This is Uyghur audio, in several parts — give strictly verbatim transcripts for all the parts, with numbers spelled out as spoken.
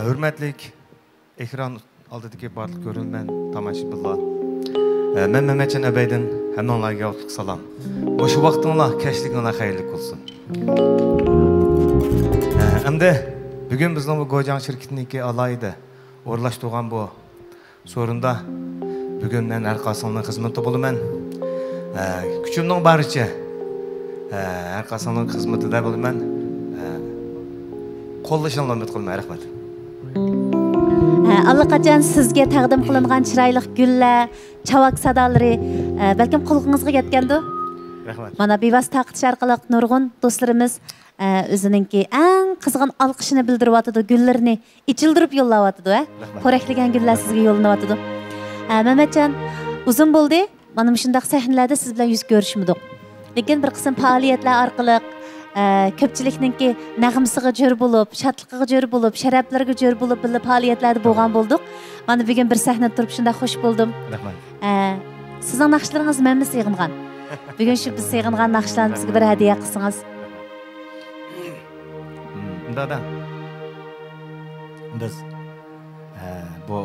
ھۆرمەتلىك ئېكران ئالدىدىكى بارلىق كۆرۈرمەن، تاماشىبىنلار. ئە، مەن مەمەتجان ئەبەيدىن ھەممىڭلارغا ياقلىق سالام. مۇشۇ ۋاقتىڭلار، كەچلىكىڭلار خەيرلىك بولسۇن. ئە، ئەمدى بۈگۈن بىزنىڭ بۇ گوجاڭ شىركىتىنىڭكى ئالاھىدە ئورۇنلاشتۇرغان بۇ سورۇندا بۈگۈن مەن ھەر قايسىڭلارنىڭ خىزمىتىدە بولىمەن. ئە، كۈچۈمنىڭ بارىچە، ئە، ھەر قايسىڭلارنىڭ خىزمىتىدە بولىمەن. ئە، قوللىشىڭلارنى ئۈمىد قىلىمەن. رەھمەت. ئە، ئاللىقاچان سىزگە تەقدىم قىلىنغان چىرايلىق گۈللەر، چاۋاك سادالىرى، ئە، بەلكىم قۇلىقىڭىزغا يەتكەندۇ؟ رەھمەت. مانا، بىۋاسىتە تارقىتىش ئارقىلىق نۇرغۇن دوستلىرىمىز، ئە، ئۆزىنىڭكى ئەڭ قىزغىن ئالقىشىنى بىلدۈرۈۋاتىدۇ، گۈللىرىنى ئېچىلدۇرۇپ يوللاۋاتىدۇ، ھە؟ رەھمەت. پورەكلىگەن گۈللەر سىزگە يوللىنىۋاتىدۇ. ئە، مەمەتجان، ئۇزۇن بولدى، مانا مۇشۇنداق سەھنىلەردە سىز بىلەن يۈز كۆرۈشمىدۇق. لېكىن بىر قىسىم پائالىيەتلەر ئارقىلىق، ئە، كۆپچىلىكنىڭكى نەغمىسىگە جۆر بولۇپ، شادلىقىغا جۆر بولۇپ، شەرەپلىرىگە جۆر بولۇپ، بىللە پائالىيەتلەردە بولغان بولدۇق. مانا بۈگۈن بىر سەھنىدە تۇرۇپ شۇنداق خوش بولدۇم. رەھمەت. ئە، سىزنىڭ ناخشىلىرىڭىزنى مەنمۇ سېغىنغان. بۈگۈن شۇ بىز سېغىنغان ناخشىلارنى بىزگە بىر ھەدىيە قىلسىڭىز. مم، دادا. بىز، ئە، بۇ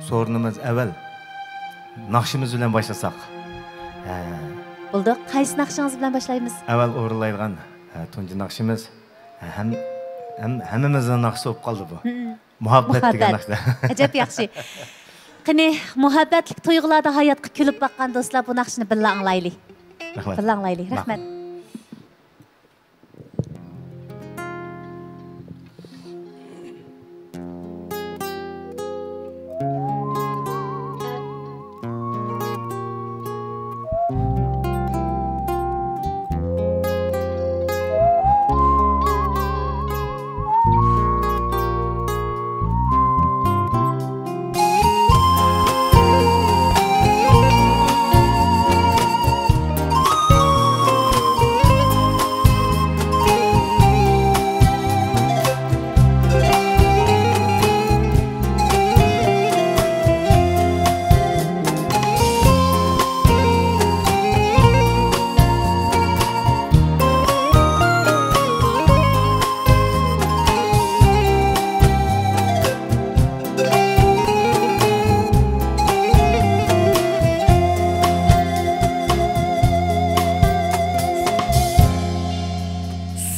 سورۇنىمىز ئەۋەل ناخشىمىز بىلەن باشلىساق. ئە، بولدى. قايسى ناخشىڭىز بىلەن باشلايمىز؟ ئەۋەل ئورۇنلايدىغان، ئە، تۇنجى ناخشىمىز، ئە، ھەم، ھەم، ھەممىمىزنىڭ ناخشىسى بولۇپ قالدى بۇ. مم. مۇھەببەت دېگەن مۇھەببەت. ناخشا. ئەجەب ياخشى. قېنى، مۇھەببەتلىك تۇيغۇلاردا ھاياتقا كۈلۈپ باققان دوستلار، بۇ ناخشىنى بىللە ئاڭلايلى. رەھمەت. بىللە ئاڭلايلى. ماقۇل. رەھمەت.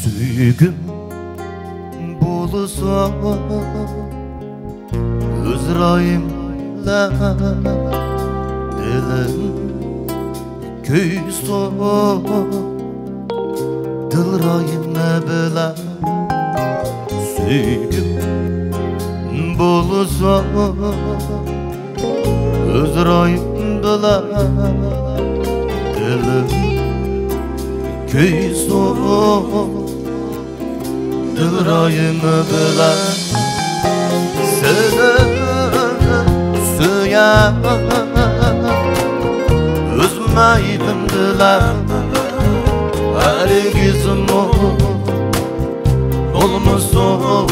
سۆيگۈم بولسا ئۆز رايىمدا، دىلىم كۆيسۇن دىل رايىم بىلەن. سۆيگۈم بولسا ئۆز رايىم بىلەن، دىلىم كۆيسۇن دىل رايىم بىلەن. سېنى سۆيەر ئۆز مەيلىم بىلەن، ھەرگىزمۇ بولمىسۇن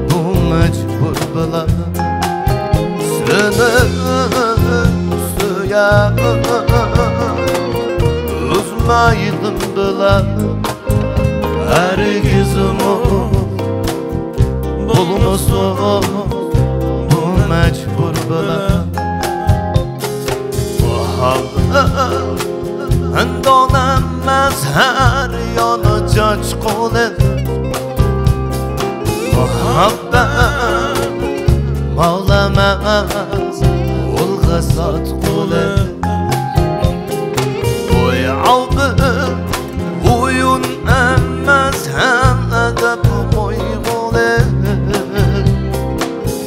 بۇ مەجبۇر بىلەن. سېنى سۆيەر ئۆز مەيلىم بىلەن، ھەرگىزمۇ بولمىسۇن بۇ مەجبۇر بىلەن. مۇھەببەت ئەندان ئەمەس ھەر يان چاچقۇلى، مۇھەببەت مال ئەمەس پۇلغا ساتقۇلى. بۇ ئالدى ئويۇن ئەمەس ھەم ئەدەپ قويغۇلى.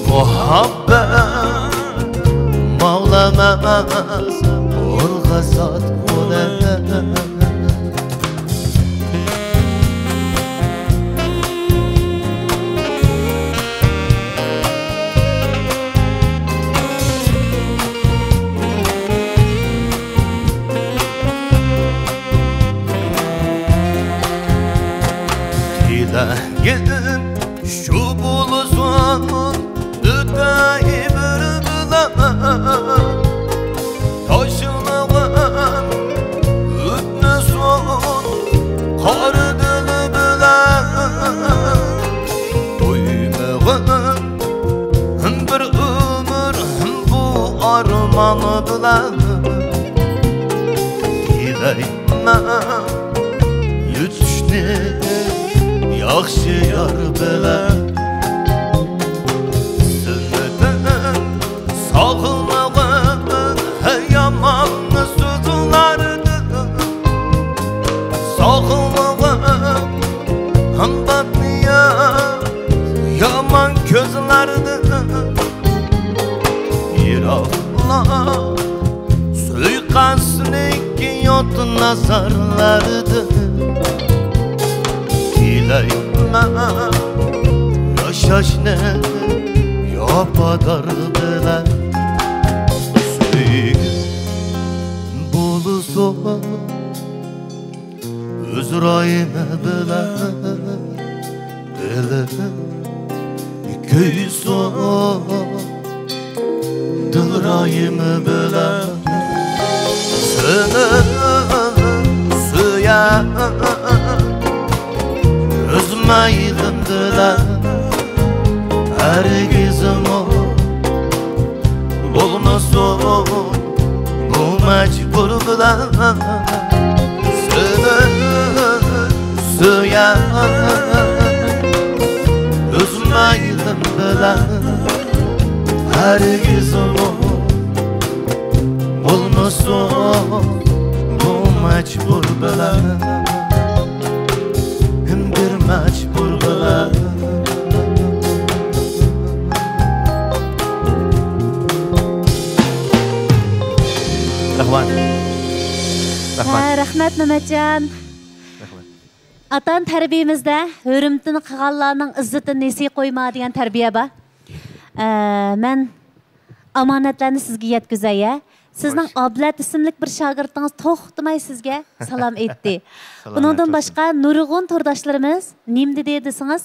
مۇھەببەت مال ئەمەس پۇلغا ساتقۇلى. تىلەگىم شۇ بولسۇن، ئۆتەي بىر بىلەن. تاشلىغىن ئۆتمىسۇن قارا دىل بىلەن. قويمىغىن بىلەن تىلەيمەن يۈتۈشنى ياخشى يار بىلەن. سېنىڭدىن ساقلىغىن يامان سۆزلەردىن، ساقلىغىن ھەمدەم يامان كۆزلەردىن. يىراقلا سۇيىقەستلىك يات نەزەرلەردىن. تىلەيمەن ياشاشنى ۋاپادار بىلەن. سۆيگۈم بولسۇن ئۆز رايىم بىلەن، دىلىم كۆيسۇن دىل رايىم بىلەن. سېنى سۆيەر ئۆز مەيلىم بىلەن، ھەرگىزمۇ بولمىسۇن بۇ مەجبۇر بىلەن. سېنى سۆيەر ئۆز مەيلىم بىلەن، ھەرگىزمۇ بولمىسۇن بۇ مەجبۇر بىلەن، بىر مەجبۇر بىلەن. رەھمەت. ھە، رەھمەت. رەھمەت، مەمەتجان. رەھمەت. ئاتا-ئانا تەربىيەمىزدە «ھۆرمىتىنى قىلغانلارنىڭ ئىززىتىنى نېسى قويما» دېگەن تەربىيە بار. ئە، مەن ئامانەتلەرنى سىزگە يەتكۈزەي، ھە. سىزنىڭ خوش. ئابلەت ئىسىملىك بىر شاگىرتىڭىز توختىماي سىزگە سالام ئېيتتى. سالامەت بولسۇن. ئۇنىڭدىن باشقا نۇرغۇن تورداشلىرىمىز نېمە دېدى دېسىڭىز،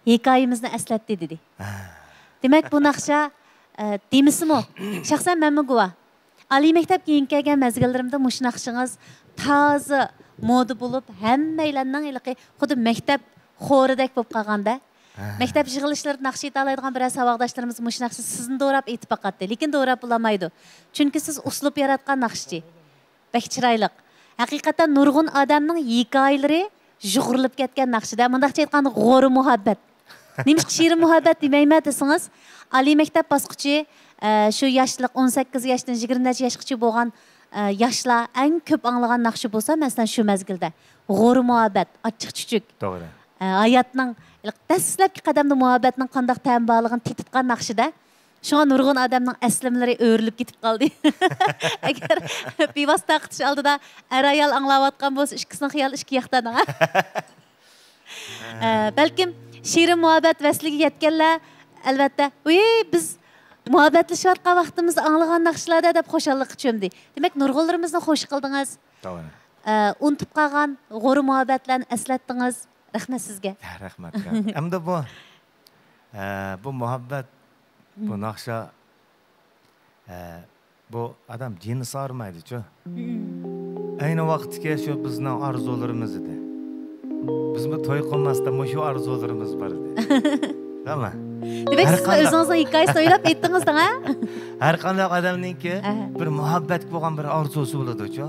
ھېكايىمىزنى ئەسلەتتى دېدى. ھە. دېمەك، بۇ ناخشا، ئە، دېمىسىمۇ، شەخسەن مەنمۇ گۇۋاھ. ئالىي مەكتەپكە يېڭى كەلگەن مەزگىللىرىمدە مۇشۇ ناخشىڭىز تازا مودا بولۇپ، ھەممەيلەننىڭ ھېلىقى خۇددى مەكتەپ خورىدەك بولۇپ قالغاندا. ھە. مەكتەپ يىغىلىشلىرىدا ناخشا ئېيتالايدىغان بىرەر ساۋاقداشلىرىمىز مۇشۇ ناخشا سىزنى دوراپ ئېيتىپ باقاتتى، لېكىن دوراپ بولالمايدۇ. چۈنكى سىز ئۇسلۇب ياراتقان ناخشىچى. بەك چىرايلىق. ھەقىقەتەن نۇرغۇن ئادەمنىڭ ھېكايىلىرى يۇغۇرۇلۇپ كەتكەن ناخشىدا. مۇنداقچە ئېيتقاندا، غورا مۇھەببەت. نېمىشقا شېرىن مۇھەببەت دېمەيمەن دېسىڭىز، ئالىي مەكتەپ باسقۇچى، ئە، شۇ ياشلىق، ئون سەككىز ياشتىن يىگىرمە نەچچە ياشقىچە بولغان، ئە، ياشلار ئەڭ كۆپ ئاڭلىغان ناخشا بولسا، مەسىلەن، شۇ مەزگىلدە غورا مۇھەببەت، ئاچچىق چۈچۈك. توغرا. ئە، ھاياتنىڭ دەسلەپكى قەدەمدە مۇھەببەتنىڭ قانداق تەمى بارلىقىنى تېتىتقان ناخشىدا. شۇڭا نۇرغۇن ئادەمنىڭ ئەسلىمىلىرى ئۆرۈلۈپ كېتىپ قالدى. ئەگەر بىۋاسىتە تارقىتىش ئالدىدا ئەر-ئايال ئاڭلاۋاتقان بولسا، ئىككىسىنىڭ خىيالى ئىككى ياقتا ئانا. ئە، بەلكىم شېرىن مۇھەببەت ۋەسلىگە يەتكەنلەر، ئەلۋەتتە، «ۋىي، بىز مۇھەببەتلىشىۋاتقان ۋاقتىمىزدا ئاڭلىغان ناخشىلار-دە» دەپ خۇشاللىققا چۆمدى. دېمەك، نۇرغۇنلىرىمىزنى خوش قىلدىڭىز. توغرا. ئە، ئۇنتۇپ قالغان غورا مۇھەببەتلەرنى ئەسلەتتىڭىز. رەھمەت سىزگە. رەھمەت. ئەمدى بۇ، ئە، بۇ مۇھەببەت، بۇ ناخشا، ئە، بۇ ئادەم جېنى سارىمايدىچۇ. ئەينى ۋاقىتتىكى شۇ بىزنىڭ ئارزۇلىرىمىز ئىدى. بىزمۇ توي قىلماستا مۇشۇ ئارزۇلىرىمىز بار ئىدى. توغرا. دېمەك، سىز ئۆزىڭىزنىڭ ھېكايىسىنى ئويلاپ ئېيتتىڭىز دەڭ، ھە؟ ھەر قانداق ئادەمنىڭكى بىر مۇھەببەتكە بولغان بىر ئارزۇسى بولىدۇچۇ.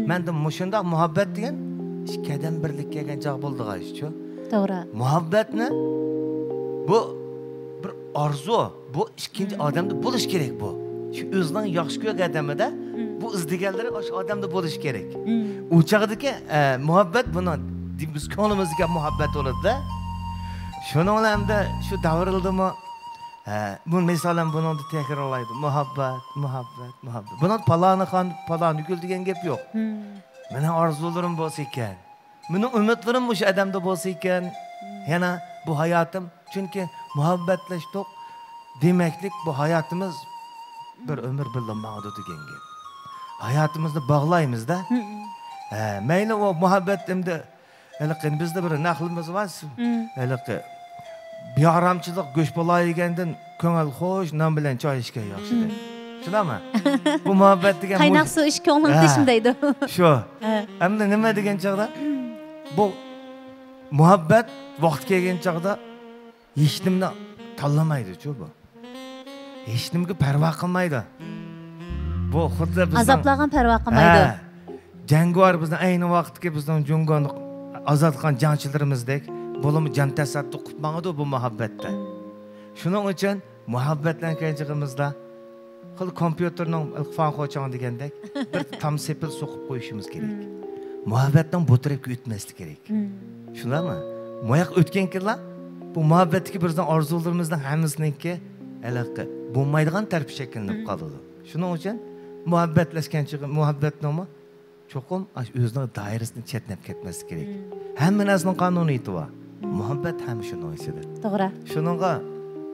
مەندە مۇشۇنداق مۇھەببەت دېگەن ئىككى ئادەم بىرلىككە كەلگەن چاغ بولىدىغان ئىشچۇ. توغرا. مۇھەببەتنى بۇ بىر ئارزۇ، بۇ ئىككىنچى ئادەمدە بولۇش كېرەك بۇ. شۇ ئۆزىنىڭ ياخشى كۆرگەن ئادىمىدە بۇ ئىزدىگەنلىرى شۇ ئادەمدە بولۇش كېرەك. ئۇ چاغدىكى، ئە، مۇھەببەت بۇنىڭ بىز كۆڭلىمىزدىكى مۇھەببەت بولىدۇ-دە. شۇنىڭ بىلەن ئەمدى شۇ دەۋرىلدىمۇ، ئە، بۇ مىسالەن بۇنىڭدا تەكرارلايدۇ. مۇھەببەت، مۇھەببەت، مۇھەببەت. بۇنىڭدا پالانى خان، پالانى گۈل دېگەن گەپ يوق. مېنىڭ ئارزۇلىرىم بولسا ئىكەن. مېنىڭ ئۈمىدلىرىم مۇشۇ ئادەمدە بولسا ئىكەن، يەنە بۇ ھاياتىم، چۈنكى مۇھەببەتلەشتۇق دېمەكلىك، بۇ ھاياتىمىز بىر ئۆمۈر بىللە ماڭىدۇ دېگەن گەپ. ھاياتىمىزنى باغلايمىز-دە. ھە، مەيلى ئۇ مۇھەببەت ئەمدى، ھېلىقى بىزدە بىر نەقلىمىز بار. ھېلىقى بىئارامچىلىق گۆش پالاۋ يېگەندىن كۆڭۈل خۇش، نان بىلەن چاي ئىچكەن ياخشى دەيدۇ. شۇنداقمۇ؟ بۇ مۇھەببەت دېگەن قايناق سۇ ئىچ كۆڭلۈڭ تىنچ دەيدۇ. شۇ. ئەمدى نېمە دېگەن چاغدا؟ بۇ مۇھەببەت ۋاقتى كەلگەن چاغدا ھېچنېمىنى تاللىمايدۇچۇ بۇ. ھېچنېمىگە پەرۋا قىلمايدۇ. بۇ خۇددى بىزنىڭ ئازابلارغا پەرۋا قىلمايدۇ. ھە، جەڭگىۋار بىزنىڭ ئەينى ۋاقىتتىكى بىزنىڭ جۇڭگونى ئازاد قىلغان جەڭچىلىرىمىزدەك، بۇلارمۇ جان تەسەددۇق قىلىپ ماڭىدۇ بۇ مۇھەببەتتە. شۇنىڭ ئۈچۈن مۇھەببەتلەرنى كەلگەن چېغىمىزدا خېلى كومپيۇتېرنىڭ فاڭخوچاڭ دېگەندەك بىر تام سېپىل سوقۇپ قويۇشىمىز كېرەك. مم. مۇھەببەتنىڭ بۇ تەرەپكە ئۆتمەسلىكى كېرەك. مم. شۇنداقمۇ؟ مۇياق ئۆتكەنكىنلا بۇ مۇھەببەتتىكى بىزنىڭ ئارزۇلىرىمىزنىڭ ھەممىسىنىڭكى ھېلىقى بولمايدىغان تەرىپى شەكىللىنىپ مم. قالىدۇ. شۇنىڭ ئۈچۈن مۇھەببەتلەشكەن چېغى مۇھەببەتنىڭمۇ چوقۇم ئاشۇ ئۆزىنىڭ دائىرىسىدىن چەتنەپ كەتمەسلىك كېرەك. مم. ھەممە نەرسىنىڭ قانۇنىيىتى بار. مم. مۇھەببەت ھەم شۇنىڭ ئىچىدە. توغرا. شۇنىڭغا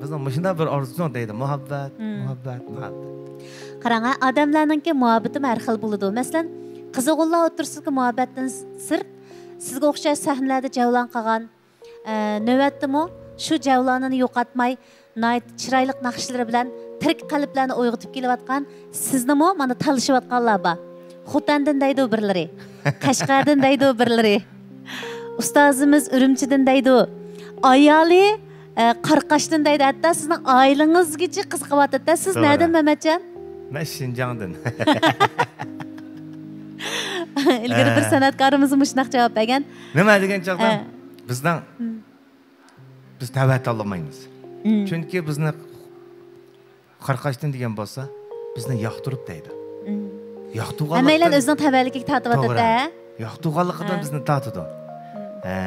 بىزنىڭ مۇشۇنداق بىر ئارزۇ دەيدۇ، مۇھەببەت، مم. مۇھەببەت، مۇھەببەت. قاراڭ، ھە، ئادەملەرنىڭكى مۇھەببىتىمۇ ھەر خىل بولىدۇ. مەسىلەن، قىز ئوغۇللار ئوتتۇرىسىدىكى مۇھەببەتتىن سىرت، سىزگە ئوخشاش سەھنىلەردە جەۋلان قىلغان، ئە، نۆۋەتتىمۇ شۇ جەۋلانىنى يوقاتماي، ناھايىتى چىرايلىق ناخشىلىرى بىلەن تىرىك قەلبلەرنى ئويغىتىپ كېلىۋاتقان سىزنىمۇ مانا تالىشىۋاتقانلار بار. خوتەندىن دەيدۇ بىرلىرى، قەشقەردىن دەيدۇ بىرلىرى، ئۇستازىمىز ئۈرۈمچىدىن دەيدۇ. ئايالى، ئە، قاراقاشتىن دەيدۇ. ھەتتا سىزنىڭ ئائىلىڭىزگىچە قىزىقىۋاتىدۇ. سىز توغرا. نەدىن، مەمەتجان؟ مەن شىنجاڭدىن. ئىلگىرى بىر ئە. سەنئەتكارىمىز مۇشۇنداق جاۋاب بەرگەن. نېمە دېگەن چاغدا ئە. بىزنىڭ مم. بىز تەۋە تاللىمايمىز. مم. چۈنكى بىزنى قاراقاشتىن دېگەن بولسا، بىزنى ياقتۇرۇپ دەيدۇ. مم. ياقتۇرغانلىقتىن ھەممەيلەن ئۆزىنىڭ تەۋەلىكىگە تارتىۋاتىدۇ، توغرا. ھە؟ ياقتۇرغانلىقىدىن ھە. بىزنى تارتىدۇ. مم. ھە.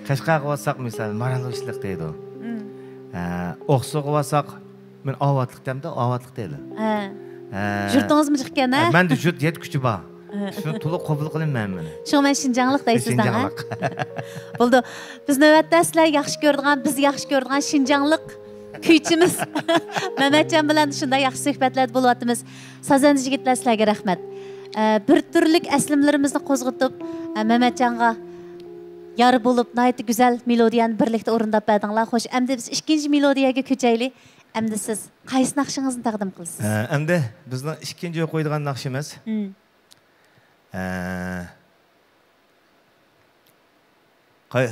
قەشقەرگە بارساق، مىسال، مارالوچىلىق دەيدۇ. مم. ھە. ئوقسۇغا بارساق، مەن ئاۋاتلىق دەمدۇ، ئاۋاتلىق دەيدۇ. ھە. ھە. يۇرتىڭىزمۇ جىق ئىكەن، ھە؟ ھە، مەندە يۇرت يەتكۈچە بار. ھە. شۇنى تولۇق قوبۇل قىلىمەن مەن بۇنى. شۇڭا مەن شىنجاڭلىق دەيسىز دەڭ، ھە؟ شىنجاڭلىق. بولدى. بىز نۆۋەتتە سىلەر ياخشى كۆرىدىغان، بىز ياخشى كۆرىدىغان شىنجاڭلىق كۈيچىمىز مەمەتجان بىلەن شۇنداق ياخشى سۆھبەتلەردە بولۇۋاتىمىز. سازەندە يىگىتلەر، سىلەرگە رەھمەت. ئە، بىر تۈرلۈك ئەسلىمىلىرىمىزنى قوزغىتىپ، ئە، مەمەتجانغا يار بولۇپ، ناھايىتى گۈزەل مېلودىيەنى بىرلىكتە ئورۇنداپ بەردىڭلار. خوش، ئەمدى بىز ئىككىنچى مېلودىيەگە كۆچەيلى. ئەمدى سىز قايسى ناخشىڭىزنى تەقدىم قىلىسىز؟ ئە، ئەمدى بىزنىڭ ئىككىنچى قويىدىغان ناخشىمىز. مم. ئە، قاي-،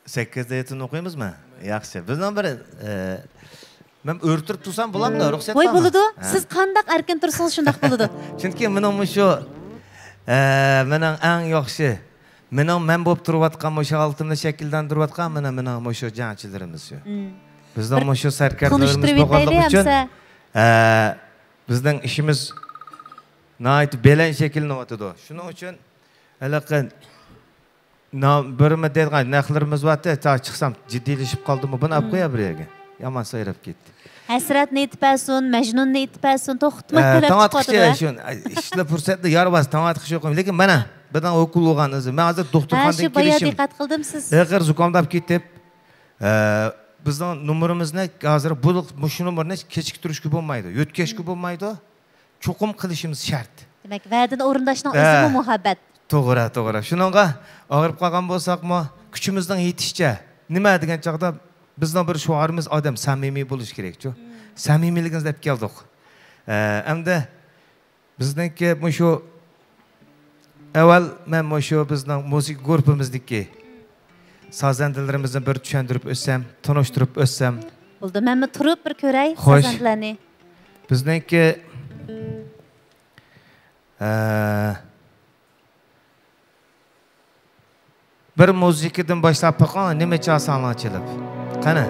سەككىز دەيتىنى ئوقۇيمىزمۇ؟ ياخشى. بىزنىڭ بىر، ئە، مەن ئۆرتۈرۈپ تۇرسام بولامدۇ؟ رۇخسەت ۋاي، بارمۇ؟ بولىدۇ. ھە. سىز قانداق ئەركىن تۇرسىڭىز، شۇنداق بولىدۇ. چۈنكى مېنىڭ مۇشۇ، ئە، مېنىڭ ئەڭ ياخشى، مېنىڭ مەن بولۇپ تۇرۇۋاتقان مۇشۇ ھالىتىمنى شەكىللەندۈرۈۋاتقان مانا مېنىڭ مۇشۇ جەڭچىلىرىمىز شۇ. مم. بىزنىڭ بىر مۇشۇ سەركەردىلىرىمىز تونۇشتۇرۇپ بولغانلىقى ئۆتەيلى ئۈچۈن، ئەمسە. ئە، بىزنىڭ ئىشىمىز ناھايىتى بەلەن شەكىللىنىۋاتىدۇ. شۇنىڭ ئۈچۈن ھېلىقى نا-، بىرمۇ دەيدىغان نەقلىرىمىز بارتى، تا چىقسام جىددىيلىشىپ قالدىمۇ، بۇنى ئاپ قويا بىر يەرگە. يامان سايراپ كەتتى. ھەسرەتنى ئېيتىپ بەرسۇن، مەجنۇننى ئېيتىپ بەرسۇن، توختىماي ئە، تۆلەپ تاڭ ئاتقۇچە چىقىۋاتىدۇ. شۇ، ئىشلا پۇرسەتنى يار بارسا تاڭ ئاتقۇچە يوق. لېكىن مانا، بىردىن ئوكۇل بولغان ئىزى. مەن ھازىر ھە، دوختۇرخانىدىن شۇ بايا كېلىشىم. دىققەت قىلدىم سىز. ئېغىر زۇكاملاپ كېتىپ، ئە، بىزنىڭ نومۇرىمىزنى ھازىر بۇ، مۇشۇ نومۇرنى كېچىكتۈرۈشكە بولمايدۇ، يۆتكەشكە بولمايدۇ. چوقۇم قىلىشىمىز شەرت. دېمەك، ۋەدىنى ئورۇنداشنىڭ ئە، ئۆزىمۇ مۇھەببەت. توغرا، توغرا. شۇنىڭغا ئاغرىپ قالغان بولساقمۇ، كۈچىمىزنىڭ يېتىشىچە. نېمە دېگەن چاغدا بىزنىڭ بىر شوئارىمىز ئادەم سەمىمىي بولۇشى كېرەكچۇ. مم. سەمىمىيلىكىمىزنى دەپ كەلدۇق. ئە، ئەمدى بىزنىڭكى مۇشۇ ئەۋۋەل مەن مۇشۇ بىزنىڭ مۇزىكا گۇرۇپپىمىزدىكى سازەندىلىرىمىزنى بىر چۈشەندۈرۈپ ئۆتسەم، تونۇشتۇرۇپ ئۆتسەم. بولدى، مەنمۇ تۇرۇپ بىر كۆرەي خوش. سازەندىلەرنى. بىزنىڭكى، ئە، بىر مۇزىكىدىن باشلاپ بېقىڭ، نېمە چالساڭلار چېلىپ. قېنى.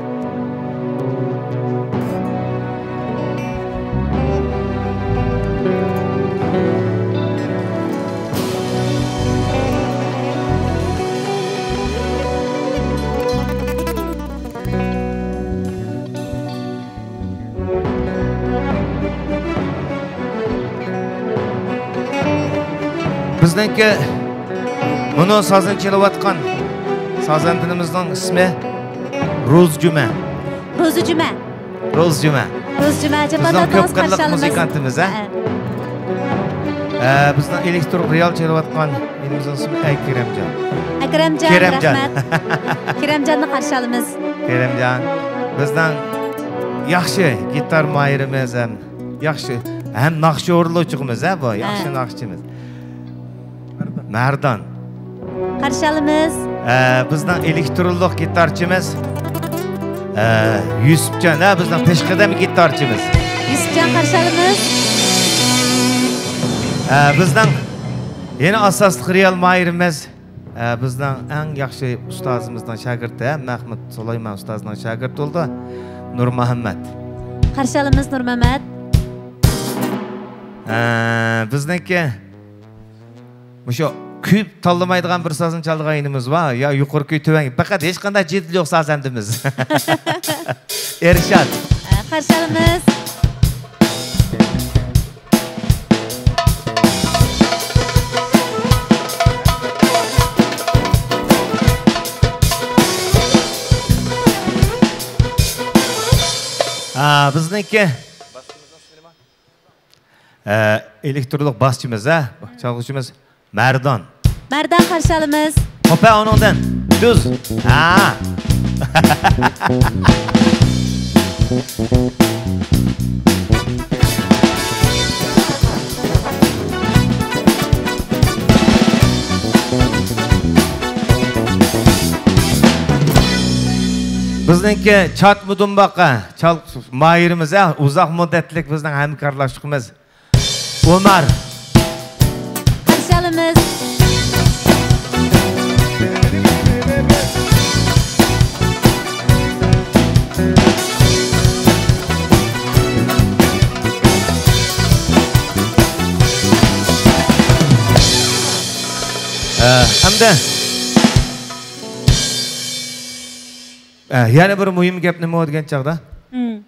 بىزنىڭكى مۇنۇ سازنى چېلىۋاتقان سازەندىمىزنىڭ ئىسمى روزى جۈمە. روزى جۈمە. روزى جۈمە. روزى جۈمە، بىزنىڭ كۆپ قىرلىق مۇزىكانتىمىز، ھە؟ ھە. ئە، بىزنىڭ ئېلېكترون رېئال چېلىۋاتقان ئىنىمىزنىڭ ئىسمى ئەكرەمجان. ئەكرەمجان، كېرەمجان. رەھمەت. كېرەمجاننى قارشى ئالىمىز. كېرەمجان. بىزنىڭ ياخشى گىتار ماھىرىمىز ھەم ياخشى، ھەم ناخشا ئورۇنلىغۇچىمىز، ھە، بۇ. ھە. ياخشى ناخشىچىمىز. مەردان. قارشى ئالىمىز. ئە، بىزنىڭ ئېلېكترونلۇق گىتارچىمىز. ئە، يۈسۈپجان، ھە، بىزنىڭ پېشقەدەم گىتارچىمىز. يۈسۈپجان، قارشى ئالىمىز. ئە، بىزنىڭ يەنە ئاساسلىق رېئال ماھىرىمىز، ئە، بىزنىڭ ئەڭ ياخشى ئۇستازىمىزنىڭ شاگىرتى، ھە، مەھمۇد سۇلايمان ئۇستازنىڭ شاگىرتى بولدى، نۇرمۇھەممەت. قارشى ئالىمىز نۇرمەمەت. ئە، بىزنىڭكى مۇشۇ كۆپ تاللىمايدىغان بىر سازنى چالىدىغان ئىنىمىز بار. يا يۇقىرىكى تۆۋەن، پەقەت ھېچقانداق جېدىل يوق سازەندىمىز. ئېرشات. قارشى ئالىمىز. ھە، بىزنىڭكى ئە، ئېلېكترلۇق باسچىمىز، ھە؟ چالغۇچىمىز مەردان. مەردان قارشى ئالىمىز. خوپ، ھە، ئۇنىڭدىن. دۈز. ھە. بىزنىڭكى چاتمىدۇمباق، ھە، چال ماھىرىمىز، ھە، ئۇزاق مۇددەتلىك بىزنىڭ ھەمكارلاشلىقىمىز. ئومار. قارشى ئالىمىز. ئە، ھەمدە، ئە، يەنە بىر مۇھىم گەپ نېمە دېگەن چاغدا؟ مم.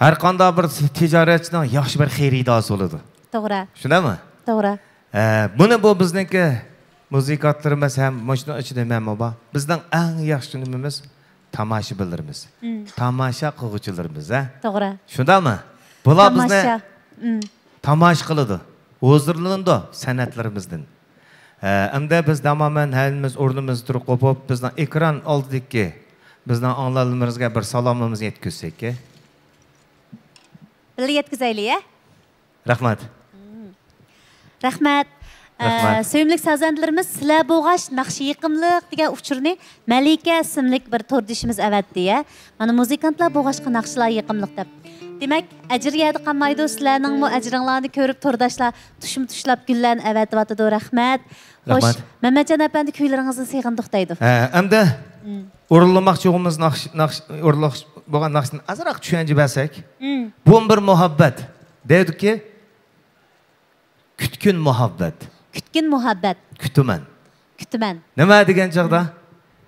ھەر قانداق بىر تىجارەتچىنىڭ ياخشى بىر خېرىدارى بولىدۇ. توغرا. شۇنداقمۇ؟ توغرا. ئە، بۇنى بۇ بىزنىڭكى مۇزىكانتلىرىمىز ھەم مۇشۇنىڭ ئىچىدە مەنمۇ بار. بىزنىڭ ئەڭ ياخشى نېمىمىز تاماشىبىنلىرىمىز. مم. تاماشا قىلغۇچىلىرىمىز، ھە؟ توغرا. شۇنداقمۇ؟ بۇلار بىزنى تاماشا. مم. تاماشا قىلىدۇ. ھۇزۇرلىنىدۇ سەنئەتلىرىمىزدىن. ھە، ئەمدى بىز تامامەن ھەممىمىز ئورنىمىزدا تۇرۇپ قوپۇپ، بىزنىڭ ئېكران ئالدىدىكى بىزنىڭ ئاڭلىغانلىرىمىزغا بىر سالامىمىزنى يەتكۈزسەككى. بىللە يەتكۈزەيلى، يە؟ رەھمەت. رەھمەت. ئە، رەھمەت. سۆيۈملۈك سازەندىلىرىمىز، سىلەر بولغاچ ناخشا يېقىملىق دېگەن ئۇچۇرنى مەلىكە ئىسىملىك بىر توردىشىمىز ئەۋەتتى، يە. مانا مۇزىكانتلار بولغاچقا ناخشىلار يېقىملىق دەپ. دېمەك، ئەجىر يەردە قالمايدۇ، سىلەرنىڭمۇ ئەجرىڭلارنى كۆرۈپ تورداشلار تۇشمۇ تۇشلاپ گۈللەرنى ئەۋەتىۋاتىدۇ. رەھمەت. خوش، رەھمەت. مەمەتجان ئەپەندى كۈيلىرىڭىزنى سېغىندۇق دەيدۇ. ھە، ئەمدى مم. ئورۇنلىماقچى بولغىنىمىز ناخشا، ناخشا، ئورۇنلىماقچى بولغان ناخشىدىن ئازراق چۈشەنچە بەرسەك. مم. بۇ بىر مۇھەببەت. دەيدۇكى، كۈتكىن مۇھەببەت. كۈتكىن مۇھەببەت. كۈتىمەن. كۈتىمەن. نېمە دېگەن چاغدا؟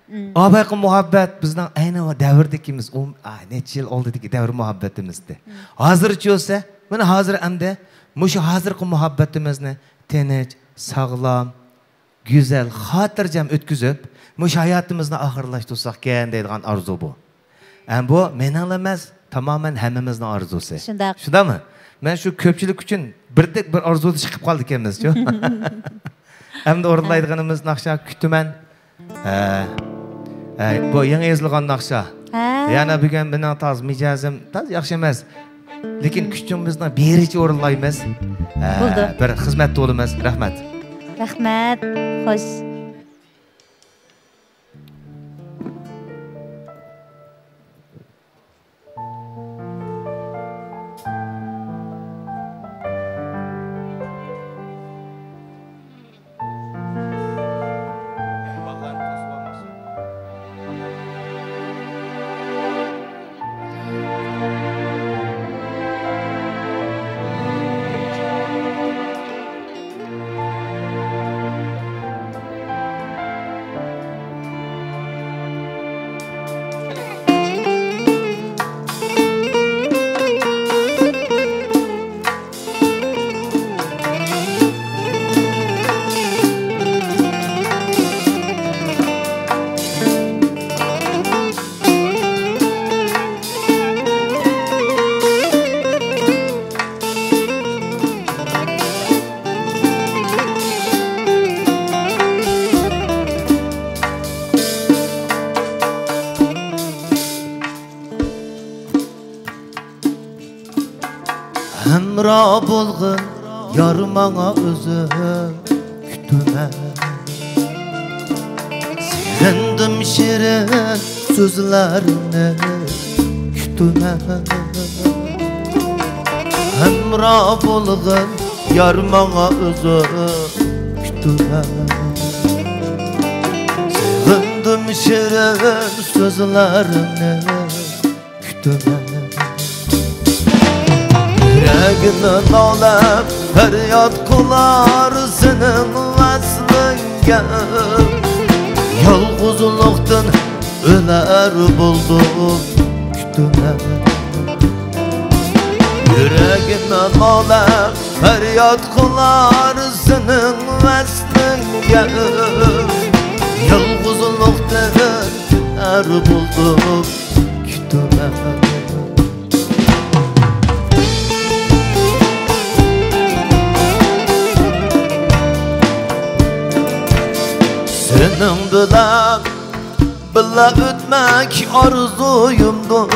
مم. ئاۋۋالقى مۇھەببەت بىزنىڭ ئەينى دەۋردىكىمىز، ئۇ، ئا، نەچچە يىل ئالدىدىكى دەۋر مۇھەببىتىمىزدى. مم. ھازىرچە بولسا، مانا ھازىر ئەمدى مۇشۇ ھازىرقى مۇھەببىتىمىزنى تىنچ، ساغلام، گۈزەل، خاتىرجەم ئۆتكۈزۈپ، مۇشۇ ھاياتىمىزنى ئاخىرلاشتۇرساقكەن دەيدىغان ئارزۇ بۇ. ئەم، بۇ مېنىڭلا ئەمەس، تامامەن ھەممىمىزنىڭ ئارزۇسى. شۇنداق. شۇنداقمۇ؟ مەن شۇ كۆپچىلىك ئۈچۈن بىردەك بىر ئارزۇدا چىقىپ قالدىكەنمىزچۇ؟ ئەمدى ئورۇنلايدىغىنىمىز ناخشا كۈتىمەن. ھە. ھە، بۇ يېڭى يېزىلغان ناخشا. ھە. يەنە بۈگۈن مېنىڭ تاز مىجەزىم تاز ياخشى ئەمەس. لېكىن كۈچىمىزنىڭ بېرىچە ئورۇنلايمىز. ھە، بولدى. بىر خىزمەتتە بولىمىز. رەھمەت. رەھمەت. خوش. ھەمراھ بولغىن يار ماڭا ئۆزۈڭ، كۈتىمەن. سېغىندىم شېرىن سۆزلەرنى، كۈتىمەن. ھەمراھ بولغىن يار ماڭا ئۆزۈڭ كۈتىمەن. سېغىندىم شېرىن سۆزلەرنى كۈتىمەن. يۈرەكنى نالەپ پەرياد قىلار سېنىڭ ۋەسلىڭگە. يالغۇزلۇقتىن ئۆلەر بولدۇم كۈتىمەن. يۈرەكنى نالەپ پەرياد قىلار سېنىڭ ۋەسلىڭگە. يالغۇزلۇقتىن ئۆلەر بولدۇم كۈتىمەن. سېنىڭ بىلەن بىللە ئۆتمەك ئارزۇيۇمدۇر.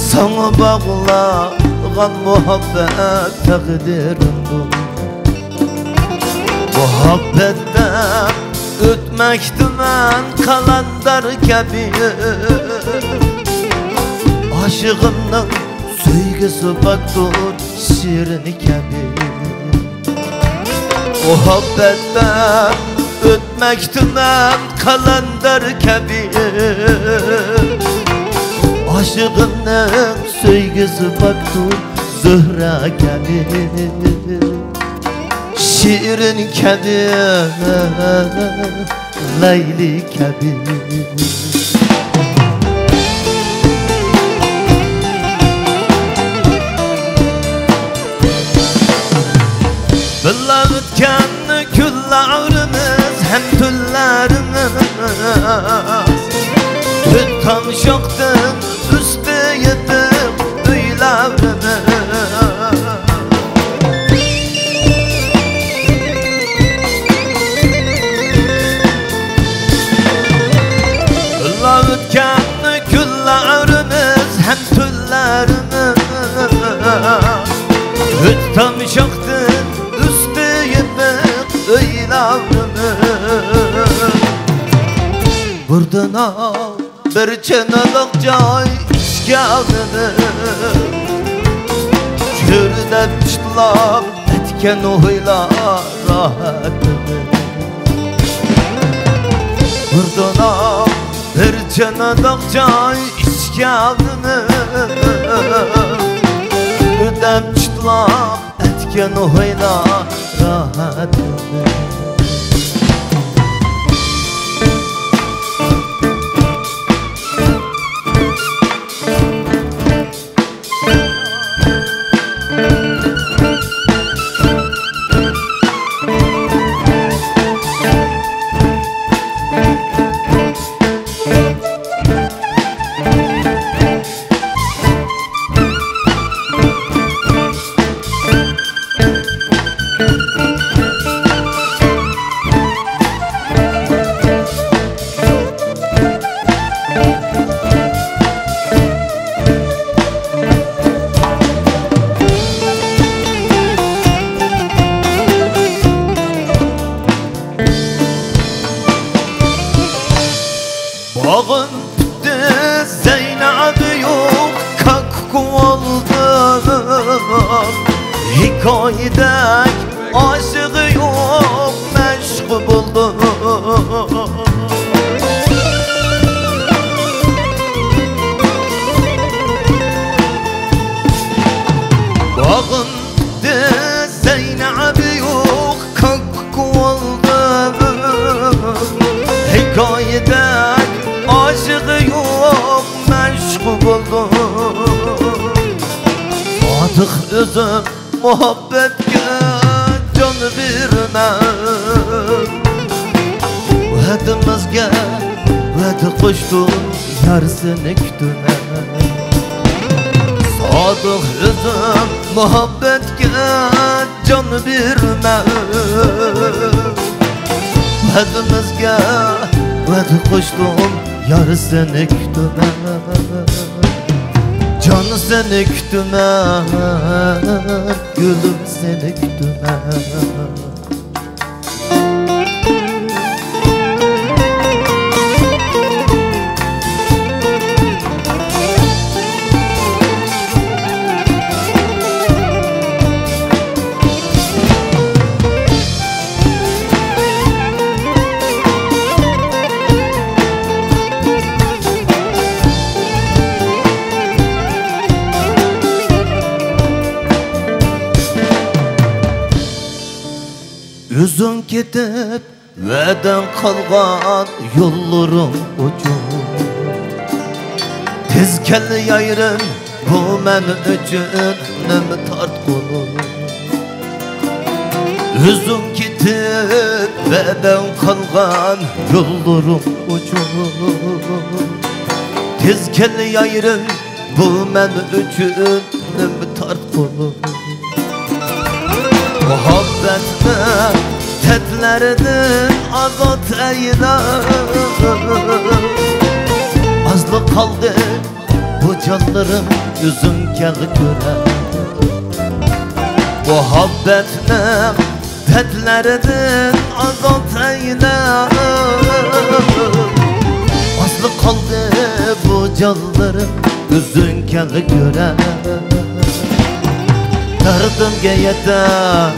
ساڭا باغلانغان مۇھەببەت تەقدىرىمدۇر. مۇھەببەتتە ئۆتمەكتىمەن قەلەندەر كەبى. ئاشىقىمنىڭ سۆيگۈسى پاكتۇر شېرىن كەبى. مۇھەببەتتە ئۆتمەكتىمەن قەلەندەر كەبى. ئاشىقىمنىڭ سۆيگۈسى پاكتۇر زۆھرە كەبى. شېرىن كەبى، لەيلى كەبى. بىللە ئۆتكەن كۈنلىرىمىز ھەم تۈنلىرىمىز، تۆت تامشاقتىن ئۈستى يېتىپ ئۆيلىرىمىز. بىللە ئۆتكەن كۈنلىرىمىز ھەم تۈنلىرىمىز، تۆت تامشاقتىن ئۈستى يېپىق ئۆيلىرىمىز. بۇردا بىر چىنىلىق جاي ئىككىمىز، چۆرىدەپ چىتلاپ ئەتكەن ھويلا راھەتىمىز. بۇردا بىر چىنىلىق جاي ئىككىمىز، چۆرىدەپ چىتلاپ ئەتكەن ھويلا راھەتىمىز. باغرىم پۈتتى زەينەبى يوق، كاككۇك بولدۇم. ھېكايىدەك ئاشىقى يوق، مەشۇق بولدۇم. باغرىم پۈتتى زەينەبى يوق، كاككۇك بولدۇم. ھېكايىدەك ئاشىقى يوق، مەشۇق بولدۇم. سادىق ئۆزۈم مۇھەببەتكە جان بېرىمەن. ۋەدىمىزگە ۋەدە قوشتۇم، يار سېنى كۈتىمەن. سادىق ئۆزۈم مۇھەببەتكە جان بېرىمەن. ۋەدىمىزگە ۋەدە قوشتۇم، يار سېنى كۈتىمەن. جان سېنى كۈتىمەن، گۈلۈم سېنى كۈتىمەن. ئۆزۈڭ كېتىپ، ۋەدەڭ قالغان يوللىرىڭ ئوچۇق. تېز كەل يايرىم، بۇ مەن ئۈچۈن نېمە تارتقۇلۇق. ئۆزۈڭ كېتىپ، ۋەدەڭ قالغان يوللىرىڭ ئوچۇق. تېز كەل يايرىم، بۇ مەن ئۈچۈن نېمە تارتقۇلۇق. مۇھەببەتنىڭ دەردلىرىدىن ئازاد ئەيلە. ئازلا قالدى بۇ جانلىرىم، ئۆزۈڭ كەل كۆرە. مۇھەببەتنىڭ دەردلىرىدىن ئازاد ئەيلە. ئازلا قالدى بۇ جانلىرىم، ئۆزۈڭ كەل كۆرە. دەردىمگە يېتەر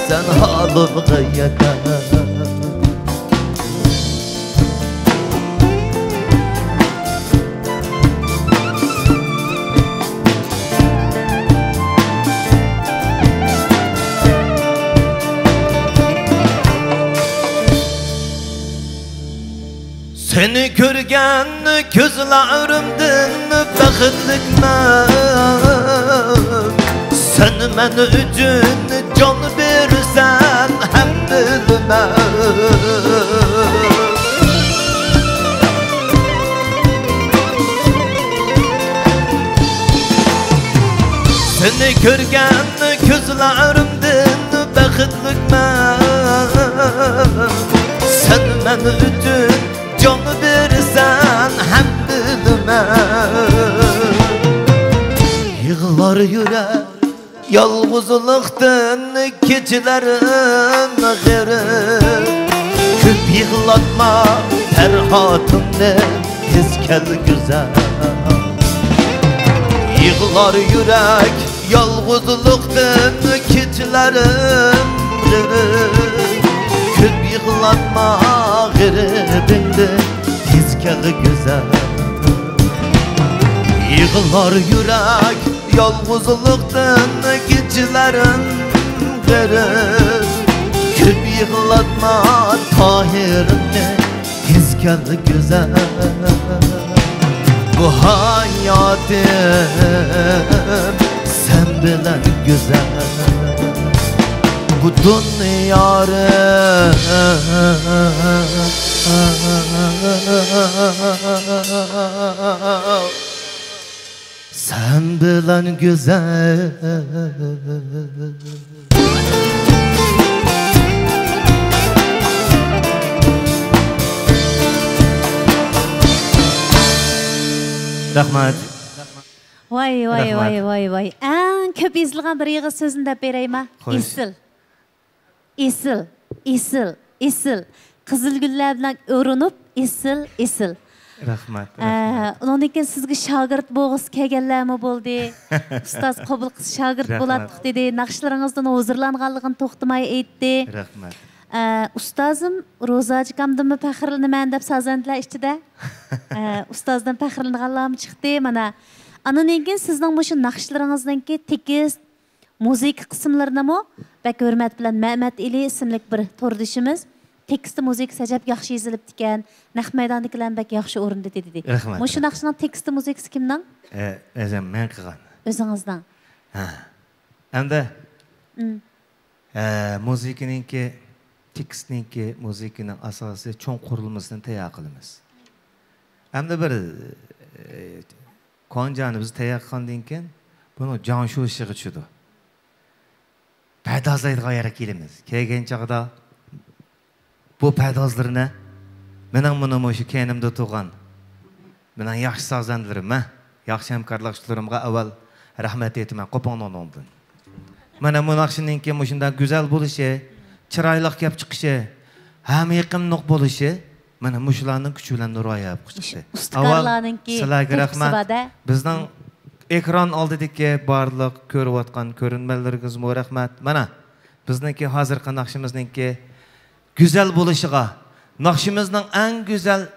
سەن ھالىمغا يېتەر. سېنى كۆرگەن كۆزلىرىمدىن بەختلىكمەن. سەن مەن ئۈچۈن جان بېرىسەن ھەم بىلىمەن. سېنى كۆرگەن كۆزلىرىمدىن بەختلىكمەن. سەن مەن ئۈچۈن جان بېرىسەن ھەم بىلىمەن. يىغلار يۈرەك يالغۇزلۇقتىن كېچىلەرنى غېرىب. كۆپ يىغلاتما پەرھاتىمنى، تېز كەل گۈزەل. يىغلار يۈرەك يالغۇزلۇقتىن كېچىلەرنى غېرىب. كۆپ يىغلاتما غېرىبىڭنى، تېز كەل گۈزەل. يىغلار يۈرەك يالغۇزلۇقتىن كېچىلەرنى غېرىب. كۆپ يىغلاتما تاھىرىمنى، تېز كەل گۈزەل. بۇ ھاياتىم سەن بىلەن گۈزەل. بۇ دۇنيارىم سەن بىلەن گۈزەل. رەھمەت. ۋاي، ۋاي، رەھمەت. ۋاي، ۋاي، ۋاي. ئەڭ كۆپ يېزىلغان بىر ئېغىز سۆزنى دەپ بېرەيما؟ خوش. ئېسىل. ئېسىل، ئېسىل، ئېسىل. قىزىل گۈللەر بىلەن ئورىنىپ، ئېسىل، ئېسىل. رەھمەت، ئە، رەھمەت. ئۇنىڭدىن كېيىن سىزگە شاگىرت بولغۇسى كەلگەنلەرمۇ بولدى. ئۇستاز قوبۇل قىلسا شاگىرت رەھمەت. بولاتتۇق دېدى. ناخشىلىرىڭىزدىن ھۇزۇرلانغانلىقىنى توختىماي ئېيتتى. رەھمەت. ئە، ئۇستازىم روزاجىكامدىنمۇ پەخىرلىنىمەن دەپ سازەندىلەر ئىچىدە. ئە، ئۇستازدىن پەخىرلىنىدىغانلارمۇ چىقتى. مانا، ئانىڭدىن كېيىن سىزنىڭ مۇشۇ ناخشىلىرىڭىزنىڭكى تېكىست، مۇزىكا قىسىملىرىنىمۇ بەك ھۆرمەت بىلەن مەمەت ئېلى ئىسىملىك بىر توردىشىمىز تېكىستى، مۇزىكىسى ئەجەب ياخشى يېزىلىپتىكەن، نەق مەيداندىكىلەرمۇ بەك ياخشى ئورۇندىدى دېدى. رەھمەت، مۇشۇ رەھمەت. ناخشىنىڭ تېكىستى، مۇزىكىسى كىمنىڭ؟ ئە، ئۆزۈم مەن قىلغان. ئۆزىڭىزنىڭ؟ ھە. ئەمدى، مم. ئە، مۇزىكىنىڭكى، تېكىستنىڭكى، مۇزىكىنىڭ ئاساسىي چوڭ قۇرۇلمىسىنى تەييار قىلىمىز. ئەمدى بىر، ئە، كونجانى بىز تەييار قىلغاندىن كېيىن، بۇنىڭ جاڭشۇشىغا چۈشىدۇ. پەردازلايدىغان يەرگە كېلىمىز. كەلگەن چاغدا بۇ پەردازلىرىنى مېنىڭ مۇنۇ مۇشۇ كەينىمدە تۇرغان مېنىڭ ياخشى سازەندىلىرىم، ھە؟ ياخشى ھەمكارلاشلىرىمغا ئاۋۋال رەھمەت ئېيتىمەن، قوپۇڭلار ئۇنىڭدىن. مانا بۇ ناخشىنىڭكى مۇشۇنداق گۈزەل بولۇشى، چىرايلىق كەپ چىقىشى، ھەم يېقىملىق بولۇشى، مانا مۇشۇلارنىڭ كۈچى بىلەن نۇرايە بولۇپ چىقتى. مۇشۇ ئۇستىكارلارنىڭكى ئاۋۋال سىلەرگە تۆھپىسى رەھمەت. بار-دە. بىزنىڭ ئېكران ئالدىدىكى بارلىق كۆرۈۋاتقان كۆرۈرمەنلىرىڭىزمۇ رەھمەت. مانا، بىزنىڭكى ھازىرقى ناخشىمىزنىڭكى گۈزەل بولۇشىغا، ناخشىمىزنىڭ ئەڭ گۈزەل،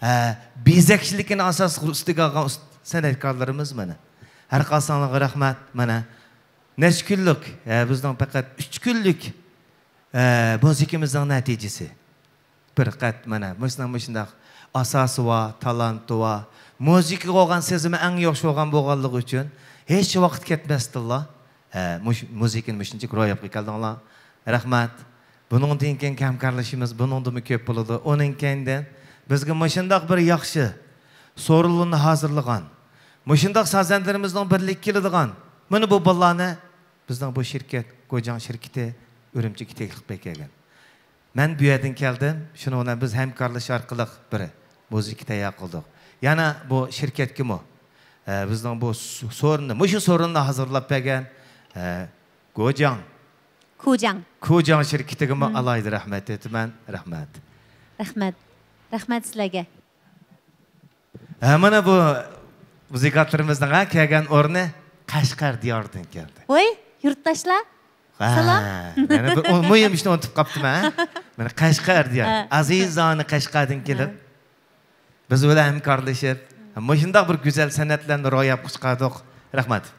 ھە، بېزەكچىلىكىنى ئاساس ئۈستىگە ئالغان ئۇست-، سەنئەتكارلىرىمىز مانا. ھەر قايسىڭلارغا رەھمەت. مانا، نەچچە كۈنلۈك، ھە، بىزنىڭ پەقەت ئۈچ كۈنلۈك ئە، مۇزىكىمىزنىڭ نەتىجىسى. بىر قەت مانا مۇشۇنىڭ مۇشۇنداق ئاساسى بار، تالانتى بار. مۇزىكىغا بولغان سېزىمى ئەڭ ياخشى بولغان بولغانلىقى ئۈچۈن ھېچ ۋاقىت كەتمەستىنلا، ئە، مۇش-، مۇزىكىنى مۇشۇنچىلىك روياپقا كەلدىڭلار. رەھمەت. بۇنىڭدىن كېيىنكى ھەمكارلىشىمىز بۇنىڭدىنمۇ كۆپ بولىدۇ. ئۇنىڭ كەينىدىن بىزگە مۇشۇنداق بىر ياخشى سورۇنلارنى ھازىرلىغان، مۇشۇنداق سازەندىلىرىمىزنىڭ بىرلىككە كېلىدىغان، مانا بۇ بالىلارنى بىزنىڭ بۇ شىركەت، گوجاڭ شىركىتى ئۈرۈمچىگە تەكلىپ قىلىپ كەلگەن. مەن بۇ يەردىن كەلدىم، شۇنىڭ بىلەن بىز ھەمكارلىشىش ئارقىلىق بىر مۇزىكا تەييار قىلدۇق. يەنە بۇ شىركەتكىمۇ، ئە، بىزنىڭ بۇ سو-، سورۇننى، مۇشۇ سورۇننى ھازىرلاپ بەرگەن، ئە، گوجاڭ، كۇجاڭ. كۇجاڭ شىركىتىگىمۇ ئالاھىدە رەھمەت ئېيتىمەن. رەھمەت. رەھمەت. رەھمەت سىلەرگە. ھە، مانا بۇ مۇزىكانتلىرىمىزنىڭ، ھە، كەلگەن ئورنى قەشقەر دىيارىدىن كەلدى. ۋاي، يۇرتداشلار. ھە، سالام. يەنە بىر ئۇ-، مۇھىم ئىشنى ئۇنتۇپ قاپتىمەن، ھە. مانا قەشقەر دىيار. ھە. ئەزىزانە قەشقەردىن كېلىپ، ھە، بىز بىلەن ھەمكارلىشىپ، مۇشۇنداق بىر گۈزەل سەنئەتلەرنى روياپقا چىقاردۇق. رەھمەت.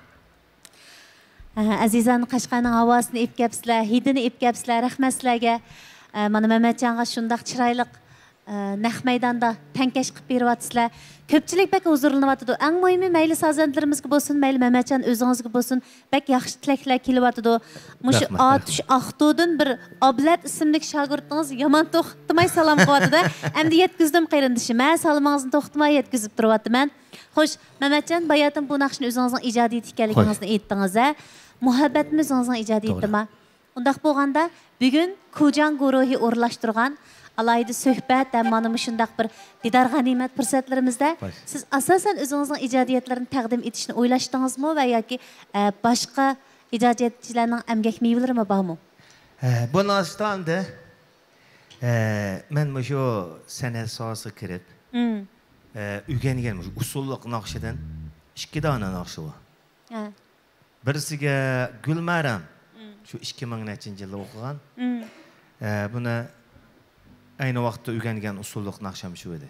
ئەزىزانە قەشقەرنىڭ ھاۋاسىنى ئېلىپ كەپسىلەر، ھىدىنى ئېلىپ كەپسىلەر، رەھمەت سىلەرگە. ئە، مانا مەمەتجانغا شۇنداق چىرايلىق، ئە، نەق مەيداندا تەڭكەش قىلىپ بېرىۋاتىسىلەر. كۆپچىلىك بەك ھۇزۇرلىنىۋاتىدۇ. ئەڭ مۇھىمى، مەيلى سازەندىلىرىمىزگە بولسۇن، مەيلى مەمەتجان ئۆزىڭىزگە بولسۇن، بەك ياخشى تىلەكلەر كېلىۋاتىدۇ. مۇشۇ رەھمەت، ئاتۇش رەھمەت. ئاقتۇدىن بىر ئابلەت ئىسىملىك شاگىرتىڭىز يامان توختىماي سالام قىلىۋاتىدۇ. ئەمدى يەتكۈزدۈم قېرىندىشىم، ھە، سالىمىڭىزنى توختىماي يەتكۈزۈپ تۇرۇۋاتىمەن. خوش، مەمەتجان، باياتىن بۇ ناخشىنى ئۆزىڭىزنىڭ ئىجادىيىتى ئىكەنلىكىڭىزنى ئېيتتىڭىز، ھە؟ مۇھەببەتمۇ ئۆزىڭىزنىڭ ئىجادىيىتىما؟ توغرا. ئۇنداق بولغاندا، بۈگۈن كۇجاڭ گۇرۇھى ئورۇنلاشتۇرغان ئالاھىدە سۆھبەت ھەم مانا مۇشۇنداق بىر دىدار غەنىيمەت پۇرسەتلىرىمىزدە، خوش، سىز ئاساسەن ئۆزىڭىزنىڭ ئىجادىيەتلىرىنى تەقدىم ئېتىشنى ئويلاشتىڭىزمۇ ۋە ياكى، ئە، باشقا ئىجادىيەتچىلەرنىڭ ئەمگەك مېۋىلىرىمۇ بارمۇ؟ ھە، بۇ ناخشىدا ئەمدى، ئە، مەن مۇشۇ سەنئەت ساھەسىگە كىرىپ، مم. ئە، ئۆگەنگەن مۇشۇ ئۇسسۇللۇق ناخشىدىن ئىككى دانە ناخشا بار. ھە. بىرسىگە گۈلمەرەم، مم، شۇ ئىككى مىڭ نەچچىنچى يىلدا ئوقۇغان. مم. ئە، بۇنى ئەينى ۋاقىتتا ئۆگەنگەن ئۇسسۇللۇق ناخشام شۇ ئىدى.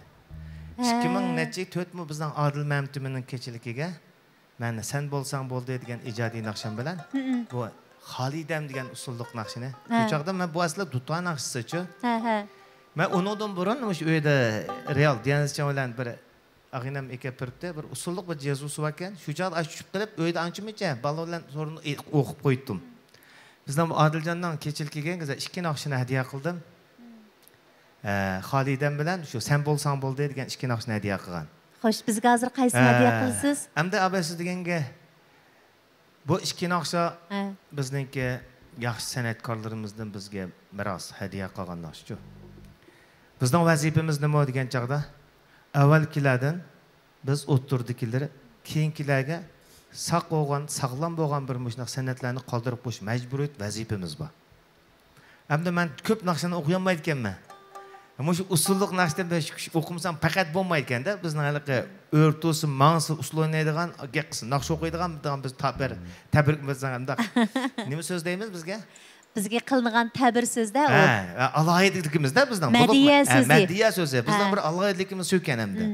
ھە. ئىككى مىڭ نەچچە، تۆتمۇ بىزنىڭ ئادىل مەمتىمىننىڭ كېچىلىكىگە مەن سەن بولساڭ بولدى دېگەن ئىجادىي ناخشام بىلەن، مم، بۇ خالىدەم دېگەن ئۇسسۇللۇق ناخشىنى. ھە. شۇ چاغدا مەن بۇ ئەسلى دۇتار ناخشىسىچۇ. ھە، ھە. مەن ئۇنىڭدىن بۇرۇن مۇشۇ ئۆيدە رېئال دىيەنزچىڭ بىلەن بىر ئاغىنەم ئەكەپ بېرىپتۇ، بىر ئۇسسۇللۇق بىر جېزۇسى باركەن. شۇ چاغدا ئاشۇ چۈشۈپ قېلىپ، ئۆيدە ئانچە-مۇنچە بالىلار بىلەن سورۇننى ئوقۇپ قويدۇم. بىزنىڭ بۇ ئادىلجاننىڭ كېچىلىكىگە ئىككى ناخشىنى ھەدىيە قىلدىم. ئە، خالىدەم بىلەن شۇ سەن بولساڭ بولدى دېگەن ئىككى ناخشىنى ھەدىيە قىلغان. خوش، بىزگە ھازىر قايسىنى ھەدىيە قىلىسىز؟ ئەمدى ئاباي سىز دېگەنگە بۇ ئىككى ناخشا، ھە، بىزنىڭكى ياخشى سەنئەتكارلىرىمىزدىن بىزگە مىراس، ھەدىيە قالغان ناخشىچۇ. بىزنىڭ ۋەزىپىمىز نېمە دېگەن چاغدا، ئەۋۋەلكىلەردىن بىز ئوتتۇرىدىكىلىرى كېيىنكىلەرگە ساق بولغان، ساغلام بولغان بىر مۇشۇنداق سەنئەتلەرنى قالدۇرۇپ قويۇش مەجبۇرىيەت، ۋەزىپىمىز بار. ئەمدى مەن كۆپ ناخشىنى ئوقۇيالمايدىكەنمەن. مۇشۇ ئۇسسۇللۇق ناخشىدىن بەش ئۈچ ئوقۇمىسام پەقەت بولمايدىكەندە. بىزنىڭ ھېلىقى ئۆرتۇسى، ماڭسا ئۇسسۇل ئوينايدىغان، گەپ قىلسا ناخشا ئوقۇيدىغان، بىز تەبىر، تەبىر، نېمە سۆز دەيمىز بىزگە؟ بىزگە قىلىنغان تەبىر سۆزدە ئۇ. ھە، ئالاھىدىلىكىمىزدە بىزنىڭ. مەدھىيە سۆزى. ھە، مەدھىيە سۆزى. بىزنىڭ بىر ئالاھىدىلىكىمىز شۇكەن ئەمدى.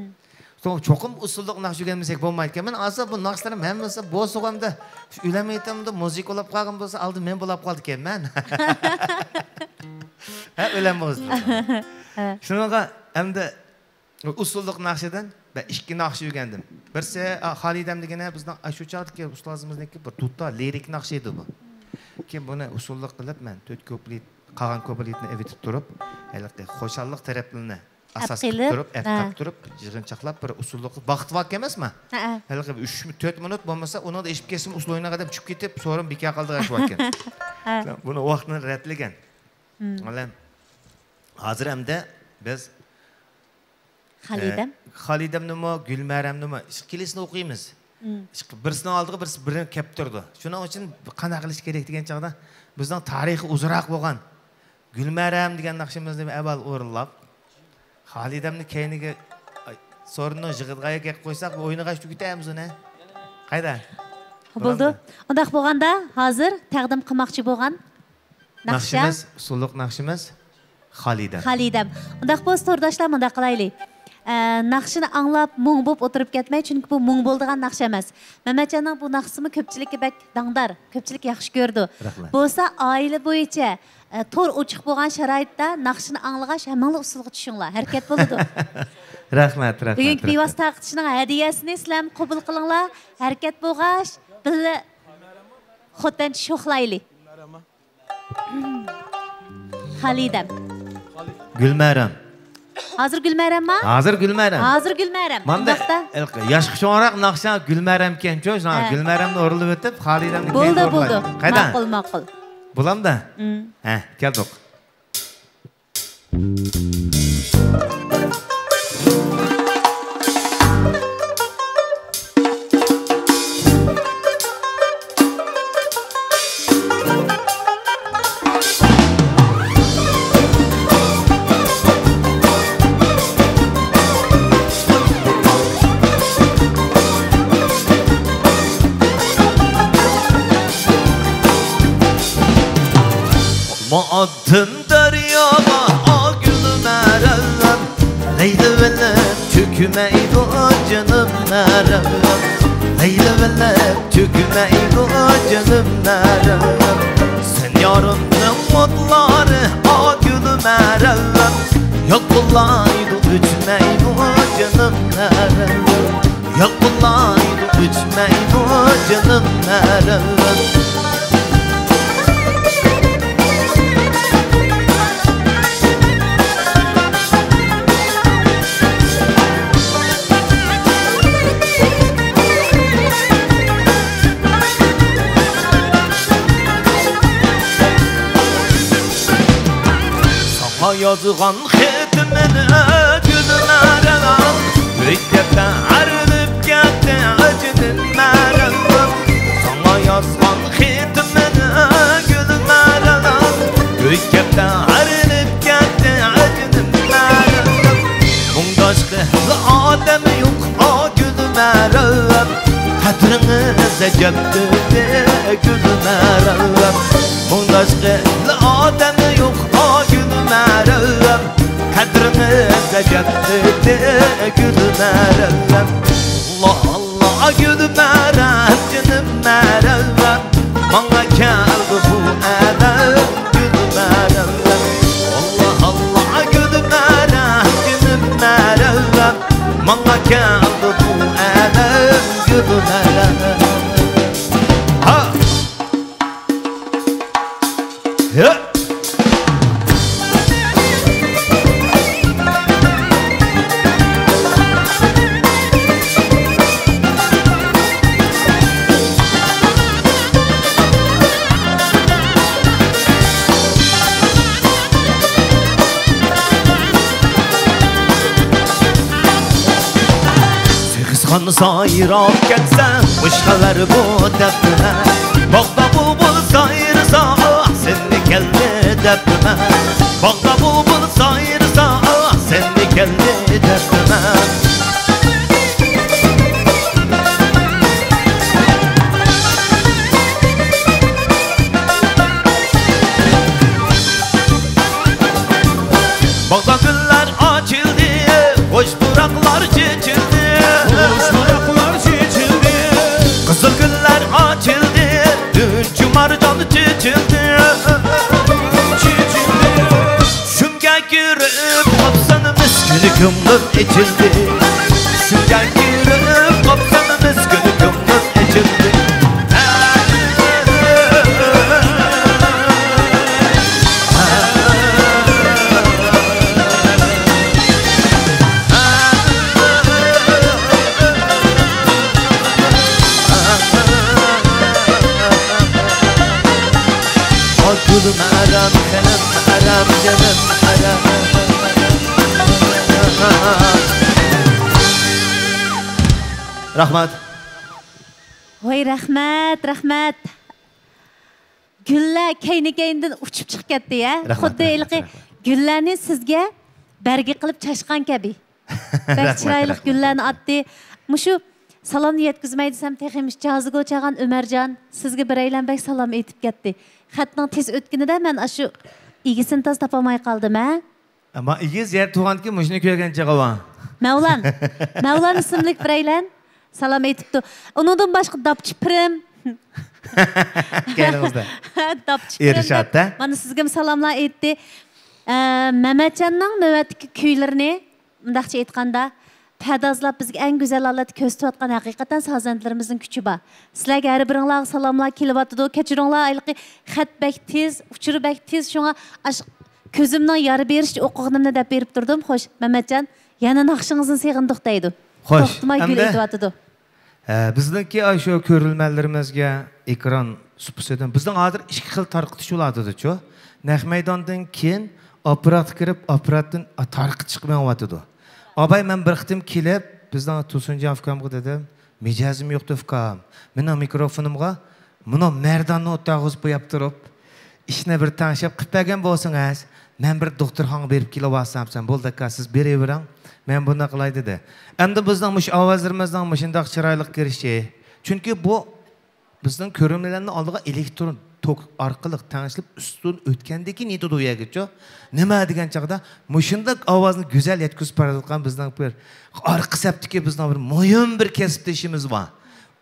چوقۇم ئۇسسۇللۇق ناخشا ئۆگەنمىسەك بولمايدىكەن. مەن ئاسا بۇ ناخشىلىرىم ھەممىسى بولسىغۇ ئەمدى ئۆلەلمەيتتىم، مۇزىكا بولاپ قالغان بولسا ئالدى مەن بولاپ قالىدىكەنمەن. ھە، ئۆلەلمىغۇز. شۇنىڭغا ئەمدى ئۇسسۇللۇق ناخشىدىن مەن ئىككى ناخشا ئۆگەندىم. بىرسى، ئا، خالىدەم دېگىنى بىزنىڭ ئاشۇ چاغدىكى ئۇستازىمىزنىڭكى بىر دۇتار لىرىك ناخشا ئىدى بۇ. كېيىن بۇنى ئۇسسۇللۇق قىلىپ مەن تۆت كۇپلېت، قالغان كۇپلېتنى ئېۋىتىپ تۇرۇپ، ھېلىقى خۇشاللىق تەرەپلىرىنى ئاساس قىلىپ تۇرۇپ، ئەپ قىلىپ تۇرۇپ، يىغىنچاقلاپ بىر ئۇسسۇللۇق، ۋاقتى بار ئەمەسمۇ؟ ھەئە. ھېلىقى ئۈچ، تۆت مىنۇت بولمىسا، ئۇنىڭدا ئېشىپ كەتسىمۇ ئۇسسۇل ئوينىغان ئادەم چۈشۈپ كېتىپ، سورۇن بىكار قالىدىغان ئىش باركەن. ھە. بۇنى ۋاقتىنى رەتلىگەن. مم. مانا ھازىر ئەمدى بىز، خالىدەم؟ ئە، خالىدەمنىمۇ، گۈلمەرەمنىمۇ ئىككىلىسىنى ئوقۇيمىز. مم. ئىككى، بىرسىنىڭ ئالدىغا بىرسى بىرىنى كەپ تۇرىدۇ. شۇنىڭ ئۈچۈن قانداق قىلىش كېرەك دېگەن چاغدا، بىزنىڭ تارىخى ئۇزۇنراق بولغان گۈلمەرەم دېگەن ناخشىمىزنى ئەۋۋەل ئورۇنلاپ، خالىدەمنى كەينىگە، ئاي، سورۇننىڭ يىغىدىغان يەرگە قويساق، بۇ ئوينىغاچ تۈگىتەمىز ئۇنى. قايدا؟ بولدى. ئۇنداق بولغاندا، ھازىر تەقدىم قىلماقچى بولغان ناخشا. ناخشىمىز، ئۇسسۇللۇق ناخشىمىز خالىدەم. خالىدەم. ئۇنداق بولسا، تورداشلار، مۇنداق قىلايلى. ئە، ناخشىنى ئاڭلاپ مۇڭ بولۇپ ئولتۇرۇپ كەتمەي، چۈنكى بۇ مۇڭ بولىدىغان ناخشا ئەمەس. مەمەتجاننىڭ بۇ ناخشىسىمۇ كۆپچىلىككە بەك داڭدار، كۆپچىلىك ياخشى كۆرىدۇ. رەھمەت. بولسا ئائىلە بويىچە، ئە، تور ئوچۇق بولغان شارائىتتا ناخشىنى ئاڭلىغاچ، ھەممىڭلار ئۇسسۇلغا چۈشۈڭلار، ھەرىكەت بولىدۇ. رەھمەت، رەھمەت، بۈگۈنكى رەھمەت. بىۋاسىتە تارقىتىشنىڭ ھەدىيەسىنى سىلەرمۇ قوبۇل قىلىڭلار، ھەرىكەت بولغاچ، بىللە خوتەنچە شوخلايلى. خالىدەم. گۈلمەرەم. ھازىر گۈلمەرەمما؟ ھازىر گۈلمەرەم. ھازىر گۈلمەرەم. ماندا ياشقا چوڭراق ناخشا گۈلمەرەمكەن شۇ، ھە. گۈلمەرەمنى ئورۇنلىۋېتىپ، خالىدەمنى بولدى، بولدى. قايدا؟ ماقۇل، ماقۇل. بولامدا؟ ھە، كەلدۇق. مۇئەددىم دەرياغا ئاگۈل مەرەم، لەيلىۋېلىپ چۆكمەيدۇ جېنىم مەرەم، لەيلىۋېلىپ چۆكمەيدۇ جېنىم مەرەم. سەن يارىمنىڭ ئوتلارى ئاگۈل مەرەم، يالقۇنلايدۇ ئۆچمەيدۇ جېنىم مەرەم. يالقۇنلايدۇ ئۆچمەيدۇ جېنىم مەرەم. ساڭا يازغان خېتىمنى گۈلمەرەم، ئۆيگە تەييارلىنىپ كەتتى جېنىم مەرەم. ساڭا يازغان خېتىمنى گۈلمەرەم، ئۆيگە تەييارلىنىپ كەتتى جېنىم مەرەم. مۇڭداش قىلىدىغان ئادەم يوق، ئا گۈلمەرەم، قەدرىڭنى ئەجەب بىلدى گۈلمەرەم. مۇڭداش قىلىدىغان ئادەم يوق، ئا گۈلمەرەم، قەدرىڭنى ئەجەب بىلدى گۈلمەرەم. ئاللا، ئاللا، گۈلمەرەم، جېنىم مەرەم، ماڭا كەلدى بۇ ئادەم گۈلمەرەم. ئاللا، ئاللا، گۈلمەرەم، جېنىم مەرەم، ماڭا كەلدى بۇ ئادەم گۈلمەرەم. ھا! ھە! سېغىزخان سايراپ كەتسە، خۇش خەۋەر بۇ دەپتىمە. باغدا بۇلبۇل سايرىسا، ئاھ، سەندە كەلدى دەپتىمە. باغدا بۇلبۇل سايرىسا، ئاھ، سەندە كەلدى دەپتىمە. باغدا گۈللەر ئاچىلدى، خۇش پۇراقلار چېچىلدى. خۇش پۇراقلار چېچىلدى. قىزىل گۈللەر ئاچىلدى، ئۈنچە مارجان چېچىلدى. چېچىلدى. چۈشۈمگە كىرىپ قاپسان مىسكىن كۆڭلۈم ئېچىلدى. چۈشۈمگە كىرىپ قاپسان مىسكىن كۆڭلۈم ئېچىلدى. گۈلۈم ئارام، خېنىم ئارام، جېنىم ئارام. رەھمەت. ۋاي، رەھمەت، رەھمەت. گۈللەر كەينى-كەينىدىن ئۇچۇپ چىقىپ كەتتى، ھە؟ رەھمەت، خۇددى رەھمەت، ھېلىقى رەھمەت. گۈللەرنى سىزگە بەرگە قىلىپ چاچقان كەبى. بەك رەھمەت، چىرايلىق رەھمەت. گۈللەرنى ئاتتى. مۇشۇ سالامنى يەتكۈزمەي دېسەم، تېخى مۇشۇ جازىگو چاغان ئۆمەرجان سىزگە بىرەيلەن بەك سالام ئېيتىپ كەتتى. خەتنىڭ تېز ئۆتكىنىدە مەن ئاشۇ ئىگىسىنى تازا تاپالماي قالدىم، ھە؟ ئەمما ئىگىسى يەنە تۇغاندىكىن مۇشۇنى كۆرگەن چېغى بار. مەۋلان. مەۋلان ئىسىملىك بىرەيلەن سالام ئېيتىپتۇ. ئۇنىڭدىن باشقا داپچى پىرىم. كەينىڭىزدە. داپچى پىرىم ئىرشات، دەپ. ھە؟ مانا سىزگىمۇ سالاملار ئېيتتى. ئە، مەمەتجاننىڭ نۆۋەتتىكى كۈيلىرىنى، مۇنداقچە ئېيتقاندا، پەردازلاپ بىزگە ئەڭ گۈزەل ھالەتتە كۆرسىتىۋاتقان ھەقىقەتەن سازەندىلىرىمىزنىڭ كۈچى بار. سىلەرگە ھەر بىرىڭلارغا سالاملار كېلىۋاتىدۇ. كەچۈرۈڭلار، ھېلىقى خەت بەك تېز، ئۇچۇر بەك تېز، شۇڭا ئاش-، كۆزۈمنىڭ يارا بېرىشىچە ئوقۇغىنىمنى دەپ بېرىپ تۇردۇم. خوش، مەمەتجان، يەنە ناخشىڭىزنى سېغىندۇق دەيدۇ. خوش، توختىماي گۈل ئەمدى ئېتىۋاتىدۇ. ھە، بىزنىڭكى ئاشۇ كۆرۈرمەنلىرىمىزگە ئېكران سۇپىسىدىن بىزنىڭ ھازىر ئىككى خىل تارقىتىش بولۇۋاتىدۇچۇ. نەق مەيداندىن كېيىن ئاپپاراتقا كىرىپ، ئاپپاراتتىن تارقىتىشقا مېڭىۋاتىدۇ. ئاباي، مەن بىر قېتىم كېلىپ، بىزنىڭ تۇرسۇنجان ئۇكامغا دېدىم، مىجەزىم يوقتۇ ئۇكام. مېنىڭ مىكروفونۇمغا مۇنۇ مەرداننى ئولتۇرغۇزۇپ قويۇپ تۇرۇپ، ئىشنى بىر تەڭشەپ قىلىپ بەرگەن بولسىڭىز، مەن بىر دوختۇرخانىغا بېرىپ كېلىۋالسام، سەن بولدى ئاكا، سىز بېرىۋېرىڭ، مەن بۇنداق قىلاي دېدى. ئەمدى بىزنىڭ مۇشۇ ئاۋازلىرىمىزنىڭ مۇشۇنداق چىرايلىق كىرىشى، چۈنكى بۇ بىزنىڭ كۆرۈرمەنلەرنىڭ ئالدىغا ئېلېكترون توك ئارقىلىق تەڭشىلىپ ئۈستىدىن ئۆتكەندىن كېيىن يېتىدۇ ئۇ يەرگىچۇ. نېمە دېگەن چاغدا مۇشۇنداق ئاۋازنى گۈزەل يەتكۈزۈپ بارىدىغان بىزنىڭ بىر ئارقا سەپتىكى بىزنىڭ بىر مۇھىم بىر كەسىپدىشىمىز بار.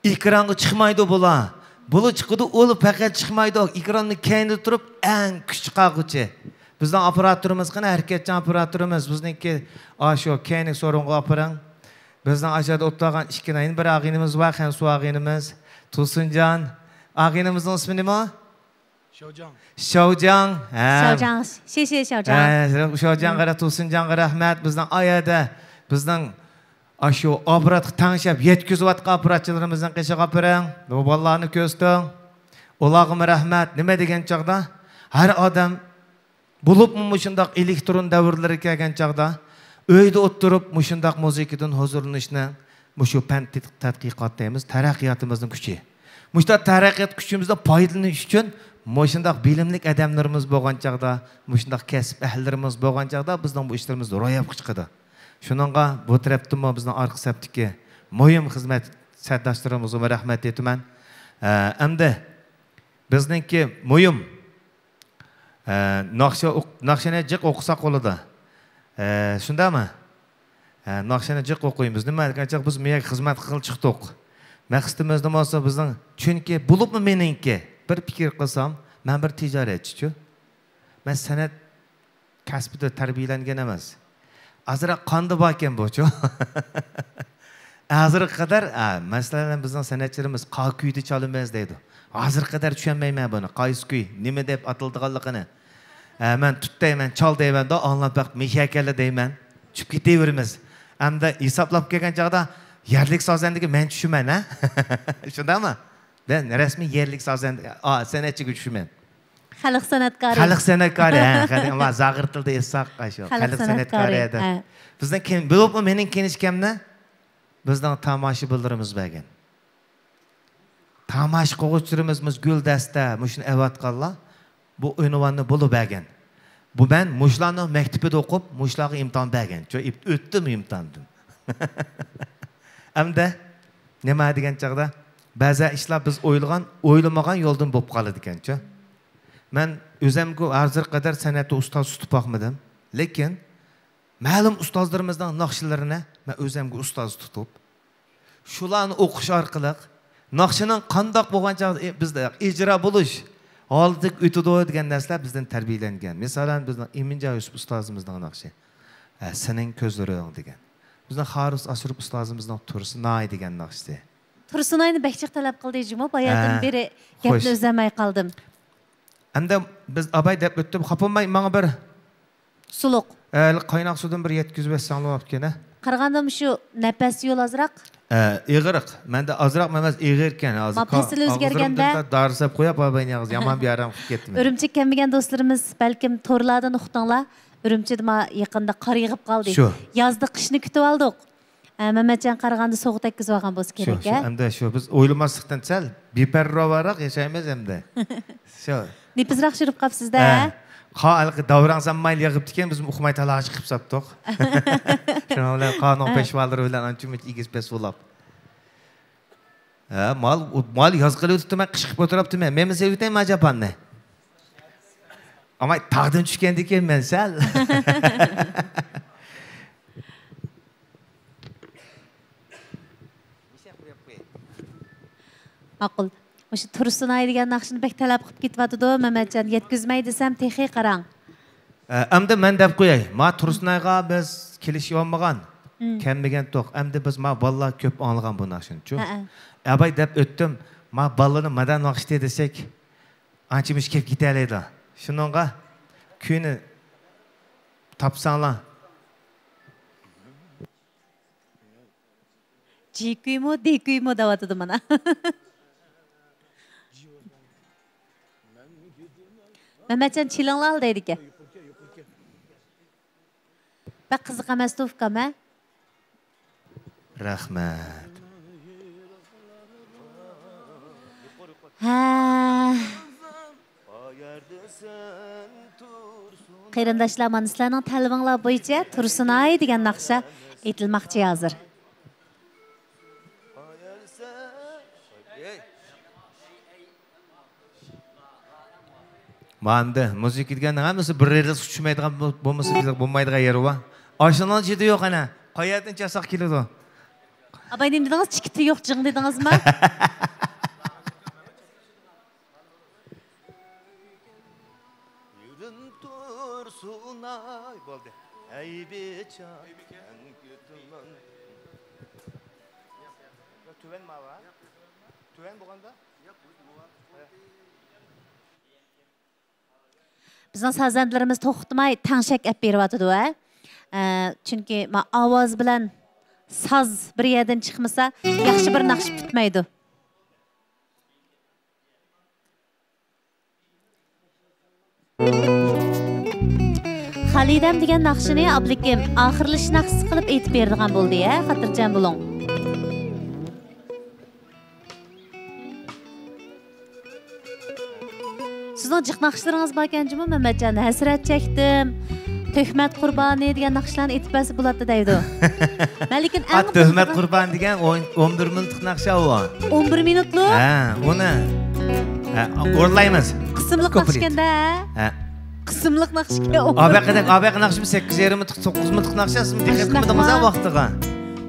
ئېكرانغا چىقمايدۇ بۇلار. بۇلار چىقىدۇ، ئۇلار پەقەت چىقمايدۇ. ئېكراننىڭ كەينىدە تۇرۇپ ئەڭ كۈچ چىقارغۇچى. بىزنىڭ ئاپپاراتورىمىز قېنى، ھەرىكەتچان ئاپپاراتورىمىز، بىزنىڭكى ئاشۇ كەينىدىكى سورۇنغا ئاپىرىڭ. بىزنىڭ ئاشۇ يەردە ئولتۇرغان ئىككى، يەنە بىر ئاغىنىمىز بار، خەنسۇ ئاغىنىمىز، تۇرسۇنجان. ئاغىنىمىزنىڭ ئىسمى نېمە؟ شاۋجاڭ. شاۋجاڭ، ھە. شاۋجاڭ، شېشې شاۋجاڭ. ھە، شاۋجاڭغا رە-، تۇرسۇنجانغا رەھمەت. بىزنىڭ ئا يەردە، بىزنىڭ ئاشۇ ئاپپاراتقا تەڭشەپ يەتكۈزۈۋاتقان ئاپپاراتچىلىرىمىزنىڭ قېشىغا ئاپىرىڭ. بۇ بالىلارنى كۆرسىتىڭ. ئۇلارغىمۇ رەھمەت. نېمە دېگەن چاغدا، ھەر ئادەم بولۇپمۇ مۇشۇنداق ئېلېكترون دەۋرلىرى كەلگەن چاغدا، ئۆيدە ئولتۇرۇپ مۇشۇنداق مۇزىكىدىن ھۇزۇرلىنىشنى مۇشۇ پەن تەت-، تەتقىقات دەيمىز، تەرەققىياتىمىزنىڭ كۈچى. مۇشۇنداق تەرەققىيات كۈچىمىزدىن پايدىلىنىش ئۈچۈن مۇشۇنداق بىلىملىك ئادەملىرىمىز بولغان چاغدا، مۇشۇنداق كەسىپ ئەھلىلىرىمىز بولغان چاغدا بىزنىڭ بۇ ئىشلىرىمىز روياپقا چىقىدۇ. شۇنىڭغا بۇ تەرەپتىنمۇ بىزنىڭ ئارقا سەپتىكى مۇھىم خىزمەت سەپداشلىرىمىزغىمۇ رەھمەت ئېيتىمەن. ئە، ئەمدى بىزنىڭكى مۇھىم ئە، ناخشا ئوق-، ناخشىنى جىق ئوقۇساق بولىدۇ. ئە، شۇنداقمۇ؟ ئە، ناخشىنى جىق ئوقۇيمىز. نېمە دېگەن چاغ بىز مۇ يەرگە خىزمەت قىلغىلى چىقتۇق. مەقسىتىمىز نېمە بولسا بىزنىڭ، چۈنكى بولۇپمۇ مېنىڭكى، بىر پىكىر قىلسام، مەن بىر تىجارەتچىچۇ. مەن سەنئەت كەسپىدە تەربىيەلەنگەن ئەمەس. ئازراق قاندا باركەن بۇچۇ. ھازىرغا قەدەر، ئا، مەسىلەن، بىزنىڭ سەنئەتچىلىرىمىز قاكۈيدە چالىمىز دەيدۇ. ھازىرغا قەدەر چۈشەنمەيمەن بۇنى. قايسى كۈي، نېمە دەپ ئاتىلىدىغانلىقىنى. ئە، مەن تۇت دەيمەن، چال دەيمەندۇ، ئاڭلاپ بېقىپ مىشەكەللە دەيمەن. چۈشۈپ كېتىۋېرىمىز. ئەمدى ھېسابلاپ كەلگەن چاغدا يەرلىك سازەندىگە مەن چۈشىمەن، ھە؟ شۇنداقمۇ؟ مەن رەسمىي يەرلىك سازەندە، ئا، سەنئەتچىگە چۈشىمەن. خەلق سەنئەتكارى. خەلق سەنئەتكارى، ھە، خەلق، ئەمما زاغرا تىلدا ئېيتساق، ئاشۇ خەلق خەلق سەنئەتكارى، سەنئەتكارى دەپ. ھە. بىزنىڭ كىم، بولۇپمۇ مېنىڭ كىنىشكامنى بىزنىڭ تاماشىبىنلىرىمىز بەرگەن. تاماشا قىلغۇچىلىرىمىز مۇشۇ گۈلدەستە، مۇشۇنى ئەۋەتقانلار، بۇ ئۇنۋاننى بۇلا بەرگەن. بۇ مەن مۇشۇلارنىڭ مەكتىپىدە ئوقۇپ، مۇشۇلارغا ئىمتىھان بەرگەن. چۆ-، ئىپ-، ئۆتتۈم ئىمتىھاندىن. ئەمدى نېمە دېگەن چاغدا، بەزى ئىشلار بىز ئويلىغان، ئويلىمىغان يولدىن بولۇپ قالىدىكەنچۇ. مەن ئۆزەمگە ھازىرغا قەدەر سەنئەتتە ئۇستاز تۇتۇپ باقمىدىم. لېكىن مەلۇم ئۇستازلىرىمىزنىڭ ناخشىلىرىنى مەن ئۆزەمگە ئۇستاز تۇتۇپ، شۇلارنى ئوقۇش ئارقىلىق ناخشىنىڭ قانداق بولغان چاغدا، ئى، بىزدە ئىجرا بولۇش ھالىتىگە ئۆتىدۇ دېگەن نەرسىلەر بىزدىن تەربىيەلەنگەن. مىسالەن، بىزنىڭ ئىمىنجان يۈسۈپ ئۇستازىمىزنىڭ ناخشى، ئە، سېنىڭ كۆزلىرىڭ دېگەن. بىزنىڭ خارۇس ئاشۇرۇپ ئۇستازىمىزنىڭ تۇرسۇنئاي دېگەن ناخشىسى. تۇرسۇنئاينى بەك جىق تەلەپ قىلدى جۇمۇ، باياتىن ھە، بېرى گەپنى خوش. ئۈزەلمەي قالدىم. ئەمدى بىز ئاباي دەپ ئۆتتۈم، خاپا بولماي ماڭا بىر سۇلۇق. ئە، قايناق سۇدىن بىر يەتكۈزۈپ بەرسەڭلار بوپتىكەن، ھە؟ قارىغاندا مۇشۇ نەپەس يول ئازراق. ئە، ئېغىرراق. مەندە ئازراق ئەمەس، ئېغىر ئىكەن. ھازىر ما پەسىل ئۆزگەرگەندە ئاغزىمدىن دارى سەپ قويۇپ، ئاباينى ھازىر يامان بىئارام قىلىپ كەتتىم. ئۈرۈمچىگە كەلمىگەن دوستلىرىمىز بەلكىم تورلاردىن ئۇقتۇڭلار. ئۈرۈمچىدە ما يېقىندا قار يېغىپ قالدى. شۇ. يازدا قىشنى كۈتۈۋالدۇق. ئە، مەمەتجان قارىغاندا سوغۇق تەگكۈزۈۋالغان بولسا شۇ، كېرەك، شۇ، ھە؟ ئەمدى شۇ، بىز ئويلىماسلىقتىن سەل بىپەرۋاراق ياشايمىز ئەمدى. شۇ. نېپىزراق يۈرۈپ قاپسىز-دە، ھە؟ قا ھېلىقى داۋراڭ سانمايلا يېغىپتىكەن، بىزمۇ ئۇقماي تالاغا چىقىپ ساپتۇق. شۇنىڭ بىلەن قانۇن ھە. پەشۋالىرى بىلەن ئانچە مۇنچە ئېگىز پەس بولاپ. ھە، مال، مال ياز قىلىۋېتىپتىمەن، قىش قىلىپ ئولتۇراپتىمەن. مەنمۇ سېلىۋېتەيمۇ ئاجاپاننى؟ ئەمما تاغدىن چۈشكەندىكىن مەن سەل. ماقۇل. مۇشۇ تۇرسۇنئاي دېگەن ناخشىنى بەك تەلەپ قىلىپ كېتىۋاتىدۇ، مەمەتجان. يەتكۈزمەي دېسەم، تېخى قاراڭ. ئە، ئەمدى مەن دەپ قوياي. ما تۇرسۇنئايغا بىز كېلىشىۋالمىغان، مم. كەلمىگەنتۇق. ئەمدى بىز ما بالىلار كۆپ ئاڭلىغان بۇ ناخشىنىچۇ. ھەئە. ئەباي دەپ ئۆتتۈم. ما بالىنى مادام ۋاقىتى دېسەك، ئانچە مۇشۇ كېلىپ كېتەلەيدۇ. شۇنىڭغا كۈينى تاپساڭلار. جىكۇيمۇ، دىكۇيمۇ دەۋاتىدۇ مانا. مەمەتجان چېلىڭلار دەيدىكەن. بەك قىزىق ئەمەستۇ ئۇكام، ھە؟ رەھمەت. ھە. قېرىنداشلار، مانا سىلەرنىڭ تەلىپىڭلار بويىچە تۇرسۇنئاي دېگەن ناخشا ئېيتىلماقچى ھازىر. ماندى، مۇزىكا دېگەننىڭ ھەممىسى بىر رېلىسقا چۈشمەيدىغان بول-، بولمىسا بىزگە بولمايدىغان يېرى بار. ئاشۇنىڭ جىدى يوق ئەنە. قايەردىن چالساق كېلىدۇ؟ ئاباي نېمە دېدىڭىز؟ چىكىتى يوق جىڭ دېدىڭىزمۇ؟ يۈرۈم تۇرسۇنئاي بولدى. ھەي بىچارە. تۆۋەن ماۋا. تۆۋەن بولغاندا؟ بىزنىڭ سازەندىلىرىمىز توختىماي تەڭشەك ئەپ بېرىۋاتىدۇ، ھە. ئە، چۈنكى ما ئاۋاز بىلەن ساز بىر يەردىن چىقمىسا، ياخشى بىر ناخشا پۈتمەيدۇ. خالىدەم دېگەن ناخشىنى ئابلىكىم ئاخىرلىشىش ناخشىسى قىلىپ ئېيتىپ بېرىدىغان بولدى، ھە، خاتىرجەم بولۇڭ. سىزنىڭ جىق ناخشىلىرىڭىز باركەن جۇمۇ، مەمەتجان. ھەسرەت چەكتىم، تۆھمەت قۇربانى دېگەن ناخشىلارنى ئېيتىپ بەرسە بولاتتى دەيدۇ. مەن لېكىن ئەڭ تۆھمەت قۇربانى دېگەن ئون، ئون بىر مىنۇتلۇق ناخشا ئۇ. ئون بىر مىنۇتلۇق؟ ھە، ئۇنى، ھە، ئورۇنلايمىز. قىسىملىق ناخشىكەن-دە. ھە. قىسىملىق ناخشىكەن. ئابەقىدەك، ئابەقى ناخشىمۇ سەككىز يېرىم مىنۇتلۇق، توققۇز مىنۇتلۇق ناخشا، سىز دىققەت قىلمىدىڭىز ھە ۋاقتىغا.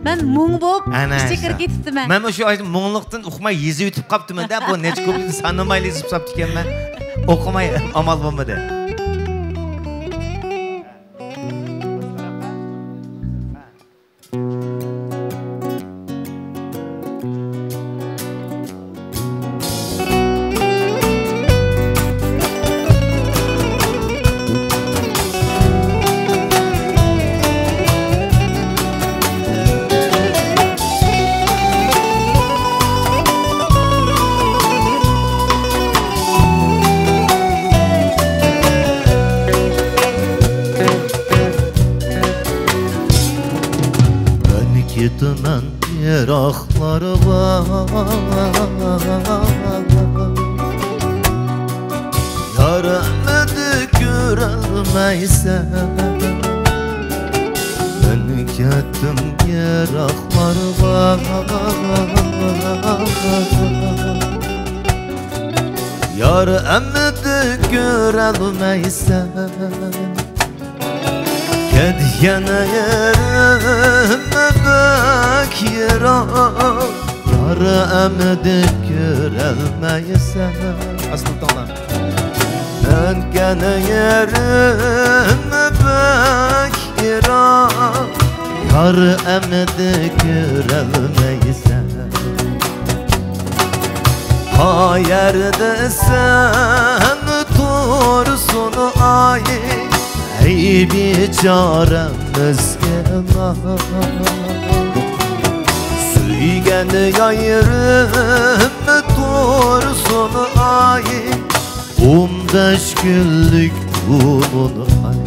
مەن مۇڭ بولۇپ ئىچكىرى كېتىپتىمەن. مەن مۇشۇ مۇڭلۇقتىن ئۇقماي يېزىۋېتىپ قاپتىمەن-دە، بۇ نەچچە كۇپلېتنى سانىمايلا يېزىپ ساپتىكەنمەن. ئوقۇماي ئامال بولمىدى. مەن كېتىمەن يىراقلارغا، يار ئەمدى كۆرەلمەيسەن. مەن كەتتىم يىراقلارغا، يار ئەمدى كۆرەلمەيسەن. كەتكەن يېرىم بەك يىراق، يار ئەمدى كۆرەلمەيسەن. ئاستىلتاڭلار. كەتكەن يېرىم بەك يىراق، يار ئەمدى كۆرەلمەيسەن. قەيەردىسەن تۇرسۇنئاي، ئەي بىچارە مىسكىن. سۆيگەن يېرىم تۇرسۇنئاي، ئون بەش كۈنلۈك ئۇلۇغ ئاي.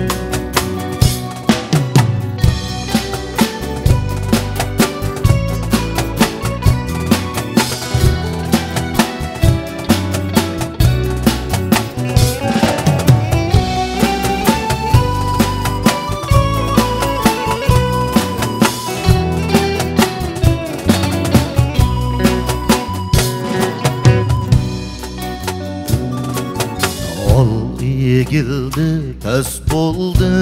ئال ئېگىلدى، پەس بولدى.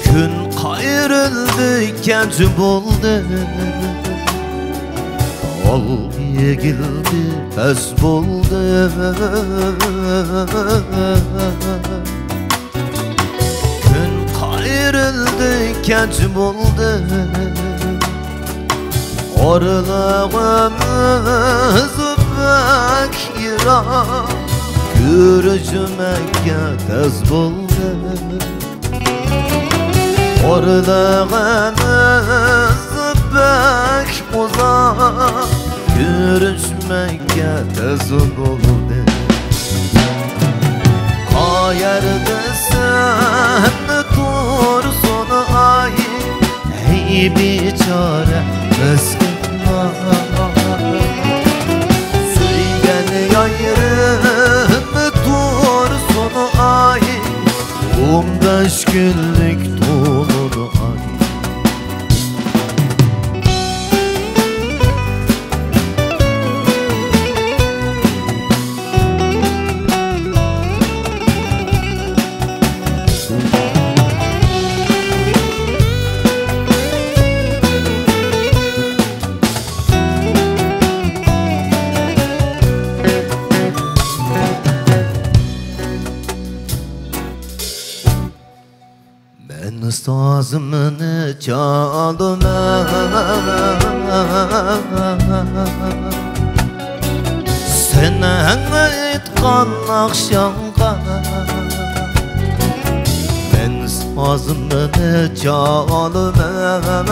كۈن قاي قايرىلدى، كەچ بولدى، ھال ئېگىلدى، پەس بولدى. كۈن قايرىلدى، كەچ بولدى، ئارىلىقىمىز بەك يىراق، كۆرۈشمەككە تەس بولدى. ئارىلىقىمىز بەك ئۇزاق، كۆرۈشمەككە تەس بولدى. قايەردە سەن تۇرسۇن ئاي، ھەي بىچارە مىسكىن ئاي. سۆيگەن يارىم تۇرسۇن ئاي، ئون بەش كۈنلۈك تولىدۇ ئاي. مەن سازىمنى چالىمەن، سەن ئېيتقان ناخشاڭغا. مەن سازىمنى چالىمەن،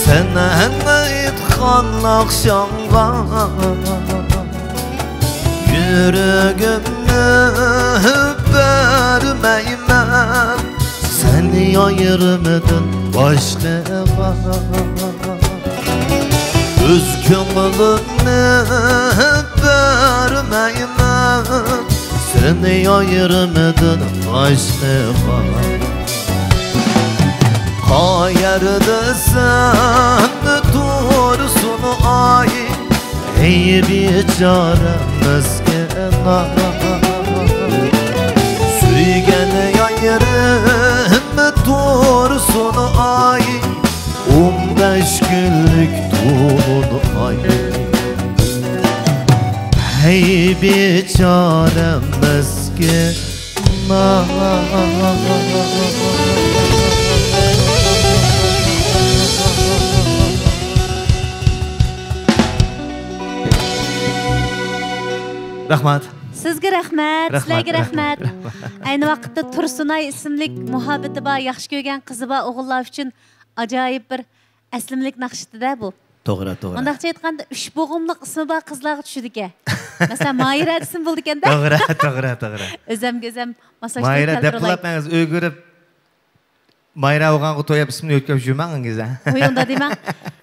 سەن ئېيتقان ناخشاڭغا. يۈرىكىمنى بەرمەيمەن سەن يارىمدىن باشقىغا. ئۆز كۆڭلۈمنى بەرمەيمەن سەن يارىمدىن باشقىغا. قايەردە سەن تۇرسۇن ئاي، ئەي بىچارە مىسكىن ئاي. سۆيگەن يارىم تۇرسۇن ئاي، ئون بەش كۈنلۈك تولىدۇ ئاي. ھەي بىچارە مىسكىن ئاي. رەھمەت. سىزگە رەھمەت، رەھمەت، سىلەرگە رەھمەت، رەھمەت. رەھمەت. ئەينى ۋاقىتتا تۇرسۇنئاي ئىسىملىك مۇھەببىتى بار، ياخشى كۆرگەن قىزى بار ئوغۇللار ئۈچۈن ئاجايىپ بىر ئەسلىمىلىك ناخشىدە بۇ. توغرا، توغرا. مۇنداقچە ئېيتقاندا، ئۈچ بوغۇملۇق ئىسمى بار قىزلارغا چۈشىدىكەن. مەسىلەن، ماھىرە دېسىمۇ بولىدىكەن-دە. توغرا، توغرا، توغرا. ئۆزەمگە ئۆزەم ماساژ ماھىرە دەپ قىلىپ مېڭىڭىز، ئۆگىرىپ، ماھىرە ئالغانغا توي ئەپ ئىسمىنى ئۆتكۈزۈپ يۈرمەڭ ئىنگىز، ھە؟ ھوي، ئۇنداق دېمەڭ.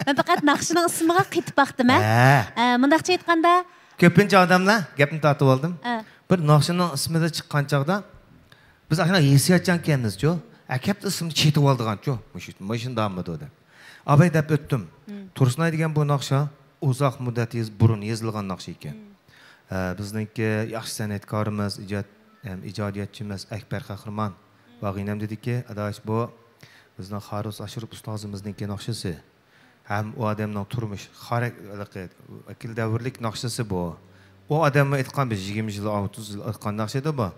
مەن پەقەت ناخشىنىڭ ئىسمىغا قېتىپ باقتىم، ھە؟ ھە. ئە، مۇنداقچە ئېيتقاندا، كۆپىنچە ئادەملەر، گەپنى تارتىۋالدىم. ھە. بىر ناخشىنىڭ ئىسمىدا چىققان چاغدا، بىز ئاشۇنداق ھېسسىياتچان ئىكەنمىزچۇ؟ ئەكەپتۇ ئىسمىنى چېتىۋالىدىغانچۇ؟ مۇشۇ، مۇشۇنداقمىدۇ دەپ. ئاباي دەپ ئۆتتۈم. مم. تۇرسۇنئاي دېگەن بۇ ناخشا ئۇزاق مۇددەت يېز-، بۇرۇن يېزىلغان ناخشا ئىكەن. مم. ئە، بىزنىڭكى ياخشى سەنئەتكارىمىز، ئىجاد-، ئەم، ئىجادىيەتچىمىز ئەكبەر قەھرىمان مم. ۋاغىنەم دېدىكى، ئاداش، بۇ بىزنىڭ خارۇس ئاشرىپ ئۇستازىمىزنىڭكى ناخشىسى. ھەم ئۇ ئادەمنىڭ تۇرمۇش خاراك-، ھېلىقى ۋەكىل دەۋرلىك ناخشىسى بۇ. ئۇ ئادەممۇ ئېيتقان، بىز يىگىرمە يىل، ئوتتۇز يىل ئېيتقان ناخشا ئىدى بۇ.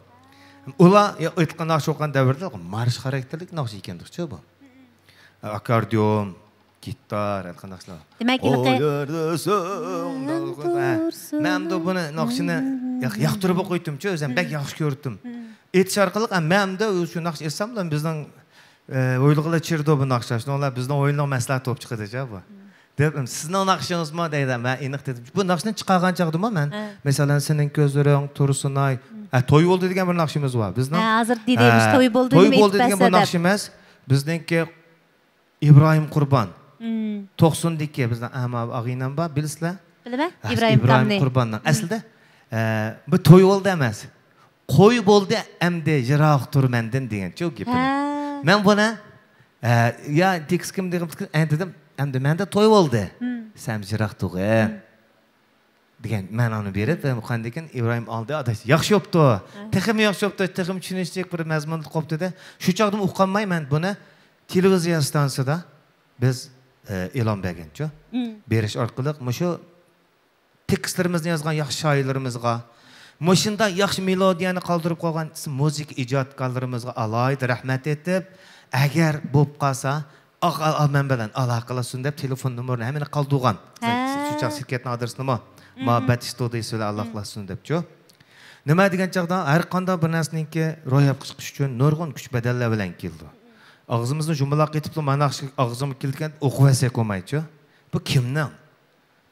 ئۇلار ئېيتقان ناخشا ئوقۇغان دەۋردە مارش خاراكتېرلىك ناخشا ئىكەندىكچۇ بۇ. ئاككوردىيون، گىتار، ھېلىقى ناخشىلار. دېمەك، ھېلىقى ئۇ يەردە سۆڭ-، مەن ئەمدى بۇنى ناخشىنى ياق-، ياقتۇرۇپ ئوقۇيتتىمچۇ، ئۆزۈم بەك ياخشى كۆرۈتتۈم. ئېيتىش ئارقىلىق، ھە، مەن ئەمدى شۇ ناخشا ئېيتساملا بىزنىڭ ئە، ھويلىغىلا چىرىدۇ بۇ ناخشا. شۇنىڭ بىلەن بىزنىڭ ھويلىنىڭ مەھسۇلاتى بولۇپ چىقىدىچۇ بۇ. دەپ، سىزنىڭ ناخشىڭىزمۇ دەيدۇ. مەن ئېنىق دېدىم. بۇ ناخشىنى چىقارغان چاغدىمۇ مەن، ھە. مەسىلەن، سېنىڭ كۆزلىرىڭ، تۇرسۇنئاي، ھە، توي بولدى دېگەن بىر ناخشىمىز بار. بىزنىڭ، ھە، ھازىر دېدى، ھە، توي بولدى، توي نېمە بولدى ئېيتىپ دېگەن بىر بەرسە دەپ. ناخشىمىز. بىزنىڭكى ئىبراھىم قۇربان. مم. توقسۇندىكى بىزنىڭ ئەما ئاغىنەم بار، بىلىسىلەر؟ بىلىمەن، ھە، ئىبراھىم ئىبراھىم تامنى. قۇرباننىڭ. مم. ئەسلىدە، ئە، بۇ توي بولدى ئەمەس. قوي بولدى ئەمدى يىراق تۇر مەندىن دېگەنچۇ گېپىنى. ھە. مەن بۇنى، ئە، يا تېكىست كىم دېگەن، ئە، دېدىم، ئەمدى مەندە توي بولدى. مم. سەن يىراق تۇرغىن. مم. دېگەن مەنانى بېرىپ، ئۇققاندىن كېيىن ئىبراھىم ئالدى، ئاداش، ياخشى بوپتۇ. تېخىمۇ ياخشى بوپتۇ، تېخىمۇ چۈشىنىشلىك بىر مەزمۇندا قوپتۇ-دە. شۇ چاغدىمۇ ئۇقالماي مەن بۇنى تېلېۋىزىيە ئىستانسىسىدا بىز، ئە، ئېلان بەرگەنچۇ. بېرىش ئارقىلىق مۇشۇ تېكىستلىرىمىزنى يازغان ياخشى شائىرلىرىمىزغا، مۇشۇنداق ياخشى مېلودىيەنى قالدۇرۇپ قويغان مۇزىكا ئىجادكارلىرىمىزغا ئالاھىدە رەھمەت ئېيتىپ، ئەگەر بولۇپ قالسا، ئا-، ئا-، مەن بىلەن ئالاقىلەشسۇن دەپ تېلېفون نومۇرىنى ھەممىنى قالدۇرغان. شۇ چاغ شىركەتنىڭ ئادرېسىنىمۇ مۇھەببەت ئىستۇدىيىسى بىلەن ئالاقىلەشسۇن دەپچۇ. نېمە دېگەن چاغدا، ھەر قانداق بىر نەرسىنىڭكى روياپقا چىقىش ئۈچۈن نۇرغۇن كۈچ بەدەللەر بىلەن كېلىدۇ. ئاغزىمىزنى يۇمىلاق ئېتىپلا، مانا ئاغزىمغا كېلىدىكەن، ئوقۇۋەرسەك بولمايچۇ. بۇ كىمنىڭ؟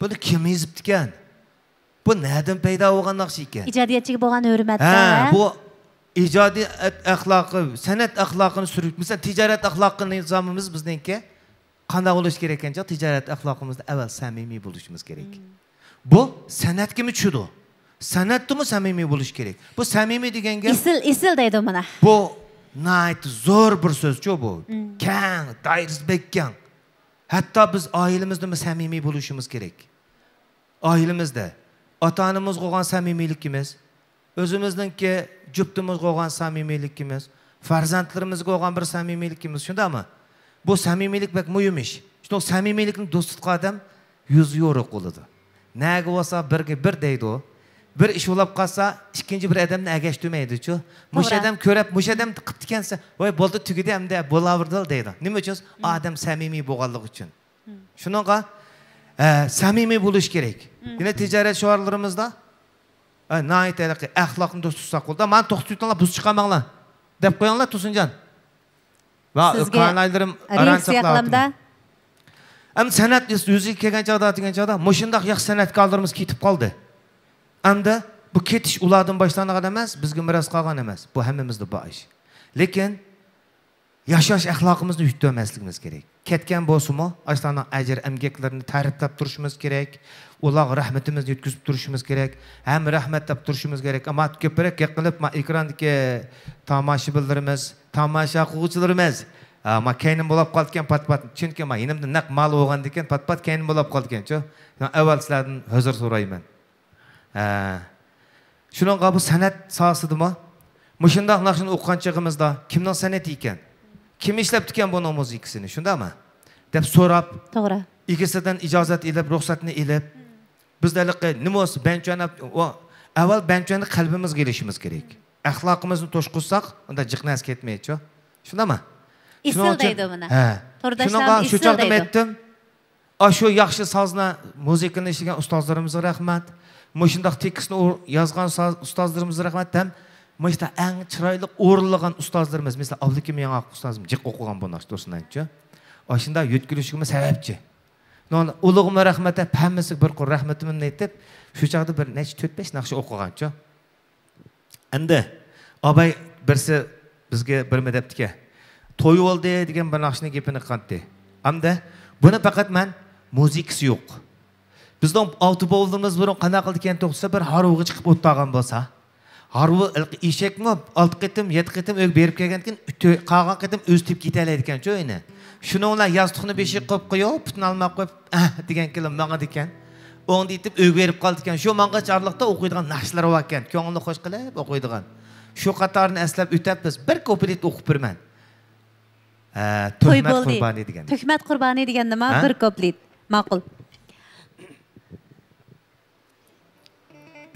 بۇنى كىم يېزىپتىكەن؟ بۇ نەدىن پەيدا بولغان ناخشا ئىكەن؟ ئىجادىيەتچىگە بولغان ھۆرمەتتە. ھە، بۇ ئىجادىيەت ئەخلاقى، سەنئەت ئەخلاقىنى سۈرۈپ، مىسال، تىجارەت ئەخلاقى نىزامىمىز بىزنىڭكى قانداق بولۇشى كېرەك ئىكەن؟ تىجارەت ئەخلاقىمىزدا ئەۋۋەل سەمىمىي بولۇشىمىز كېرەك. بۇ سەنئەتكىمۇ چۈشىدۇ. سەنئەتتىمۇ سەمىمىي بولۇش كېرەك. بۇ سەمىمىي دېگەن گەپ، ئېسىل، ئېسىل دەيدۇ مانا. بۇ ناھايىتى زور بىر سۆزچۇ بۇ. كەڭ، دائىرىسى بەك كەڭ. ھەتتا بىز ئائىلىمىزدىمۇ سەمىمىي بولۇشىمىز كېرەك. ئائىلىمىزدە ئاتا-ئانىمىزغا بولغان سەمىمىيلىكىمىز، ئۆزىمىزنىڭكى جۈپتىمىزگە بولغان سەمىمىيلىكىمىز، پەرزەنتلىرىمىزگە بولغان بىر سەمىمىيلىكىمىز، شۇنداقمۇ؟ بۇ سەمىمىيلىك بەك مۇھىم ئىش. شۇنداق سەمىمىيلىكنى دوست تۇتقان ئادەم يۈزى يورۇق بولىدۇ. نەگە بولسا بىرگە بىر دەيدۇ. بىر ئىش بولۇپ قالسا، ئىككىنچى بىر ئادەمنى ئەگەشتۈرمەيدۇچۇ. مۇشۇ ئادەم كۆرۈپ، مۇشۇ ئادەم قىپتىكەنسە، ۋاي، بولدى، تۈگىدى، ئەمدى بولاۋېرىدۇ دەيدۇ. نېمە ئۈچۈن؟ ئادەم سەمىمىي بولغانلىقى ئۈچۈن. شۇنىڭغا، ئە، سەمىمىي بولۇش كېرەك. يەنە تىجارەت شوئارلىرىمىزدا، ئە، ناھايىتى ھېلىقى ئەخلاقنى دوست تۇتساق بولىدۇ. مانا توختىتىۋېتىڭلار، بۇز چىقارماڭلار دەپ قويۇڭلار، تۇرسۇنجان. ۋە سىزگە ئۇكرانايلىرىم رېئاكسىيە قىلامدا. ئەمدى سەنئەت يۈز-، يۈزىگە كەلگەن چاغدا، دېگەن چاغدا، مۇشۇنداق ياخشى سەنئەتكارلىرىمىز كېتىپ قالدى. ئەمدى بۇ كېتىش ئۇلاردىن باشلانغان ئەمەس، بىزگە مىراس قالغان ئەمەس. بۇ ھەممىمىزدە بار ئىش. لېكىن ياشاش ئەخلاقىمىزنى يىتىۋەرمەسلىكىمىز كېرەك. كەتكەن بولسىمۇ، ئاشۇلارنىڭ ئەجىر ئەمگەكلىرىنى تەرىپلەپ تۇرۇشىمىز كېرەك. ئۇلارغا رەھمىتىمىزنى يەتكۈزۈپ تۇرۇشىمىز كېرەك. ھەم رەھمەت دەپ تۇرۇشىمىز كېرەك. ئەمما كۆپرەك گەپ قىلىپ، ما ئېكراندىكى تاماشىبىنلىرىمىز، تاماشا قىلغۇچىلىرىمىز، ئا، ما كەينىم بولاپ قالىدىكەن پات-پات. چۈنكى ما يېنىمدا نەق مال بولغاندىكىن پات-پات كەينىم بولاپ قالىدىكەنچۇ. ئەۋۋەل سىلەردىن ئۆزۈر سورايمەن. ھە. شۇنىڭغا بۇ سەنئەت ساھەسىدىمۇ مۇشۇنداق ناخشىنى ئوقۇغان چېغىمىزدا كىمنىڭ سەنئىتى ئىكەن؟ كىم ئىشلەپتىكەن بۇنىڭ مۇزىكىسىنى، شۇنداقمۇ؟ دەپ سوراپ، توغرا، ئىگىسىدىن ئىجازەت ئېلىپ، رۇخسەتنى ئېلىپ، بىز ھېلىقى نېمە بولسا بەنچۈەننى، ئەۋۋەل بەنچۈەننى قەلبىمىزگە ئېلىشىمىز كېرەك. ئەخلاقىمىزنى توشقۇزساق، ئۇندا جىق نەرسە كەتمەيدىچۇ. شۇنداقمۇ؟ ئېسىل دەيدۇ بۇنى. ھە. تورداشلار شۇنىڭغا ئېسىل شۇ چاغدا دەيدۇ. ئېيتتىم. ئاشۇ ياخشى سازنى، مۇزىكىنى ئىشلىگەن ئۇستازلىرىمىزغا رەھمەت. مۇشۇنداق تېكىستنى ئۇر-، يازغان ساز-، ئۇستازلىرىمىزغا رەھمەت ھەم مۇشۇنداق ئەڭ چىرايلىق ئورۇنلىغان ئۇستازلىرىمىز، مەسىلەن، ئابلىكىم ياڭاق ئۇستازىم جىق ئوقۇغان بۇ ناخشا تۇرسۇن ئەنچە. ئاشۇنداق يۆتكىلىشىگىمۇ سەۋەبچى. ئۇلىغىمۇ رەھمەت دەپ، ھەممىسىگە بىر قۇر رەھمىتىمنى ئېيتىپ، شۇ چاغدا بىر نەچچە تۆت-بەش ناخشا ئوقۇغانچۇ. ئەمدى ئاباي بىرسى بىزگە بىرمۇ دەپتىكەن. توي بولدى دېگەن بىر ناخشىنىڭ گېپىنى قىلاتتى. ئەمدى بۇنى پەقەت مەن مۇزىكىسى يوق. بىزنىڭ ئاۋتوبوۋلىرىمىز بۇرۇن قانداق قىلىدىكەن توختىسا، بىر ھارۋىغا چىقىپ ئولتۇرغان بولسا، ھارۋا ھېلىقى ئېشەكمۇ ئالتە قېتىم، يەتتە قېتىم ئۆيگە بېرىپ كەلگەندىكىن، تۆ-، قالغان قېتىم ئۆزى تېپىپ كېتەلەيدىكەنچۇ ئۆينى. شۇنىڭ بىلەن ياستۇقنى بېشىغا قويۇپ قويۇپ، پۇتىنى ئالماي قويۇپ، ئەھ دېگەن كېلىپ ماڭىدىكەن. ئوڭدا يېتىپ ئۆيگە بېرىپ قالىدىكەن. شۇ ماڭغاچ ئارىلىقتا ئوقۇيدىغان ناخشىلار باركەن، كۆڭلىنى خوش قىلىپ ئوقۇيدىغان. شۇ قاتارنى ئەسلەپ ئۆتەپ بىز بىر كۇپلېت ئوقۇپ بېرىمەن. ھە، توي تۆھمەت بولدى. قۇربانى دېگەن. تۆھمەت قۇربانى دېگەن نېمە؟ ھە؟ بىر كۇپلېت. ماقۇل.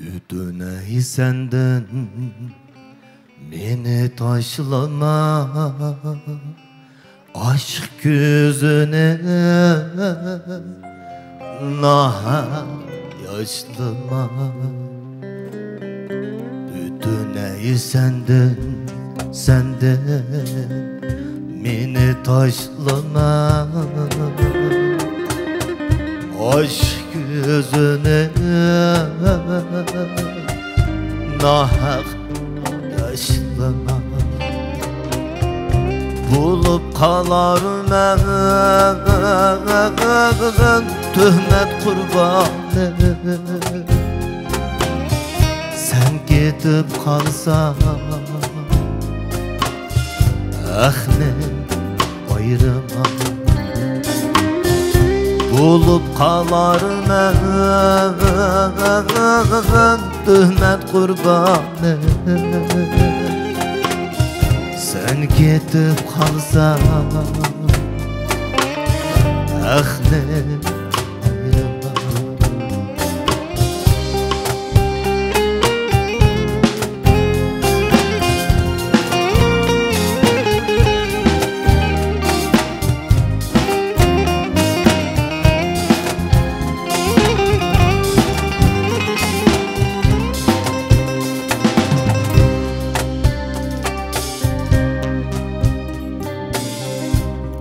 ئۆتۈنەي سەندىن مېنى تاشلىما، ئاشىق كۆزۈڭنى ناھەق ياشلىما. ئۆتۈنەي سەندىن، سەندىن مېنى تاشلىما. ئاشىق كۆزۈڭنى ناھەق ياشلىما. بولۇپ قالارمەن تۆھمەت قۇربانى. سەن كېتىپ قالساڭ، ئەخنى ئايرىما. بولۇپ قالارمەن تۆھمەت قۇربانى، سەن كېتىپ قالساڭ ئەخنى.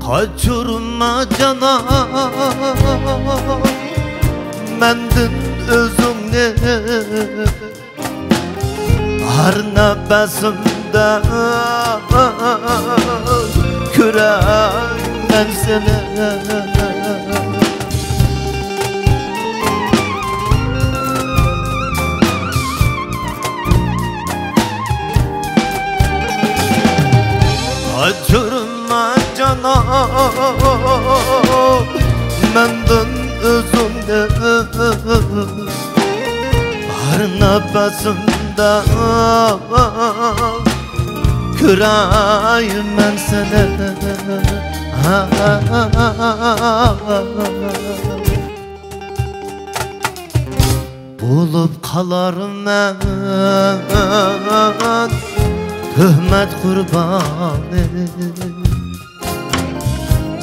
قاچۇرما جانان مەندىن ئۆزۈڭنى، ھەر نەپەسىمدە كۆرەي مەن سېنى. قاچۇرما جانان مەندىن ئۆزۈڭنى، ھەر نەپەسىمدە كۆرەي مەن سېنى. بولۇپ قالارمەن تۆھمەت قۇربانى،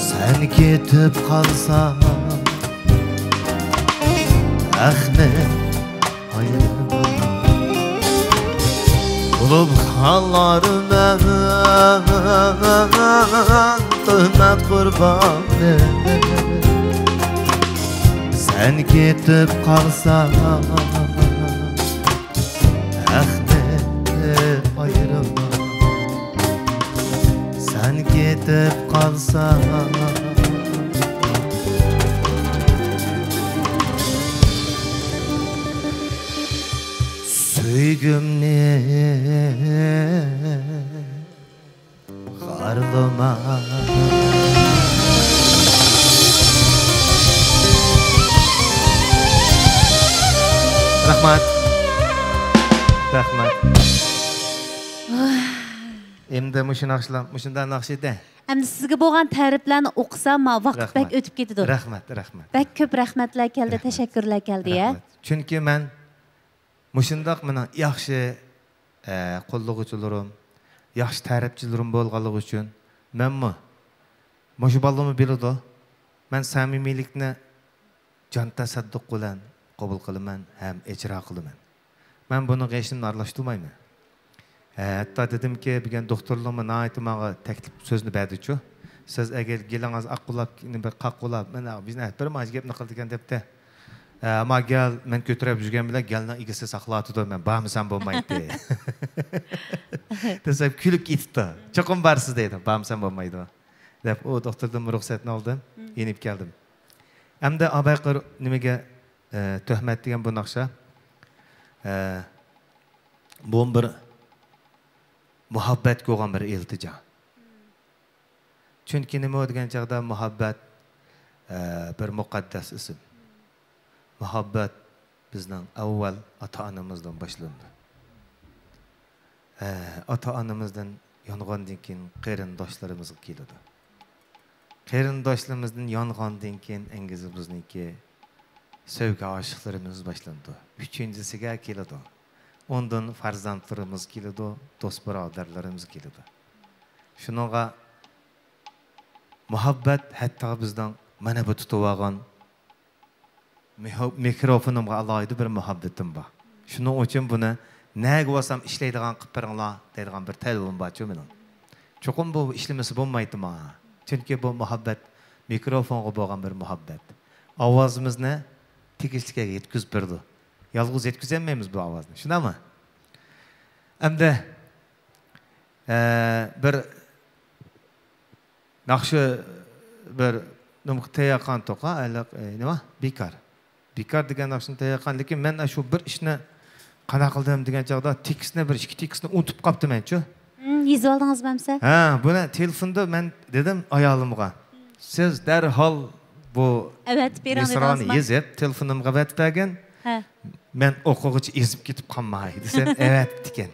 سەن كېتىپ قالساڭ ئەخنى ئايرىلما. بولۇپ قالارمەن تۆھمەت قۇربانى، سەن كېتىپ قالساڭ ئەخنى ئايرىلما. سەن كېتىپ قالساڭ سۆيگۈمنى خارلىما. رەھمەت. رەھمەت. ئەمدى مۇشۇ ناخشىلار، مۇشۇنداق ناخشا ئىدى. ئەمدى سىزگە بولغان تەرىپلەرنى ئوقۇسام، ۋاقىت بەك ئۆتۈپ كېتىدۇ. رەھمەت، رەھمەت. بەك كۆپ رەھمەتلەر كەلدى، رەھمەت. تەشەككۈرلەر كەلدى، يا. رەھمەت. چۈنكى مەن مۇشۇنداق مېنىڭ ياخشى، ئە، قوللىغۇچىلىرىم، ياخشى تەرىپچىلىرىم بولغانلىقى ئۈچۈن مەنمۇ، مۇشۇ بالىمۇ بىلىدۇ، مەن سەمىمىيلىكنى جان تەسەددۇق بىلەن قوبۇل قىلىمەن ھەم ئىجرا قىلىمەن. مەن بۇنىڭغا ھېچنېمىنى ئارىلاشتۇرمايمەن. ھە، ھەتتا دېدىمكى، بۈگۈن دوختۇرلىرىممۇ ناھايىتى ماڭا تەكلىپ سۆزنى بەردىچۇ. سىز ئەگەر گېلىڭىز ئاق بولاپ، كېيىن بىر قاق بولاپ، مانا بىزنى ھەر بىر مانا گەپنى قىلىدىكەن دەپتى. ھە، ئەمما گەل مەن كۆتۈرۈپ يۈرگەن بىلەن گەلنىڭ ئىگىسى ساقلاۋاتىدۇ، مەن بارمىسام بولمايتتى. دېسەم كۈلۈپ كېتىپتۇ. چوقۇم بارسىز دەيدۇ، بارمىسام بولمايدۇ. دەپ ئۇ دوختۇردىن رۇخسەتنى ئالدىم، مم. يېنىپ كەلدىم. ئەمدى ئابايقىر نېمىگە، ئە، تۆھمەت دېگەن بۇ ناخشا، ئە، بۇ بىر مۇھەببەتكە بولغان بىر ئىلتىجا. چۈنكى نېمە دېگەن چاغدا مۇھەببەت، ئە، بىر مۇقەددەس ئىسىم. مۇھەببەت بىزنىڭ ئەۋۋەل ئاتا-ئانىمىزدىن باشلىنىدۇ. ھە، ئاتا-ئانىمىزدىن يانغاندىن كېيىن قېرىنداشلىرىمىزغا كېلىدۇ. قېرىنداشلىرىمىزدىن يانغاندىن كېيىن ئەڭگىزى بىزنىڭكى سۆيگۈ ئاشىقلىرىمىز باشلىنىدۇ. ئۈچىنچىسىگە كېلىدۇ. ئۇندىن پەرزەنتلىرىمىز كېلىدۇ، دوست-بۇرادەرلىرىمىز كېلىدۇ. شۇنىڭغا مۇھەببەت ھەتتا بىزنىڭ مانا بۇ تۇتۇۋالغان مىھو-، مىكروفونۇمغا ئالاھىدە بىر مۇھەببىتىم بار. شۇنىڭ ئۈچۈن بۇنى نەگە بولسام ئىشلەيدىغان قىلىپ بېرىڭلار دەيدىغان بىر تەلىپىم بارچۇ مېنىڭ. چوقۇم بۇ ئىشلىمىسە بولمايتتى ماڭا. چۈنكى بۇ مۇھەببەت مىكروفونغا بولغان بىر مۇھەببەت. ئاۋازىمىزنى تېگىشلىك يەرگە يەتكۈزۈپ بېرىدۇ. يالغۇز يەتكۈزەلمەيمىز بۇ ئاۋازنى. شۇنداقمۇ؟ ئەمدى، ئە، بىر ناخشا بىر نېمىگە تەييارقانتۇق، ھە، ھېلىق، ئە، نېمە؟ بىكار. بىكار دېگەن ناخشىنى تەييارقان، لېكىن مەن شۇ بىر ئىشنى قانداق قىلدىم دېگەن چاغدا تېكىستنى، بىر ئىككى تېكىستنى ئۇنتۇپ قاپتىمەنچۇ. ھىم، يېزىۋالدىڭىزمۇ ئەمسە؟ ھە، بۇنى تېلېفوندا مەن دېدىم ئايالىمغا، سىز دەرھال بۇ ئەۋەتىپ بېرىڭ مىسرانى دېدىڭىزمۇ؟ يېزىپ، تېلېفونۇمغا ئەۋەتىپ بەرگىن. ھە. مەن ئوقۇغۇچە ئېزىپ كېتىپ قالماي دېسەم، ئەۋەتىپتىكەن.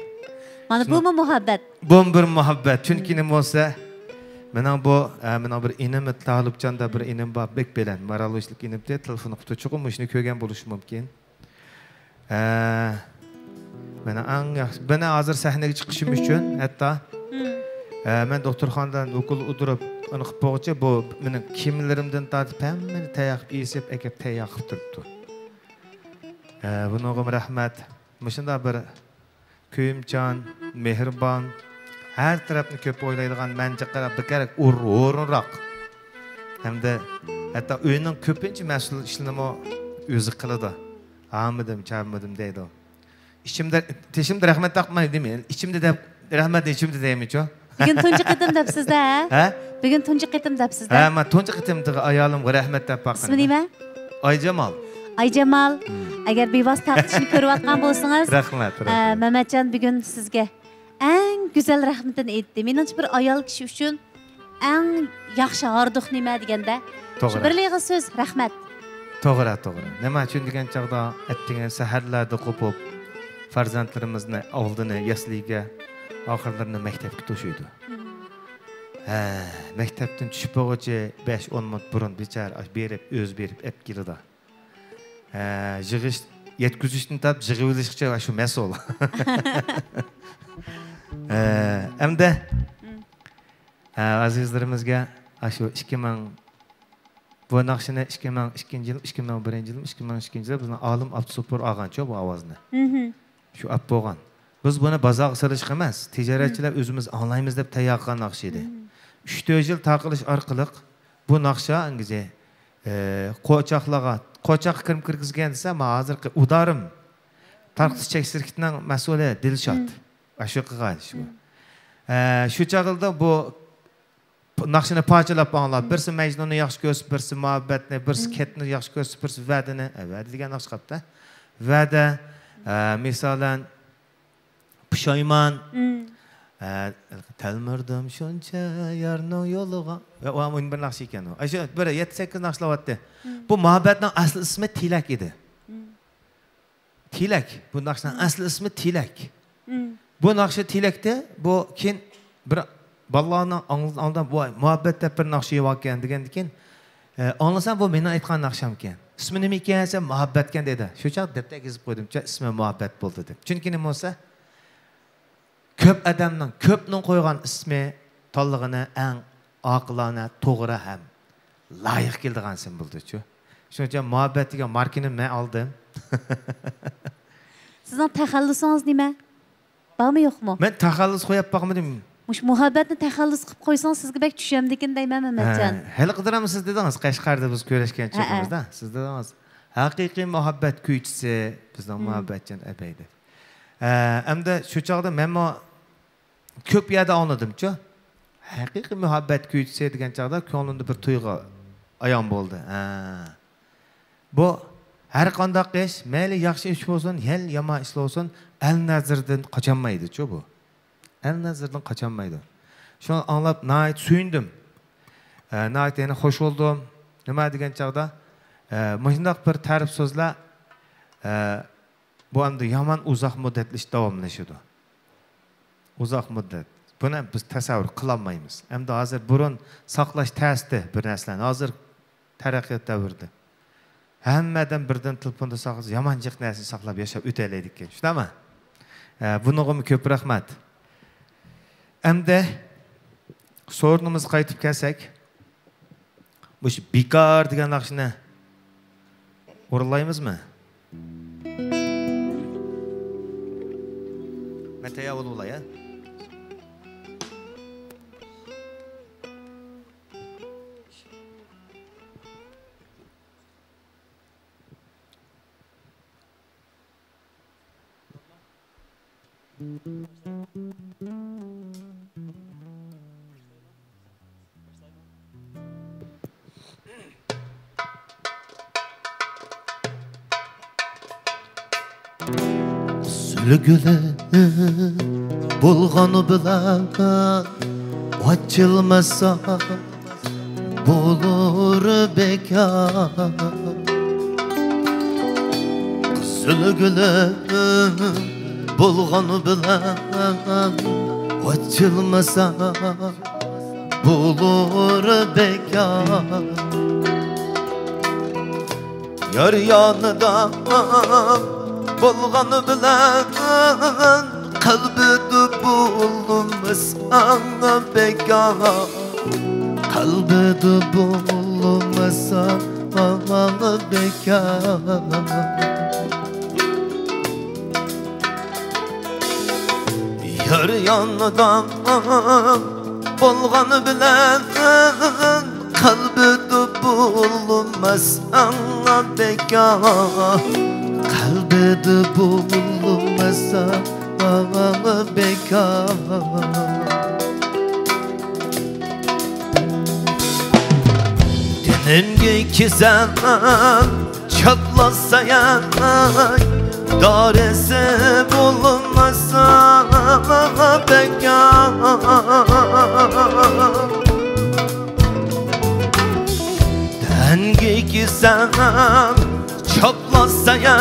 مانا بۇمۇ مۇھەببەت. بۇمۇ بىر مۇھەببەت. چۈنكى نېمە بولسا، مېنىڭ بۇ، ئە، مېنىڭ بىر ئىنىم، تالىپجاندا بىر ئىنىم بار، بەك بەلەنت، مارالوچلۇق ئىنىم دەپ تېلېفون قىپتۇ. چوقۇم مۇشۇنى كۆرگەن بولۇشى مۇمكىن. ئە، مېنىڭ ئەڭ ياخشى، مېنىڭ ھازىر سەھنىگە چىقىشىم ئۈچۈن ھەتتا، ئە، مەن دوختۇرخانىدا ئوكۇل ئۇدۇرۇپ، ئۇنى قىلىپ بولغۇچە بۇ مېنىڭ كىيىملىرىمدىن تارتىپ ھەممىنى تەييار قىلىپ، ئېسىپ ئەكەپ تەييار قىلىپ تۇرۇپتۇ. ئە، بۇنىڭغىمۇ رەھمەت. مۇشۇنداق بىر كۆيۈمچان، مېھرىبان، ھەر تەرەپنى كۆپ ئويلايدىغان، مەنچە قاراپ بىكار ئورۇنراق. ھەمدە ھەتتا ئۆينىڭ كۆپىنچە مەسئۇل ئىشلىرىنىمۇ ئۆزى قىلىدۇ. ھارمىدىم، چارمىدىم دەيدۇ. ئىچىمدە، تېشىمدا رەھمەت تاپماي دېمەي. ئىچىمدە دەپ، رەھمەتنى ئىچىمدە دەيمىچۇ؟ بۈگۈن تۇنجى قېتىم دەپسىز-دە، ھە؟ ھە؟ بۈگۈن تۇنجى قېتىم دەپسىز-دە. ھە، مەن تۇنجى قېتىم تېخى ئايالىمغا رەھمەت دەپ باققىنىم. ئىسمى نېمە؟ ئايجامال. ئايجامال، ئەگەر بىۋاسىتە تارقىتىشنى كۆرۈۋاتقان بولسىڭىز، رەھمەت، ئە، رەھمەت. مەمەتجان بۈگۈن سىزگە ئەڭ گۈزەل رەھمىتىنى ئېيتتى. مېنىڭچە بىر ئايال كىشى ئۈچۈن ئەڭ ياخشى ھاردۇق نېمە دېگەندە، شۇ توغرا. بىرلىغا سۆز، رەھمەت. توغرا، توغرا. نېمە ئۈچۈن دېگەن چاغدا، ئەتىگەن سەھەرلەردە قوپۇپ، پەرزەنتلىرىمىزنى ئالدىنى يەسلىگە، ئاخىرلىرىنى مەكتەپكە توشۇيدۇ. ھە، مەكتەپتىن چۈشۈپ بولغۇچە بەش ئون مىنۇت بۇرۇن بىچارە بېرىپ، ئۆزى بېرىپ ئەپ كېلىدۇ. ھە، يىغىش، يەتكۈزۈشتىن تارتىپ يىغىۋېلىشقىچە شۇ مەسئۇل. ھە، ئەمدى، ھە، ئازىزلىرىمىزگە شۇ ئىككى مىڭ، بۇ ناخشىنى ئىككى مىڭ ئىككىنچى يىل، ئىككى مىڭ بىرىنچى يىل، ئىككى مىڭ ئىككىنچى يىل بىزنىڭ ئالىم ئابدۇسوپۇر ئاغانچۇ بۇ ئاۋازنى. شۇ ئاپ بولغان. بىز بۇنى بازارغا سېلىشقا ئەمەس، تىجارەتچىلەر ئۆزىمىز ئاڭلايمىز دەپ تەييار قىلغان ناخشا ئىدى. ئۈچ تۆت يىل تارقىلىش ئارقىلىق بۇ ناخشا ئەنگىزى، ئە، قوچاقلارغا، قوچاققا كىرىم كىرگۈزگەن دېسە، مانا ھازىرقى ئۇدارىم، تارقىتىش چەك شىركىتىنىڭ مەسئۇلى دىلشات. ئاشۇ قىلغان ئىش بۇ. ئە، شۇ چاغلىدا بۇ ناخشىنى پارچىلاپ ئاڭلاپ، بىرسى مەجنۇننى ياخشى كۆرسە، بىرسى مۇھەببەتنى، بىرسى كەتنى ياخشى كۆرسە، بىرسى ۋەدىنى، ئە، ۋەدە دېگەن ناخشا قاپتۇ. ۋەدە، ئە، مىسالەن، پۇشايمان، ئە، تەلمۈردۈم شۇنچە يارنىڭ يولىغا. ۋە ئۇ ھەم بىر ناخشا ئىكەن ئۇ. ئاشۇ بىر يەتتە سەككىز ناخشىلاۋاتتى. بۇ مۇھەببەتنىڭ ئەسلى ئىسمى تىلەك ئىدى. تىلەك. بۇ ناخشىنىڭ ئەسلى ئىسمى تىلەك. بۇ ناخشا تىلەكتە، بۇ كېيىن بىر بالىلارنىڭ ئاڭ-، ئاڭلىدىم، ۋاي، مۇھەببەت دەپ بىر ناخشا باركەن دېگەندىكىن، ئە، ئاڭلىسام، بۇ مېنىڭ ئېيتقان ناخشامكەن. ئىسمى نېمىكەن دېسەم، مۇھەببەتكەن دېدى. شۇ چاغ دەپتەرگە يېزىپ قويدۇم، چا، ئىسمى مۇھەببەت بولدى دەپ. چۈنكى نېمە بولسا، كۆپ ئادەمنىڭ، كۆپنىڭ قويغان ئىسمى تاللىغىنى ئەڭ ئاقىلانە، توغرا ھەم لايىق كېلىدىغان ئىسىم بولدىچۇ. شۇنىڭ ئۈچۈن مۇھەببەت دېگەن ماركىنى مەن ئالدىم. سىزنىڭ تەخەللۇسىڭىز نېمە؟ بارمۇ يوقمۇ؟ مەن تەخەللۇس قويۇپ باقمىدىم. مۇشۇ مۇھەببەتنى تەخەللۇس قىلىپ قويسىڭىز سىزگە بەك چۈشەمدىكىن دەيمەن مەمەتجان. ھە، ھېلىقى دىرامدا سىز دېدىڭىز، قەشقەردە بىز كۆرۈشكەن چېغىمىزدا سىز دېدىڭىز، ھەقىقىي مۇھەببەت كۈيچىسى بىزنىڭ مۇھەببەتجان ئەبەي دەپ. ھە، ئەمدى شۇ چاغدا مەنمۇ كۆپ يەردە ئاڭلىدىمچۇ. ھەقىقىي مۇھەببەت كۈيچىسى دېگەن چاغدا كۆڭلۈمدە بىر تۇيغۇ ئايان بولدى. ھە. بۇ ھەر قانداق ئىش، مەيلى ياخشى ئىش بولسۇن، يەل يامان ئىش بولسۇن، ئەل نەزىرىدىن قاچالمايدىچۇ بۇ. ئەل نەزىرىدىن قاچالمايدۇ. شۇنى ئاڭلاپ ناھايىتى سۆيۈندۈم. ئە، ناھايىتى يەنە خوش بولدۇم. نېمە دېگەن چاغدا، ئە، مۇشۇنداق بىر تەرىپ سۆزلەر، ئە، بۇ ئەمدى يامان ئۇزاق مۇددەتلىك داۋاملىشىدۇ. ئۇزاق مۇددەت. بۇنى بىز تەسەۋۋۇر قىلالمايمىز. ئەمدى ھازىر بۇرۇن ساقلاش تەستى بىر نەرسىلەرنى. ھازىر تەرەققىيات دەۋرىدە. ھەممە ئادەم بىردىن تېلېفوندا ساقلىسا، يامان جىق نەرسىنى ساقلاپ ياشاپ ئۆتەلەيدىكەن. شۇنداقمۇ؟ ھە، بۇنىڭغىمۇ كۆپ رەھمەت. ئەمدى سورۇنىمىزغا قايتىپ كەلسەك، مۇشۇ بىكار دېگەن ناخشىنى ئورۇنلايمىزمۇ؟ مەن تەييار بولۇپ ئالاي، ھە؟ سۈلگۈلەر بولغان بىلەن ئاچىلمىسا، بولۇر بىكار. قىزىل گۈلۈم بولغان بىلەن ئاچىلمىسا بولۇر بىكار. يار يانىدا بولغان بىلەن قەلبىدە بولمىساڭ بىكار. قەلبىدە بولمىساڭ بىكار. يار يانىدا بولغان بىلەن قەلبىدە بولمىساڭ بىكار. قەلبىدە بولمىساڭ بىكار. تېنىمگە كېسەل چاپلاسا يا، دارىسى بولمىسا بىكار. تەنگە كېسەل چاپلاسا يا،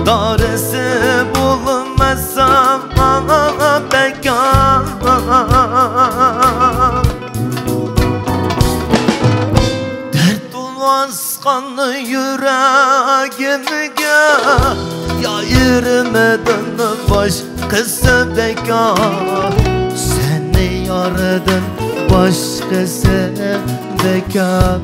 دارىسى بولمىسا بىكار. دەرد باسقان يۈرەگىمگە يا ئېرىمدىن باشقىسى بىكار. سېنى ياردىن باشقىسى بىكار.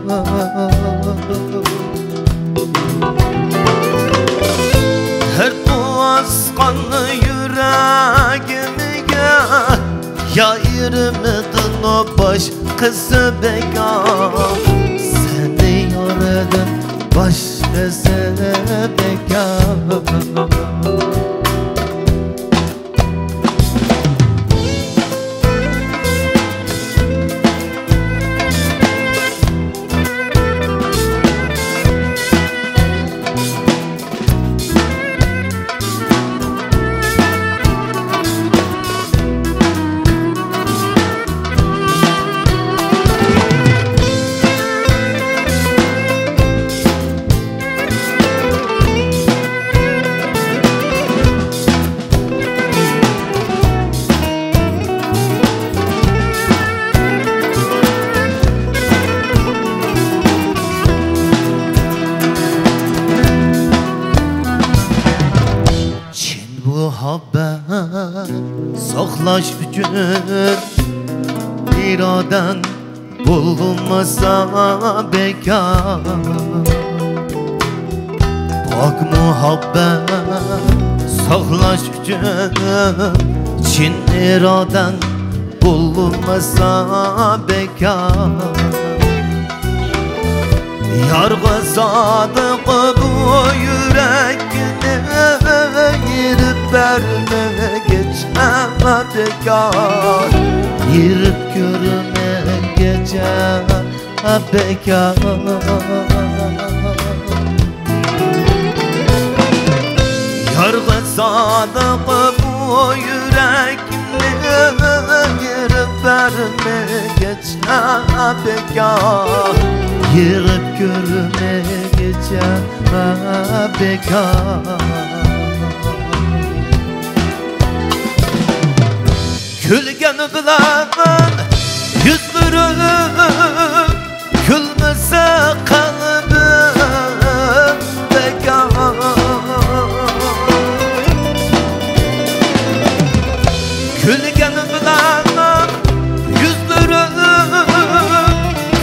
دەرد باسقان يۈرەگىمگە يا ئېرىمدىن باشقىسى بىكار. سېنى ياردىن باشقىسى بىكار. چىن مۇھەببەت ساقلاش ئۈچۈن ئىرادەڭ بولمىسا بىكار. پاك مۇھەببەت ساقلاش ئۈچۈن چىن ئىرادەڭ بولمىسا بىكار. يارغا سادىق بۇ يۈرەكنى يېرىپ بەرمىگىچە بىكار. يېرىپ كۆرمىگىچە بىكار. يارغا سادىق بۇ يۈرەكنى يېرىپ بەرمىگىچە بىكار. يېرىپ كۆرمىگىچە بىكار. كۈلگەن بىلەن يۈزلىرىم، كۈلمىسە قەلبىم بىكار. كۈلگەن بىلەن يۈزلىرىم،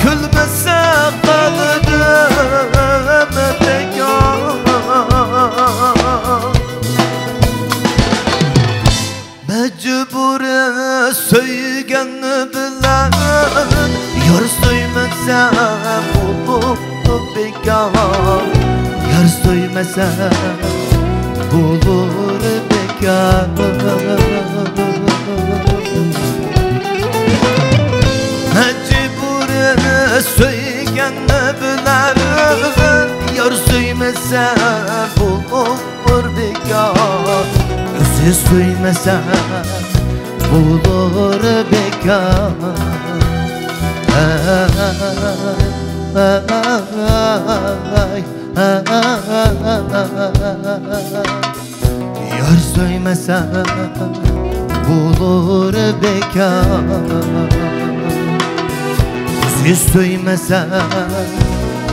كۈلمىسە قەلبىم بىكار. مەجبۇر سۆيگەن بىلەن يار سۆيمىسە بولۇر بىكار. يار سۆيمىسە بولۇر بىكار. مەجبۇر سۆيگەن بىلەن يار سۆيمىسە بولۇر بىكار. ئۆزى سۆيمىسە بولۇر بىكار. يار سۆيمىسە بولۇر بىكار، سۆز سۆيمىسە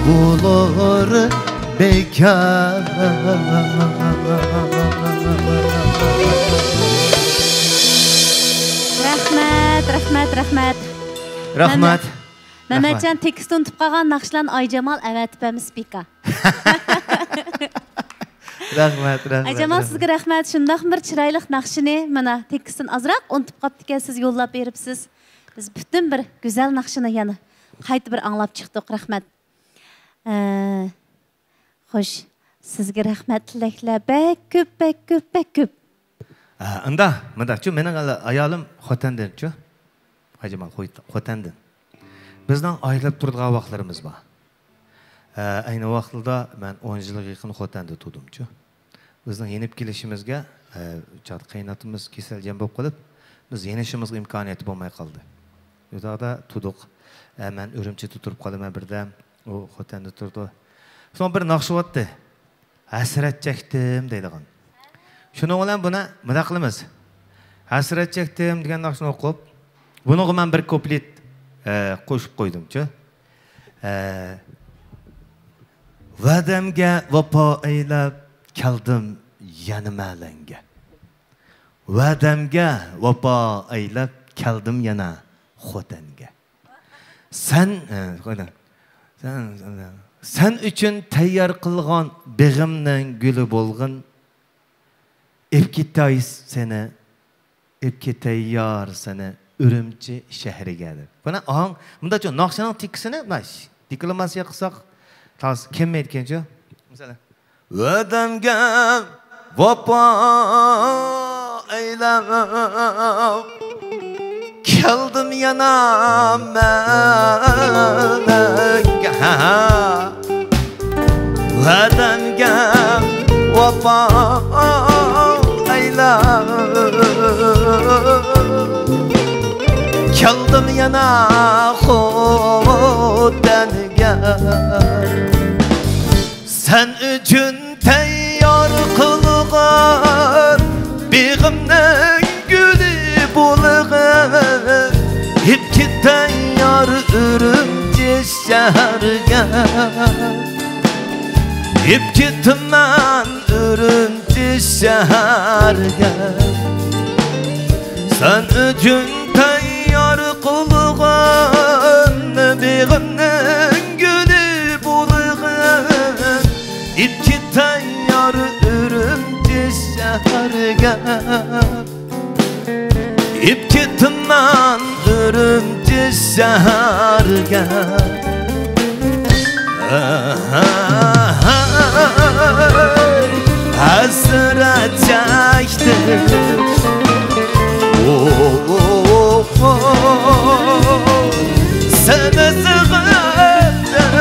بولۇر بىكار. رەھمەت، رەھمەت، رەھمەت. رەھمەت. مەمەتجان، تېكىستنى ئۇنتۇپ قالغان ناخشىلارنى ئايجامال ئەۋەتىپ بەرمىسە بىكار. رەھمەت، رەھمەت، ئايجامال، رەھمەت. سىزگە رەھمەت. شۇنداقمۇ بىر چىرايلىق ناخشىنى، مانا، تېكىستىنى ئازراق ئۇنتۇپ قاپتىكەن، سىز يوللاپ بېرىپسىز. بىز پۈتۈن بىر گۈزەل ناخشىنى يەنە قايتا بىر ئاڭلاپ چىقتۇق. رەھمەت. ئە، خوش، سىزگە رەھمەت، تىلەكلەر بەك كۆپ، بەك كۆپ، بەك كۆپ. ئە، ئۇندا، مۇنداقچۇ، مېنىڭ ھېلى ئايالىم خوتەندىنچۇ. ئايجامال، خوي-، خوتەندىن. بىزنىڭ ئايرىلىپ تۇرىدىغان ۋاقىتلىرىمىز بار. ئە، ئەينى ۋاقىتتا مەن ئون يىلغا يېقىن خوتەندە تۇردۇمچۇ. بىزنىڭ يېنىپ كېلىشىمىزگە، ئە، چاغدا قېيىنئاتىمىز كېسەلچان بولۇپ قېلىپ، بىز يېنىشىمىزغا ئىمكانىيىتى بولماي قالدى. ئۇ چاغدا تۇردۇق. ئە، مەن ئۈرۈمچىدە تۇرۇپ قالىمەن بىردەم، ئۇ خوتەندە تۇرىدۇ. شۇڭا بىر ناخشا بارتتى. ھەسرەت چەكتىم دەيدىغان. شۇنىڭ بىلەن بۇنى مۇنداق قىلىمىز. ھەسرەت چەكتىم دېگەن ناخشىنى ئوقۇپ، بۇنىڭغا مەن بىر كۇپلېت، ئە، قوشۇپ قويدۇمچۇ. ئە، ۋەدەمگە ۋاپا ئەيلەپ كەلدىم يەنە مەلەڭگە. ۋەدەمگە ۋاپا ئەيلەپ كەلدىم يەنە خوتەنگە. سەن، ئە، قويدۇم. سەن، سەن ئۈچۈن تەييار قىلغان بېغىمنىڭ گۈلى بولغىن. ئېپ كېتەي سېنى، ئېپ كېتەي يار سېنى ئۈرۈمچى شەھىرىگە دەپ. بۇنى ئاڭ، مۇنداقچۇ، ناخشىنىڭ تېكىستىنى ماش دېكلاماتسىيە قىلساق، تاز كەلمەيدىكەنچۇ. مەسىلەن. ۋەدەمگە ۋاپا ئەيلەپ، كەلدىم يەنە مەلەڭگە. ۋەدەمگە ۋاپا ئەيلەپ، كەلدىم يەنە خوتەنگە. سەن ئۈچۈن تەييار قىلغان بېغىمنىڭ گۈلى بولغىن، ئېپ كېتەي يار ئۈرۈمچى شەھەرگە. ئېپ كېتىمەن ئۈرۈمچى شەھەرگە. سەن ئۈچۈن تەييار قىلغان بېغىمنىڭ گۈلى بولغىن، ئېپ كېتەي يار ئۈرۈمچى شەھەرگە. ئېپ كېتىمەن ئۈرۈمچى شەھەرگە. ھەسرەت چەكتىم. سېنى سېغىندىم.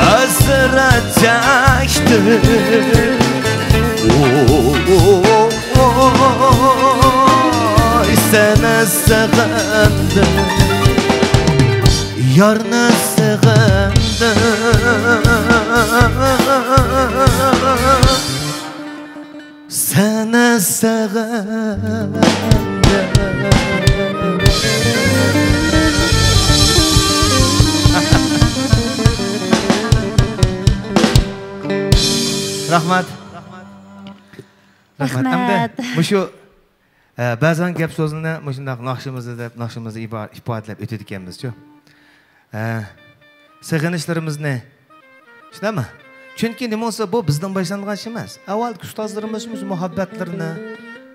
ھەسرەت چەكتىم. ۋاي، سېنى سېغىندىم، يارنى سېغىندىم، سېنى سېغىندىم. رەھمەت. رەھمەت. رەھمەت. ئەمدى مۇشۇ، ئە، بەزەن گەپ سۆزلىرىنى مۇشۇنداق ناخشىمىزدا دەپ، ناخشىمىزدا ئىبا-، ئىپادىلەپ ئۆتىدىكەنمىزچۇ. ئە، سېغىنىشلىرىمىزنى، شۇنداقمۇ؟ چۈنكى نېمە بولسا، بۇ بىزدىن باشلانغان ئىش ئەمەس. ئەۋۋەلكى ئۇستازلىرىمىز مۇشۇ مۇھەببەتلىرىنى،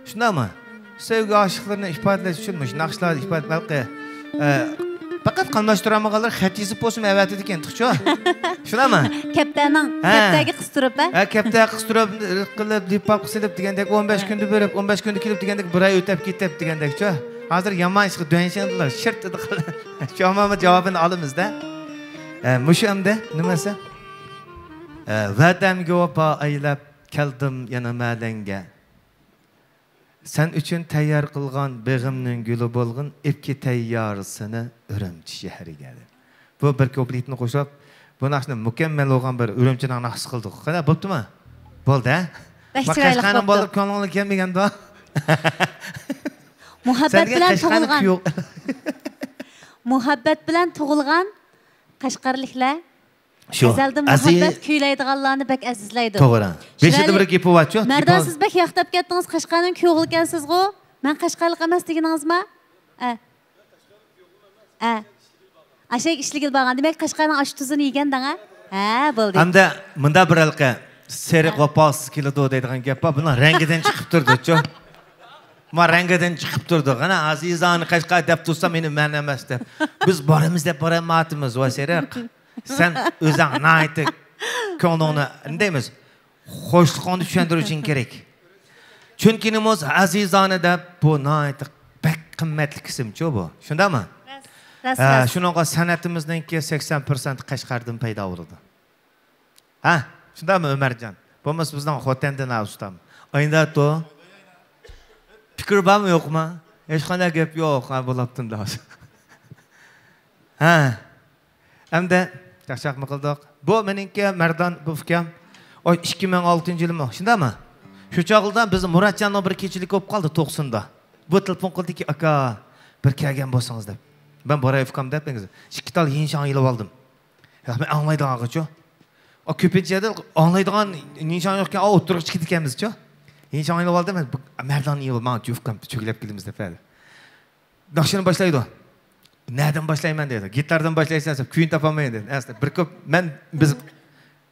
شۇنداقمۇ؟ سۆيگۈ ئاشىقلىرىنى ئىپادىلەش ئۈچۈن مۇشۇ ناخشىلاردا ئىپادىلەپ، ئە، پەقەت قاملاشتۇرالمىغانلار خەت يېزىپ بولسىمۇ ئەۋەتىدىكەن تېخىچۇ. شۇنداقمۇ؟ كەپتەرنىڭ، ھە. كەپتەرگە قىستۇرۇپ، ھە؟ ھە، كەپتەرگە قىستۇرۇپ، قىلىپ، لىپاپقا سېلىپ دېگەندەك، ئون بەش كۈندە بېرىپ، ئون بەش كۈندە كېلىپ دېگەندەك، بىر ئاي ئۆتەپ كېتىپ دېگەندەكچۇ. ھازىر يامان ئىشقا دۆڭشەڭدىلەر، شىرت ئىدى قىلدى. شۇ ئامالمۇ جاۋابىنى ئالىمىز-دە. ھە، مۇشۇ ئەمدى نېمە دېسە؟ ھە، ۋەدەمگە ۋاپا ئەيلەپ كەلدىم يەنە مەلەڭگە. سەن ئۈچۈن تەييار قىلغان بېغىمنىڭ گۈلى بولغىن، ئېپ كېتەي يار سېنى ئۈرۈمچى شەھىرىگە، دەپ. بۇ بىر كۇپلېتنى قوشۇپ، بۇ ناخشىنى مۇكەممەل بولغان بىر ئۈرۈمچىنىڭ ناخشىسى قىلدۇق. قانداق بوپتۇما؟ بولدى، ھە؟ بەك ما چىرايلىق قەشقەرنىڭ بوپتۇ. بالىلىرى كۆڭلۈڭلار كەلمىگەندۇ؟ مۇھەببەت سەنگە بىلەن قەشقەرنىڭ تۇغۇلغان. كۈيىۋى- مۇھەببەت بىلەن تۇغۇلغان قەشقەرلىكلەر شۇ. ئەزەلدىن ئەزىز مۇھەببەت كۈيلەيدىغانلارنى بەك ئەزىزلەيدۇ. توغرا. بېشىدا شىرئەلى، بىر گېپى بارچۇ؟ مەردان، سىز بەك ياق دەپ كەتتىڭىز، قەشقەرنىڭ كۈيئوغلىكەنسىزغۇ؟ مەن قەشقەرلىق ئەمەس دېگىنىڭىزما؟ ئە. ئە. ئاشەگە ئىشلىگىلى بارغان. دېمەك، قەشقەرنىڭ ئاش تۇزىنى يېگەن دەڭە. ھە، بولدى. ھەمدە مۇندا بىر ھېلىقى سېرىق ھە. ۋاپاسىز كېلىدۇ دەيدىغان گەپ بار. بۇنىڭ رەڭگىدىن چىقىپ تۇرىدۇچۇ. ما رەڭگىدىن چىقىپ تۇرىدۇ. قانا، ئەزىزانە قەشقەر دەپ تۇرسام، مېنى مەن ئەمەس دەپ. بىز بارىمىز دەپ بارالمايۋاتىمىز، ۋاي سېرىق. سەن ئۆزۈڭ ناھايىتى كۆڭلۈڭنى، نېمە دەيمىز، خۇشلۇقۇڭنى چۈشەندۈرۈشۈڭ كېرەك. چۈنكى نېمە بولسا، ئەزىزانە دەپ، بۇ ناھايىتى بەك قىممەتلىك ئىسىمچۇ بۇ. شۇنداقمۇ؟ راست، راست، ھە، راست. شۇنىڭغا سەنئىتىمىزنىڭكى سەكسەن پىرسەنت قەشقەردىن پەيدا بولىدۇ. ھە؟ شۇنداقمۇ، ئۆمەرجان؟ بولمىسا بىزنىڭ خوتەندىن ھە ئۇستام. ئاينداتو. پىكىر بارمۇ، يوقمۇ؟ ھېچقانداق گەپ يوق. ھە، بولاپتىمدۇ. ھە. ئەمدى چاقچاقمۇ قىلدۇق. بۇ مېنىڭكى، مەردان، بۇ ئۇكام. ئۇ ئىككى مىڭ ئالتىنچى يىلمۇ؟ شۇنداقمۇ؟ شۇ چاغدا بىز مۇراتجاننىڭ بىر كېچىلىكى بولۇپ قالدى توقسۇندا. بۇ تېلېفون قىلدىكى، ئاكا، بىر كەلگەن بولسىڭىز دەپ. مەن باراي ئۇكام دەپ، ئىككى تال يىنشاڭ ئېلىۋالدىم. ياق، مەن ئاڭلايدىغانغىچۇ. ئا، كۆپىنچە يەردە ئاڭلايدىغان يىنشاڭ يوقكەن، ئا، ئوتتۇرىغا چىقىدىكەنمىزچۇ. يىنشاڭ ئېلىۋالدىم، مەن بۇ، مەردان ئېلىۋال، ماڭا جۈپ كام، چۆگىلەپ كېلىمىز دەپ بەردى. ناخشىنى باشلايدۇ. نەدىن باشلايمەن دەيدۇ. گىتاردىن باشلايسەن دەپ، كۈيىنى تاپالمايمەن دەيدۇ. ئەسلى بىر كۆپ، مەن، بىز،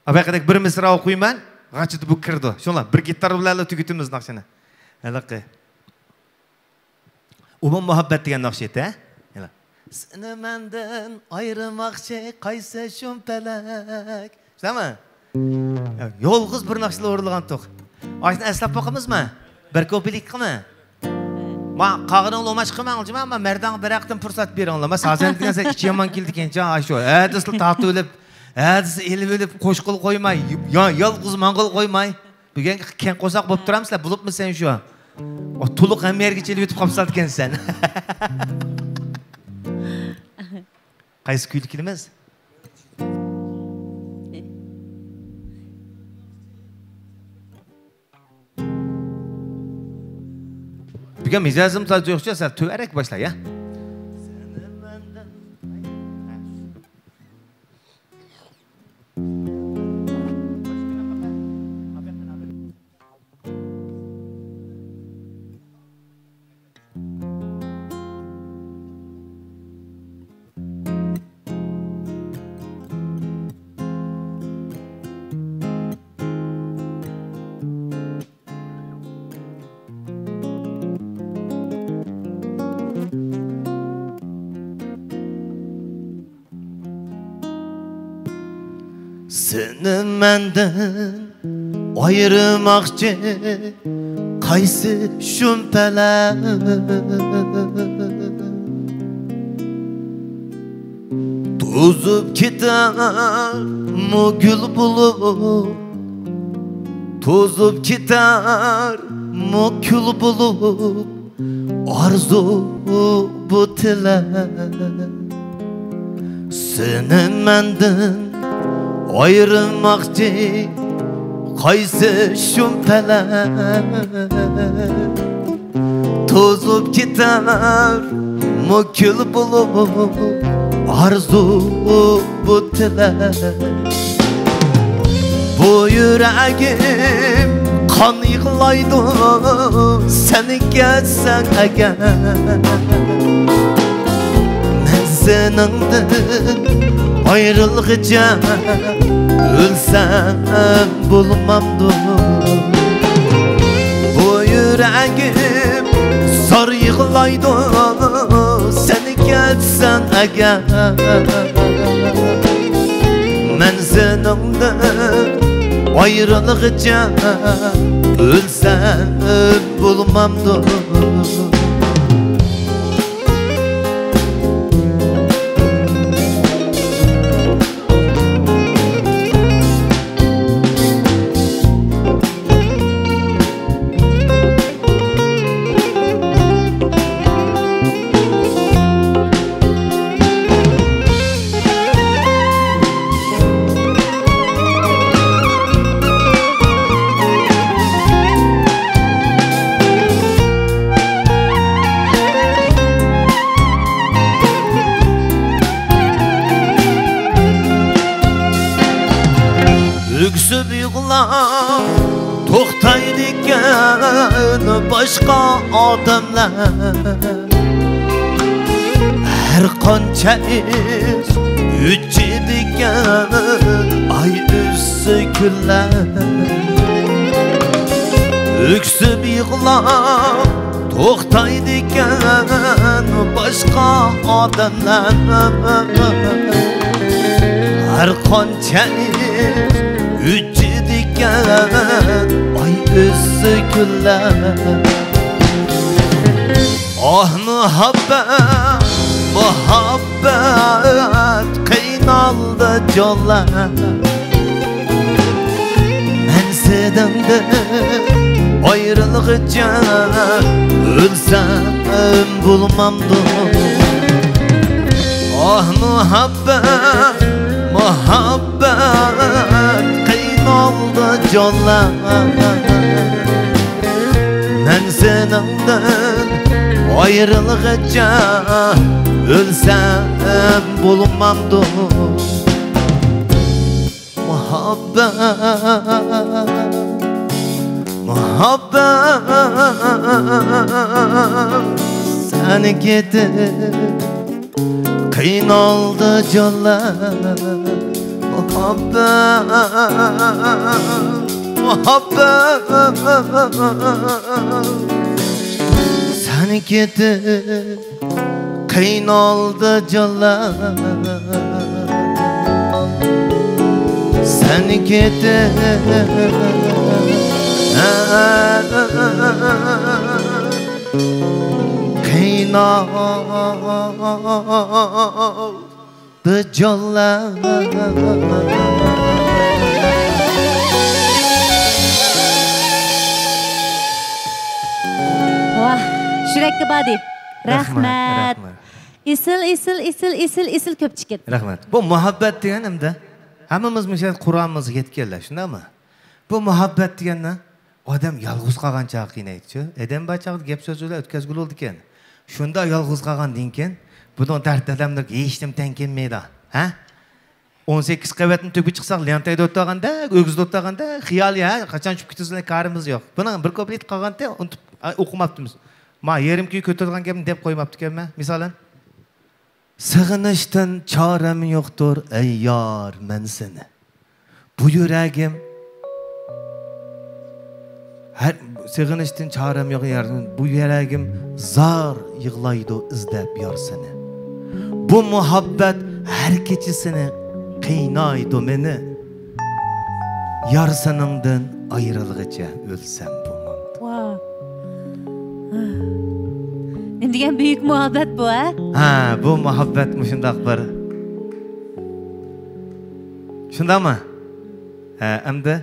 ئاۋاقىدەك بىر مىسرا ئوقۇيمەن، غاچىدا بۇ كىرىدۇ. شۇڭلار بىر گىتار بىلەنلا تۈگىتىمىز ناخشىنى. ھېلىقى. ئومۇم مۇھەببەت دېگەن ناخشا ئىدى، ھە؟ يەنە. سېنى مەندىن ئايرىماقچى قايسى شۇم پەلەك؟ شۇنداقمۇ؟ يالغۇز بىر ناخشىلا ئورۇنلىغانتۇق. ئاشۇنى ئەسلەپ باقىمىزمۇ؟ بىر كۇپلېتقىمۇ؟ ما، قاغىنىڭ لوماش قىلماڭ، جۇما، ما، مەردانغا بىر ھەقتىن پۇرسەت بېرىڭلار. ما، سازەن دېگەن سەن ئىچى يامان كېلىدىكەن، جا، شۇ. ھەدىسىلا تارتىۋېلىپ، ھەدىسى ئېلىۋېلىپ، قوشقىلى قويماي، يا-، يالغۇز ماڭغىلى قويماي. بۈگۈنكى كەڭ قورساق بولۇپ تۇرامسىلەر، بولۇپمۇ سەن شۇ. ئو، تولۇق ھەممە يەرگە چېلىۋېتىپ قاپسالىدىكەنسەن. قايسى كۈيلۈك كېلىمىز؟ بۈگۈن مىجەزىم تازا يوقچە، سەل تۆۋەنرەك باشلاي، يا. سېنى مەندىن ئايرىماقچى قايسى شۇم پەلەك؟ توزۇپ كېتەرمۇ گۈل بولۇپ، توزۇپ كېتەرمۇ كۈل بولۇپ، ئارزۇ بۇ تىلەك. سېنى مەندىن ئايرىماقچى قايسى شۇم پەلەك؟ توزۇپ كېتەرمۇ كۈل بولۇپ، ئارزۇ بۇ تىلەك. بۇ يۈرەگىم قان يىغلايدۇ، سەن كەتسەڭ ئەگەر. مەن سېنىڭدىن ئايرىلغىچە ئۆلسەم بولمامدۇ؟ بۇ يۈرەگىم زار يىغلايدۇ، سەن كەتسەڭ ئەگەر. مەن سېنىڭدىن ئايرىلغىچە ئۆلسەم بولمامدۇ؟ توختايدىكەن باشقا ئادەملەر، ھەر قانچە ئىس ئۆچىدىكەن ئاي ئۆتسە كۈنلەر. ئۆكسۈپ يىغلاپ توختايدىكەن باشقا ئادەملەر، ھەر قانچە ئىس ئۆچىدىكەن ئاي ئۆتسە كۈنلەر. ئاھ، مۇھەببەت، مۇھەببەت، قىينالدى جانلار. مەن سېنىڭدىن ئايرىلغىچە ئۆلسەم بولمامدۇ؟ ئاھ، مۇھەببەت، مۇھەببەت، قىينالدى جانلار. مەن سېنىڭدىن ئايرىلغىچە ئۆلسەم بولمامدۇ؟ مۇھەببەت، مۇھەببەت، سەن كېتىپ قىينالدى جانلار. مۇھەببەت، مۇھەببەت، سەن كېتىپ قىينالدى جانلار. سەن كېتىپ قىينالدى جانلار. ۋاھ، يۈرەككە باردى. رەھمەت، رەھمەت. رەھمەت. ئېسىل، ئېسىل، ئېسىل، ئېسىل، ئېسىل كۆپ چىقىپ. رەھمەت. بۇ مۇھەببەت دېگەن ئەمدى ھەممىمىز مۇشۇ قۇرامىمىزغا يەتكەنلەر، شۇنداقمۇ؟ بۇ مۇھەببەت دېگەننى ئادەم يالغۇز قالغان چاغى قىينايدىچۇ. ئادەم بار چاغدا گەپ سۆز بىلەن ئۆتكەزگىلى بولىدىكەن. شۇنداق يالغۇز قالغاندىن كېيىن بۇنىڭ دەرد ئەلەملىرىگە ھېچنېمە تەڭ كەلمەيدۇ. ھە؟ ئون سەككىز قەۋەتنىڭ تۈۋىگە چىقساق، ليەڭتەيدە ئولتۇرغاندەك، ئۆگزىدە ئولتۇرغاندەك خىيال، ھە، قاچان چۈشۈپ كېتىسىلەر، كارىمىز يوق. بۇنىڭ بىر كۇپلېتى قالغانتى، ئۇنتۇپ، ئا، ئوقۇماپتىمىز. ما يېرىم كۈن كۆتۈرىدىغان گەپنى دەپ قويماپتىكەنمەن، مىسالەن. سېغىنىشتىن چارەم يوقتۇر، ئەي يار، مەن سېنى. بۇ يۈرەگىم ھەر، سېغىنىشتىن چارەم يوق يار، بۇ يۈرەگىم زار يىغلايدۇ ئىزدەپ يار سېنى. بۇ مۇھەببەت ھەر كېچىسىنى قىينايدۇ مېنى. يار سېنىڭدىن ئايرىلغىچە ئۆلسەم بولمامدۇ؟ ۋاھ. نېمە دېگەن بۈيۈك مۇھەببەت بۇ، ھە؟ ھە، بۇ مۇھەببەت مۇشۇنداق بىر. شۇنداقمۇ؟ ھە، ئەمدى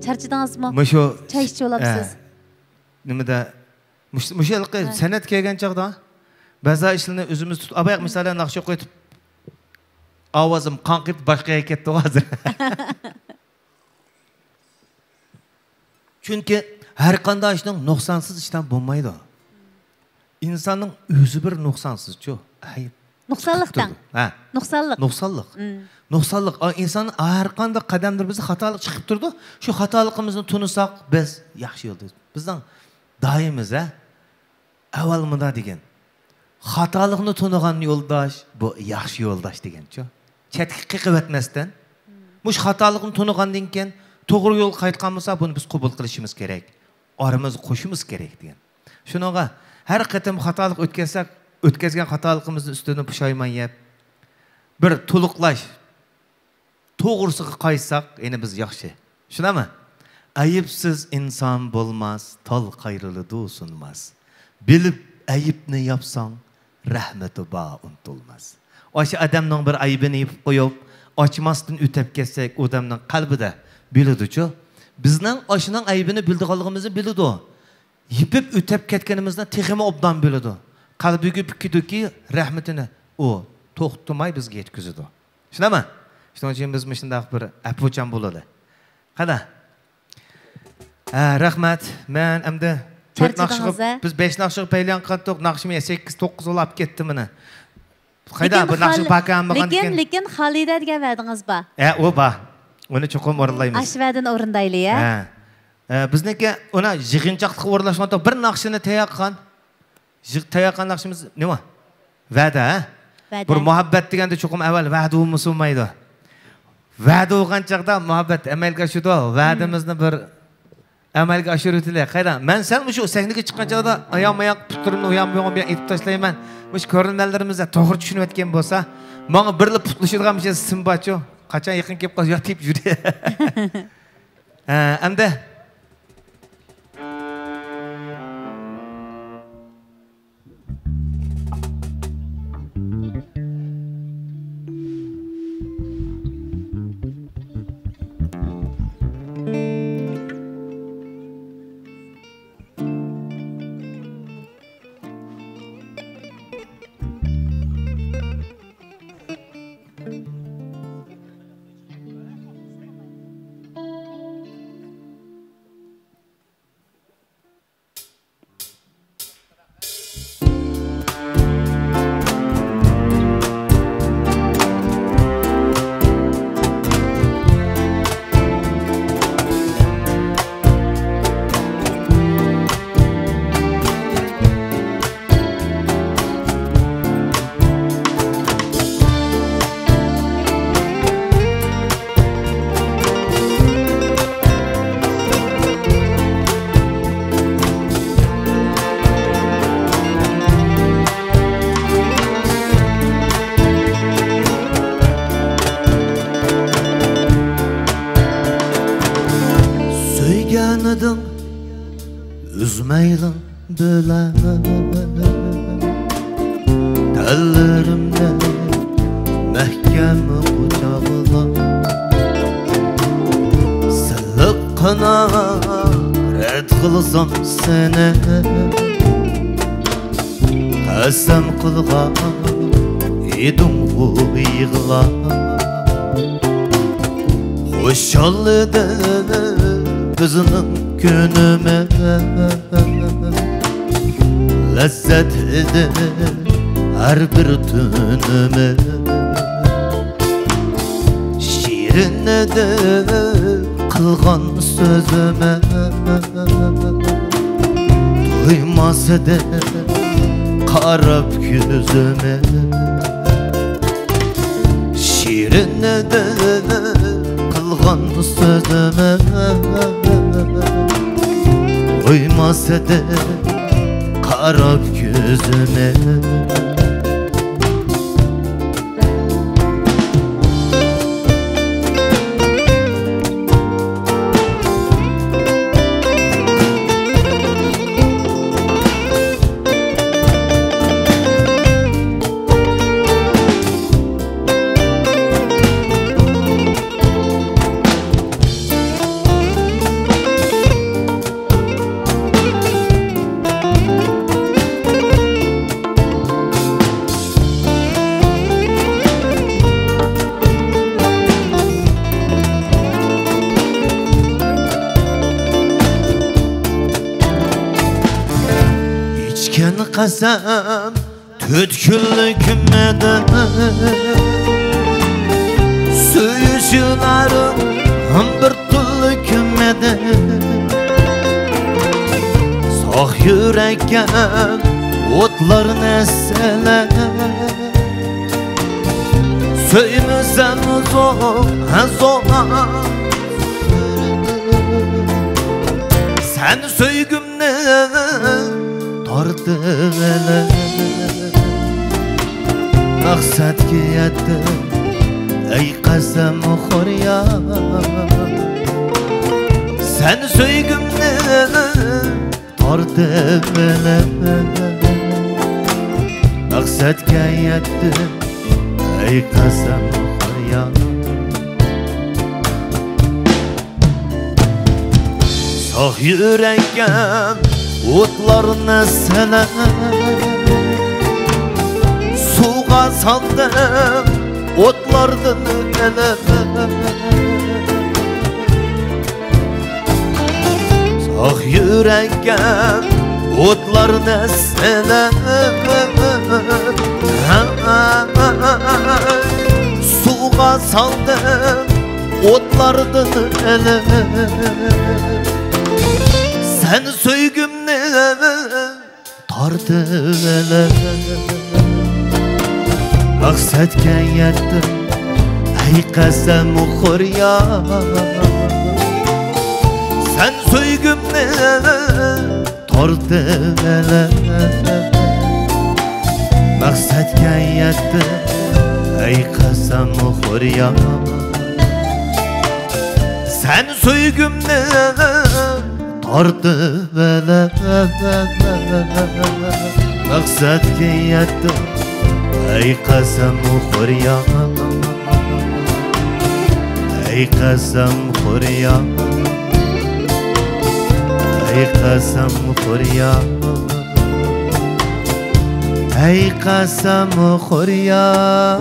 چارچىدىڭىزمۇ؟ مۇشۇ چاي ئىچىۋالامسىز؟ ھە. نېمىدە، مۇش-، مۇشۇ ھېلىقى ھە. سەنئەتكە كەلگەن چاغدا بەزى ئىشلارنى ئۆزىمىز تۇتۇپ، ئاباياق مىسالەن ناخشا ئوقۇۋېتىپ، ئاۋازىم قاڭقىپ باشقا يەرگە كەتتى ھازىر. چۈنكى ھەر قانداق ئىشنىڭ نۇقسانسىز ئىشتان بولمايدۇ. ئىنساننىڭ ئۆزى بىر نۇقسانسىزچۇ، ئەيىب. نۇقسانلىق دەڭ. ھە. نۇقسانلىق. نۇقسانلىق. مم. نۇقسانلىق. ئا، ئىنسان ھەر قانداق قەدەملىرىمىزدە خاتالىق چىقىپ تۇرىدۇ. شۇ خاتالىقىمىزنى تونۇساق، بىز ياخشى يولدا. بىزنىڭ دائىمىمىز، ھە، ئەۋۋەل مۇنداق دېگەن، خاتالىقنى تونۇغان يولداش، بۇ ياخشى يولداش دېگەنچۇ. چەتكە قېقىۋەتمەستىن، مۇشۇ خاتالىقنى تونۇغاندىن كېيىن، توغرا يولغا قايتقان بولسا، بۇنى بىز قوبۇل قىلىشىمىز كېرەك. ئارىمىزغا قوشۇشىمىز كېرەك دېگەن. شۇنىڭغا ھەر قېتىم خاتالىق ئۆتكەزسەك، ئۆتكەزگەن خاتالىقىمىزنىڭ ئۈستىدىن پۇشايمان يەپ، بىر تولۇقلاش توغرىسىغا قايتساق، يەنە بىز ياخشى. شۇنداقمۇ؟ ئەيىبسىز ئىنسان بولماس، تال قايرىلىدۇ سۇنماس. بىلىپ ئەيىبنى ياپساڭ، رەھمىتى بار ئۇنتۇلماس. ئاشۇ ئادەمنىڭ بىر ئەيىبىنى يېپىپ قويۇپ، ئاچماستىن ئۆتەپ كەتسەك، ئۇ ئادەمنىڭ قەلبىدە بىلىدۇچۇ. بىزنىڭ ئاشۇنىڭ ئەيىبىنى بىلىدىغانلىقىمىزنى بىلىدۇ. يېپىپ ئۆتەپ كەتكىنىمىزنى تېخىمۇ ئوبدان بىلىدۇ. قەلبىگە پۈكىدۇكى رەھمىتىنى ئۇ توختىماي بىزگە يەتكۈزىدۇ. شۇنداقمۇ؟ شۇنىڭ ئۈچۈن بىز مۇشۇنداق بىر ئەپۇچان بولىلى. قانداق؟ ھە، رەھمەت. مەن ئەمدى تۆت ناخشىغا، چارچىدىڭىز، ھە؟ بىز بەش ناخشىغا پەيلان قىلدۇق، ناخشىمۇ سەككىز، توققۇز بولاپ كەتتى مانا. قايدا، لېكىن بىر ناخشا خال-، پاكان بولغاندىكىن. لېكىن، لېكىن خالىدە دېگەن ۋەدىڭىز بار. ھە، ئۇ بار. ئۇنى چوقۇم ئورۇنلايمىز. ئاشۇ ۋەدىنى ئورۇندايلى، يا؟ ھە. ئە، بىزنىڭكى ئۇنا يىغىنچاقلىققا ئورۇنلاشمايدۇ. بىر ناخشىنى تەييار قىلغان. يىغ-، تەييار قىلغان ناخشىمىز نېمە؟ ۋەدە، ھە؟ ۋەدە. بىر مۇھەببەت دېگەندە چوقۇم ئەۋۋەل ۋەدە بولمىسا بولمايدۇ. ۋەدە بولغان چاغدا مۇھەببەت ئەمەلگە ئاشىدۇ. ۋەدىمىزنى بىر ئەمەلگە ئاشۇرۇۋېتىلى. قايدا؟ مەن سەل مۇشۇ سەھنىگە چىققان چاغدا ئاياغ-ماياق پۇتلىرىمنى ئۇيان-بۇيان بىر ئېتىپ تاشلايمەن. مۇشۇ كۆرۈرمەنلىرىمىز توغرا چۈشىنىۋەتكەن بولسا، ماڭا بىرلا پۇتلىشىدىغان بىر سىم بارچۇ. قاچان يېقىن كېلىپ قالسا، يا تېيىپ يۈرە. ھە، ئەمدى. سۆيگەنىدىڭ ئۈزمەيلا بىلەن، تەنلىرىمنى مەھكەم قۇچاقلا. سىلىققىنا رەت قىلسام سېنى، قەسەم قىلغان ئىدىڭغۇ يىغلاپ. خۇشال ئىدى بىزنىڭ كۈنىمىز، لەززەت ئىدى ھەر بىر تۈنىمىز. شېرىن ئىدى قىلغان سۆزىمىز، تويماس ئىدى قاراپ كۆزىمىز. شېرىن ئىدى قىلغان سۆزىمىز، تويماس ئىدى قاراپ كۆزىمىز. ئىچكەن قەسەم تۆت كۈنلۈك ئۈمىدىم، سۆيۈشلەرنىڭ بىر تۈنلۈك ئۈمىدى. ساق يۈرەككە ئوتلارنى سېلىپ، سۆيمىسەم زوق، زوق. سەن سۆيگۈم تارتىۋېلىپ، مەقسەتكە يەتتىم، ئەي قەسەمخور يار. سەن سۆيگۈمنى تارتىۋېلىپ، مەقسەتكە يەتتىم، ئەي قەسەمخور يار. ساق يۈرەككە ئوتلارنى سېلىپ، سۇغا سالدىم ئوتلاردىن ئېلىپ. ساق يۈرەككە ئوتلارنى سېلىپ، سۇغا سالدىم ئوتلاردىن ئېلىپ، سەن سۆيگۈمنى تارتىۋېلىپ، مەقسەتكە يەتتىم، ئەي قەسەمخور يار. سەن سۆيگۈمنى تارتىۋېلىپ، مەقسەتكە يەتتىم، ئەي قەسەمخور يار. سەن سۆيگۈمنى تارتىۋېلىپ، مەقسەتكە يەتتىم، ئەي قەسەمخور يار. ئەي قەسەمخور يار، ئەي قەسەمخور يار، ئەي قەسەمخور يار.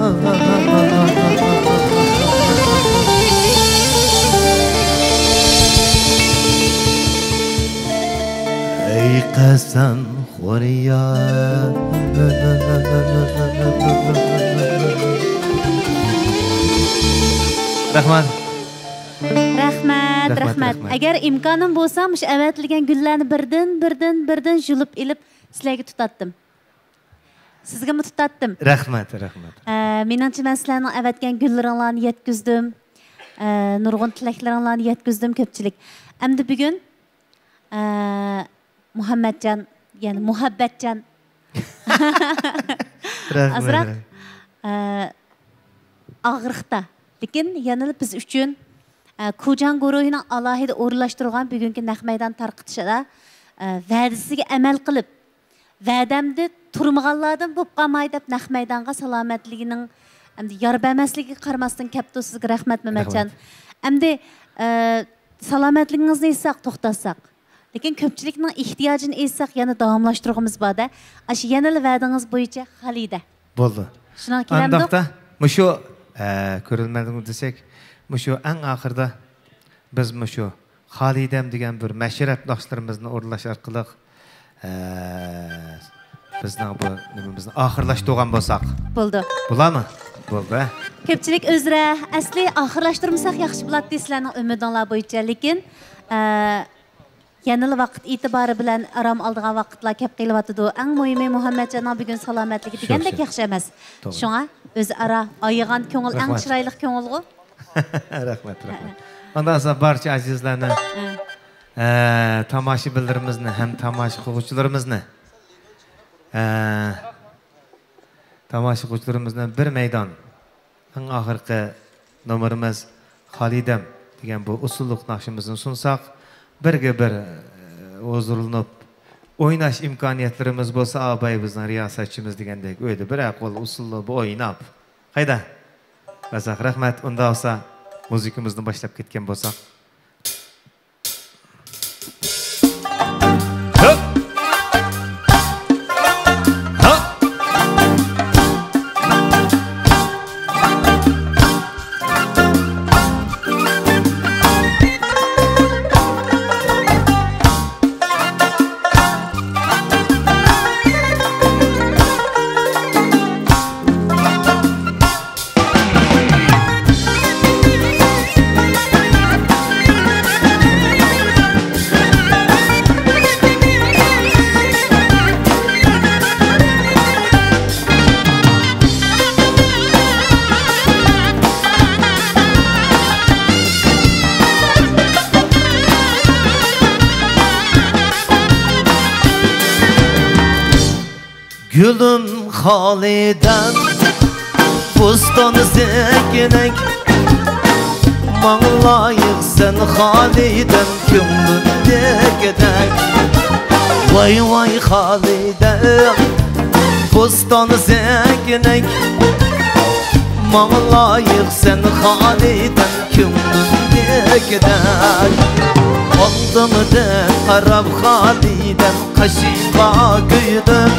ئەي قەسەمخور يار. رەھمەت. رەھمەت، رەھمەت، رەھمەت، رەھمەت. ئەگەر ئىمكانىم بولسا، مۇشۇ ئەۋەتىلگەن گۈللەرنى بىردىن، بىردىن، بىردىن يۇلۇپ ئېلىپ، سىلەرگە تۇتاتتىم. سىزگىمۇ تۇتاتتىم. رەھمەت، رەھمەت. ئە، مېنىڭچە، مەن سىلەرنىڭ ئەۋەتكەن گۈللىرىڭلارنى يەتكۈزدۈم. ئە، نۇرغۇن تىلەكلىرىڭلارنى يەتكۈزدۈم، كۆپچىلىك. ئەمدى بۈگۈن، ئە، مۇھەممەتجان، يەنى مۇھەببەتجان. رەھمەت، ئازراق، رەھمەت. ئە، ئاغرىقتا. لېكىن يەنىلا بىز ئۈچۈن، ئە، كۇجاڭ گۇرۇھىنىڭ ئالاھىدە ئورۇنلاشتۇرغان بۈگۈنكى نەق مەيدان تارقىتىشىدا، ئە، ۋەدىسىگە ئەمەل قىلىپ، ۋەدەمدە تۇرمىغانلاردىن بولۇپ قالماي دەپ نەق مەيدانغا سالامەتلىكىنىڭ ئەمدى يار بەرمەسلىكىگە قارىماستىن كەپتۇ. سىزگە رەھمەت، مەمەتجان. رەھمەت. ئەمدى، ئە، سالامەتلىكىڭىزنى ئېيتساق، توختاتساق. لېكىن كۆپچىلىكنىڭ ئېھتىياجىنى ئېيتساق، يەنە داۋاملاشتۇرغۇمىز بار-دە. ئاشۇ يەنىلا ۋەدىڭىز بويىچە خالىدە. بولدى. شۇنىڭغا كېلەمدۇق؟ ئانداقتا، مۇشۇ، ئە، كۆرۈرمەنلىرىمىز دېسەك، مۇشۇ ئەڭ ئاخىرىدا بىز مۇشۇ خالىدەم دېگەن بىر مەشرەپ ناخشىلىرىمىزنى ئورۇنلاش ئارقىلىق، ئە، بىزنىڭ بۇ نېمىمىزنى ئاخىرلاشتۇرغان بولساق. بولدى. بولامۇ؟ بولدى. كۆپچىلىك ئۆزرە، ئەسلى ئاخىرلاشتۇرمىساق ياخشى بولاتتى سىلەرنىڭ ئۈمىدىڭلار بويىچە. لېكىن، ئە، يەنىلا ۋاقىت ئېتىبارى بىلەن ئارام ئالىدىغان ۋاقىتلار كەپ قېلىۋاتىدۇ. ئەڭ مۇھىمى مۇھەممەتجاننىڭ بۈگۈن سالامەتلىكى شۇ، دېگەندەك شۇ. ياخشى ئەمەس. توغرا. شۇڭا ئۆزئارا ئايىغان كۆڭۈل ئەڭ رەھمەت. چىرايلىق كۆڭۈلغۇ. رەھمەت، رەھمەت. ئانداق بولسا بارچە ئەزىزلەرنى، ھە. ئە، تاماشىبىنلىرىمىزنى ھەم تاماشا قىلغۇچىلىرىمىزنى، ئە، تاماشا قىلغۇچىلىرىمىزنى بىر مەيدان ئەڭ ئاخىرقى نومۇرىمىز خالىدەم دېگەن بۇ ئۇسسۇللۇق ناخشىمىزنى سۇنساق، بىرگە بىر، ئە، ھۇزۇرلىنىپ ئويناش ئىمكانىيەتلىرىمىز بولسا، ئاباي بىزنىڭ رىياسەتچىمىز دېگەندەك ئۆيدە بىرەر قول ئۇسسۇللا بىر ئويناپ. قايدا؟ رازاق، رەھمەت. ئۇنداق بولسا مۇزىكىمىزنى باشلاپ كەتكەن بولساق. گۈلۈم خالىدەم، بوستان زېكىنەك، ماڭا لايىق سەن خالىدەم، كۆڭلۈمدىكىدەك. ۋاي ۋاي خالىدەم، بوستان زېكىنەك، ماڭا لايىق سەن خالىدەم، كۆڭلۈمدىكىدەك. ئالدىمدىن قاراپ خالىدەم، قېشىڭغا كۆيدۈم.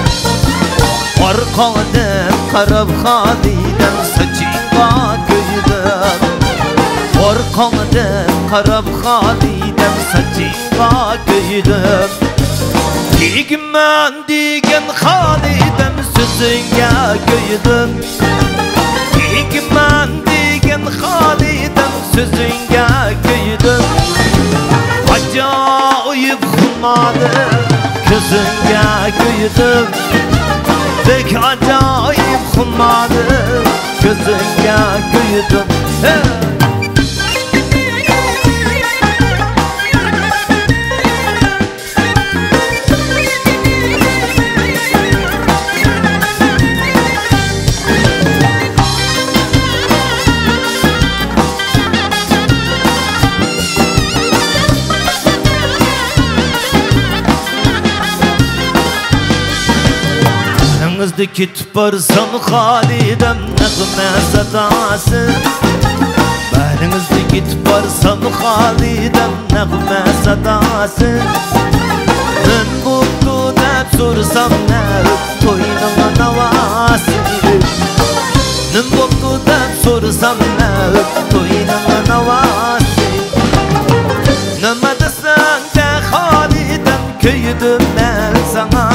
ئارقاڭدىن قاراپ خالىدەم، ساچىڭغا كۆيدۈم. ئارقاڭدىن قاراپ خالىدەم، ساچىڭغا كۆيدۈم. تېگىمەن دېگەن خالىدەم، سۆزۈڭگە كۆيدۈم. تېگىمەن دېگەن خالىدىم، سۆزۈڭگە كۆيدۈم. ئاجايىپ خۇمارىم، كۆزۈڭگە كۆيدۈم. بەك ئاجايىپ خۇمارىم، كۆزۈڭگە كۆيدۈم. ھە! ئەڭىزدە كېتىپ بارسام خالىدەم نەغمە ساداسى. بەھرىڭىزدە كېتىپ بارسام خالىدەم نەغمە ساداسى. نېمە بوپتۇ دەپ سورىسام نەۋىت توينىڭ ناۋاسى. نېمە بوپتۇ دەپ سورىسام نەۋىت توينىڭ ناۋاسى. نېمە دېسەڭ دە خالىدەم كۆيدۈم مەن ساڭا.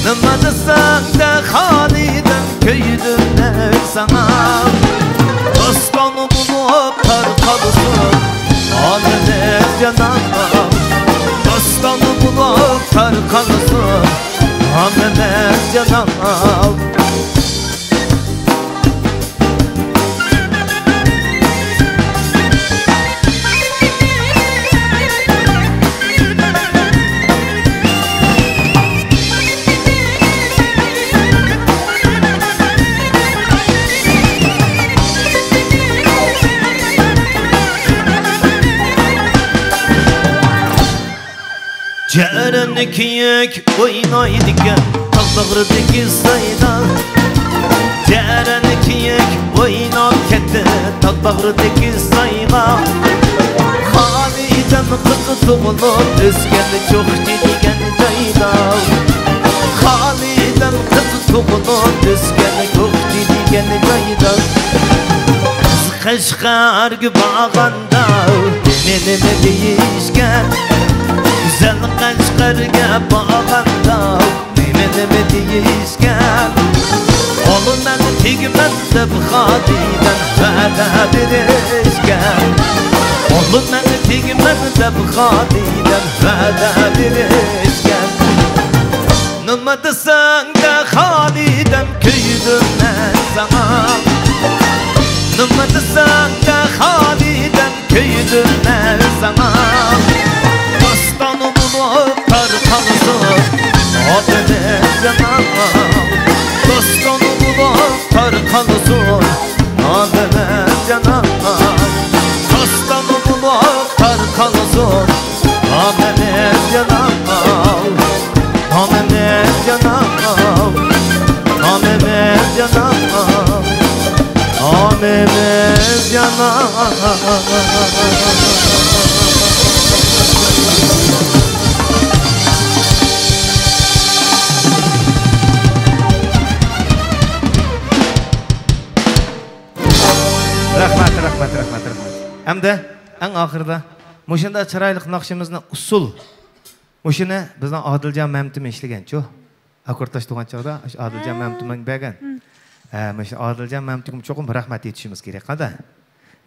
نېمە دېسەڭ دە خالىدەم كۆيدۈم مەن ساڭا. داستان بولۇپ تارقالسۇن ئالىمىز جانان. داستان بولۇپ تارقالسۇن ئالىمىز جانان. جەرەن كېيىك ئوينايدىكەن تاغ باغرىدىكى سايدا. جەرەن كېيىك ئويناپ كەتتى تاغ باغرىدىكى سايدا. خالىدەم قىز تۇغۇلۇپ ئۆسكەن چوقچى دېگەن جايدا. خالىدەم قىز تۇغۇلۇپ ئۆسكەن چوقچى دېگەن جايدا. قەشقەرگە بارغاندا نېمە دېيىشكەن؟ گۈزەل قەشقەرگە بارغاندا نېمە نېمە دېيىشكەن؟ ئۇلۇ مەن تېگىمەن دەپ خالىدەم ۋەدە بېرىشكەن. ئۇلۇ مەن تېگىمەن دەپ خالىدەم ۋەدە بېرىشكەن. نېمە دېسەڭ دە خالىدەم كۆيدۈم مەن ساڭا. نېمە دېسەڭ دە خالىدەم كۆيدۈم مەن ساڭا. داستان بولۇپ تارقالسۇن ئالىمىز جانان. داستان بولۇپ تارقالسۇن ئالىمىز جانان. داستان بولۇپ تارقالسۇن ئالىمىز جانان. ئالىمىز جانان، ئالىمىز جانان، ئالىمىز جانان. رەھمەت، رەھمەت، رەھمەت، رەھمەت. ئەمدى ئەڭ ئاخىرىدا مۇشۇنداق چىرايلىق ناخشىمىزنى ئۇسسۇل، مۇشۇنى بىزنىڭ ئادىلجان مەمتىمىن ئىشلىگەنچۇ. ئاكۇرتاش تۇغان چاغدا شۇ ئادىلجان مەمتىمىن بەرگەن. ھە، مۇشۇ ئادىلجان مەمتىمگە چوقۇم رەھمەت ئېيتىشىمىز كېرەك، قانداق؟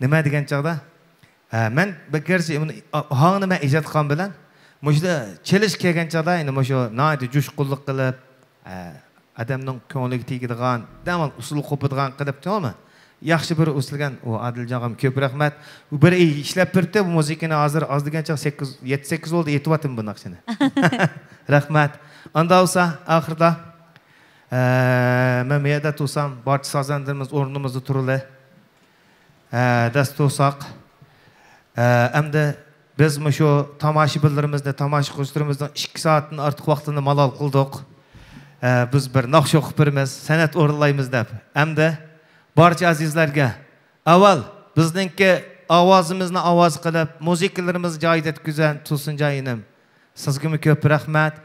نېمە دېگەن چاغدا، ھە، مەن بىر گەرچە بۇنى ئاھاڭنى مەن ئىجاد قىلغان بىلەن، مۇشۇ چېلىش كەلگەن چاغدا، ئەنە مۇشۇ ناھايىتى جۇشقۇنلۇق قىلىپ، ھە، ئادەمنىڭ كۆڭلىگە تېگىدىغان، دەمال ئۇسسۇل قوپىدىغان قىلىپ، توغرىمۇ؟ ياخشى بىر ئۇسسۇلكەن، ئۇ ئادىلجانغا كۆپ رەھمەت. ئۇ بىر ئىشلەپ بېرىپتۇ بۇ مۇزىكىنى، ھازىر ئاز دېگەن چاغ سەككىز، يەتتە سەككىز بولدى ئېيتىۋاتىمەن بۇ ناخشىنى. رەھمەت. ئاندا بولسا ئاخىرىدا، ئە، مەن بۇ يەردە تۇرسام، بارچە سازەندىلىرىمىز ئورنىمىزدا تۇرۇلى. ئە، دەس تۇرساق. ئە، ئەمدى بىز مۇشۇ تاماشىبىنلىرىمىزنى، تاماشا قىلغۇچىلىرىمىزنىڭ ئىككى سائەتتىن ئارتۇق ۋاقتىنى مالال قىلدۇق. ئە، بىز بىر ناخشا ئوقۇپ بېرىمىز، سەنئەت ئورۇنلايمىز دەپ. ئەمدى بارچە ئەزىزلەرگە ئاۋۋال بىزنىڭكى ئاۋازىمىزنى ئاۋاز قىلىپ، مۇزىكىلىرىمىزنى جايىدا يەتكۈزگەن تۇرسۇنجان ئىنىم، سىزگىمۇ كۆپ رەھمەت.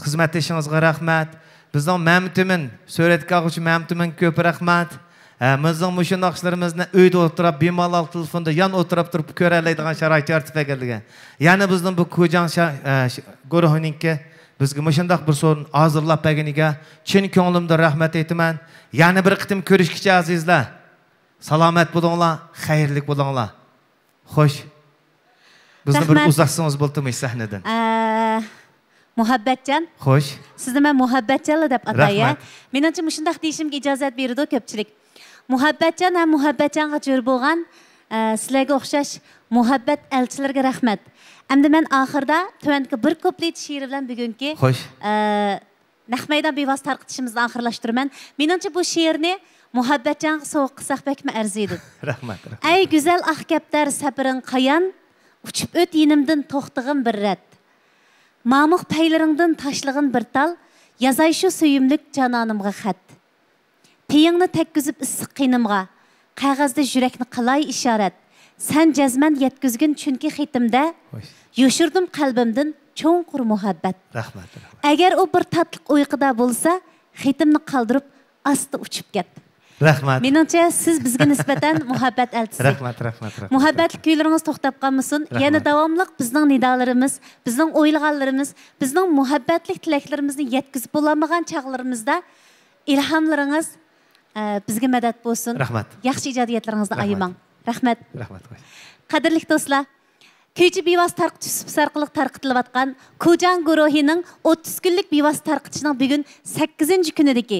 خىزمەتدىشىڭىزغا رەھمەت. بىزنىڭ مەمتىمىن، سۈرەتكە ئالغۇچى مەمتىمىنگە كۆپ رەھمەت. ھە، بىزنىڭ مۇشۇ ناخشىلىرىمىزنى ئۆيدە ئولتۇرۇپ، بىمالال تېلېفوندا يان ئولتۇرۇپ تۇرۇپ كۆرەلەيدىغان شارائىت يارىتىپ بەرگەنلىكىگە. يەنە بىزنىڭ بۇ كۇجاڭ شا-، ئە، ش-، گۇرۇھىنىڭكى بىزگە مۇشۇنداق بىر سورۇن ھازىرلاپ بەرگىنىگە چىن كۆڭلۈمدىن رەھمەت ئېيتىمەن. يەنە بىر قېتىم كۆرۈشكىچە ئەزىزلەر. سالامەت بولۇڭلار، خەيرلىك بولۇڭلار. خوش. بىزنى بىر رەھمەت. ئۇزاتسىڭىز بولدىمۇ سەھنىدىن؟ ئە، مۇھەببەتجان. خوش. سىزنى مەن مۇھەببەتجانلا دەپ ئاتاي، ھە؟ رەھمەت. مېنىڭچە مۇشۇنداق دېيىشىمگە ئىجازەت بېرىدۇ كۆپچىلىك. مۇھەببەتجان ھەم مۇھەببەتجانغا جور بولغان، ئە، سىلەرگە ئوخشاش مۇھەببەت ئەلچىلىرىگە رەھمەت. ئەمدى مەن ئاخىردا تۆۋەندىكى بىر كۇپلېت شېئىرى بىلەن بۈگۈنكى، خوش. ئە، نەق مەيدان بىۋاسىتە تارقىتىشىمىزنى ئاخىرلاشتۇرىمەن. مېنىڭچە بۇ شېئىرنى مۇھەببەتجانغا سوۋغا قىلساق بەكمۇ ئەرزىيدۇ. رەھمەت، رەھمەت. ئەي گۈزەل ئاق كەپتەر سەپىرىڭ قايان، ئۇچۇپ ئۆت يېنىمدىن توختىغىن بىر رەت. مامۇق پەيلىرىڭدىن تاشلىغىن بىر تال، يازاي شۇ سۆيۈملۈك جانانىمغا خەت. پېيىڭنى تەگكۈزۈپ ئىسسىق قېنىمغا، قەغەزدە يۈرەكنى قىلاي ئىشارەت. سەن جەزمەن يەتكۈزگىن، چۈنكى خېتىمدە، خوش. يوشۇردۇم قەلبىمدىن چوڭقۇر مۇھەببەت. رەھمەت، رەھمەت. ئەگەر ئۇ بىر تاتلىق ئۇيقۇدا بولسا، خېتىمنى قالدۇرۇپ ئاستا ئۇچۇپ كەت. رەھمەت. مېنىڭچە، سىز بىزگە نىسبەتەن مۇھەببەت ئەلچىسى. رەھمەت، رەھمەت، رەھمەت. مۇھەببەتلىك كۈيلىرىڭىز توختاپ قالمىسۇن. رەھمەت. يەنە داۋاملىق بىزنىڭ نىدالىرىمىز، بىزنىڭ ئويلىغانلىرىمىز، بىزنىڭ مۇھەببەتلىك تىلەكلىرىمىزنى يەتكۈزۈپ بولالمىغان چاغلىرىمىزدا ئىلھاملىرىڭىز، ئە، بىزگە مەدەت بولسۇن. رەھمەت. ياخشى ئىجادىيەتلىرىڭىزنى رەھمەت. ئايىماڭ. رەھمەت. رەھمەت، خوش. قەدىرلىك دوستلار، كۈيچى بىۋاسىتە تارقىتىش سۇپىسى ئارقىلىق تارقىتىلىۋاتقان كۇجاڭ گۇرۇھىنىڭ ئوتتۇز كۈنلۈك بىۋاسىتە تارقىتىشىنىڭ بۈگۈن سەككىزىنچى كۈنىدىكى،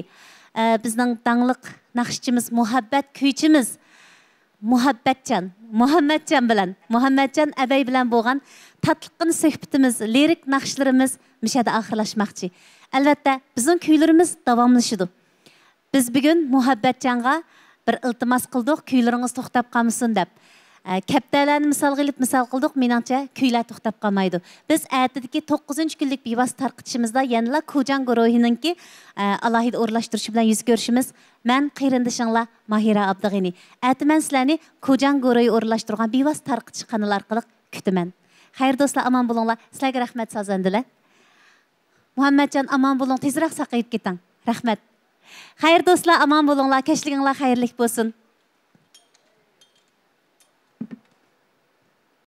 ئە، بىزنىڭ داڭلىق ناخشىچىمىز، مۇھەببەت كۈيچىمىز مۇھەببەتجان مۇھەممەتجان بىلەن، مۇھەممەتجان ئەبەي بىلەن بولغان تاتلىققىنا سۆھبىتىمىز، لىرىك ناخشىلىرىمىز مۇشۇ يەردە ئاخىرلاشماقچى. ئەلۋەتتە، بىزنىڭ كۈيلىرىمىز داۋاملىشىدۇ. بىز بۈگۈن مۇھەببەتجانغا بىر ئىلتىماس قىلدۇق، كۈيلىرىڭىز توختاپ قالمىسۇن دەپ. ئە، كەپتەرلەرنى مىسالغا ئېلىپ مىسال قىلدۇق، مېنىڭچە كۈيلەر توختاپ قالمايدۇ. بىز ئەتىدىكى توققۇزىنچى كۈنلۈك بىۋاسىتە تارقىتىشىمىزدا يەنىلا كۇجاڭ گۇرۇھىنىڭكى، ئە، ئالاھىدە ئورۇنلاشتۇرۇشى بىلەن يۈز كۆرۈشىمىز. مەن قېرىندىشىڭلار ماھىرە ئابدۇغېنى. ئەتە مەن سىلەرنى كۇجاڭ گۇرۇھى ئورۇنلاشتۇرغان بىۋاسىتە تارقىتىش قانىلى ئارقىلىق كۈتىمەن. خەير دوستلار، ئامان بولۇڭلار. سىلەرگە رەھمەت سازەندىلەر. مۇھەممەتجان، ئامان بولۇڭ، تېزرەك ساقىيىپ كېتىڭ. رەھمەت. خەير دوستلار، ئامان بولۇڭلار، كەچلىكىڭلار خەيرلىك بولسۇن.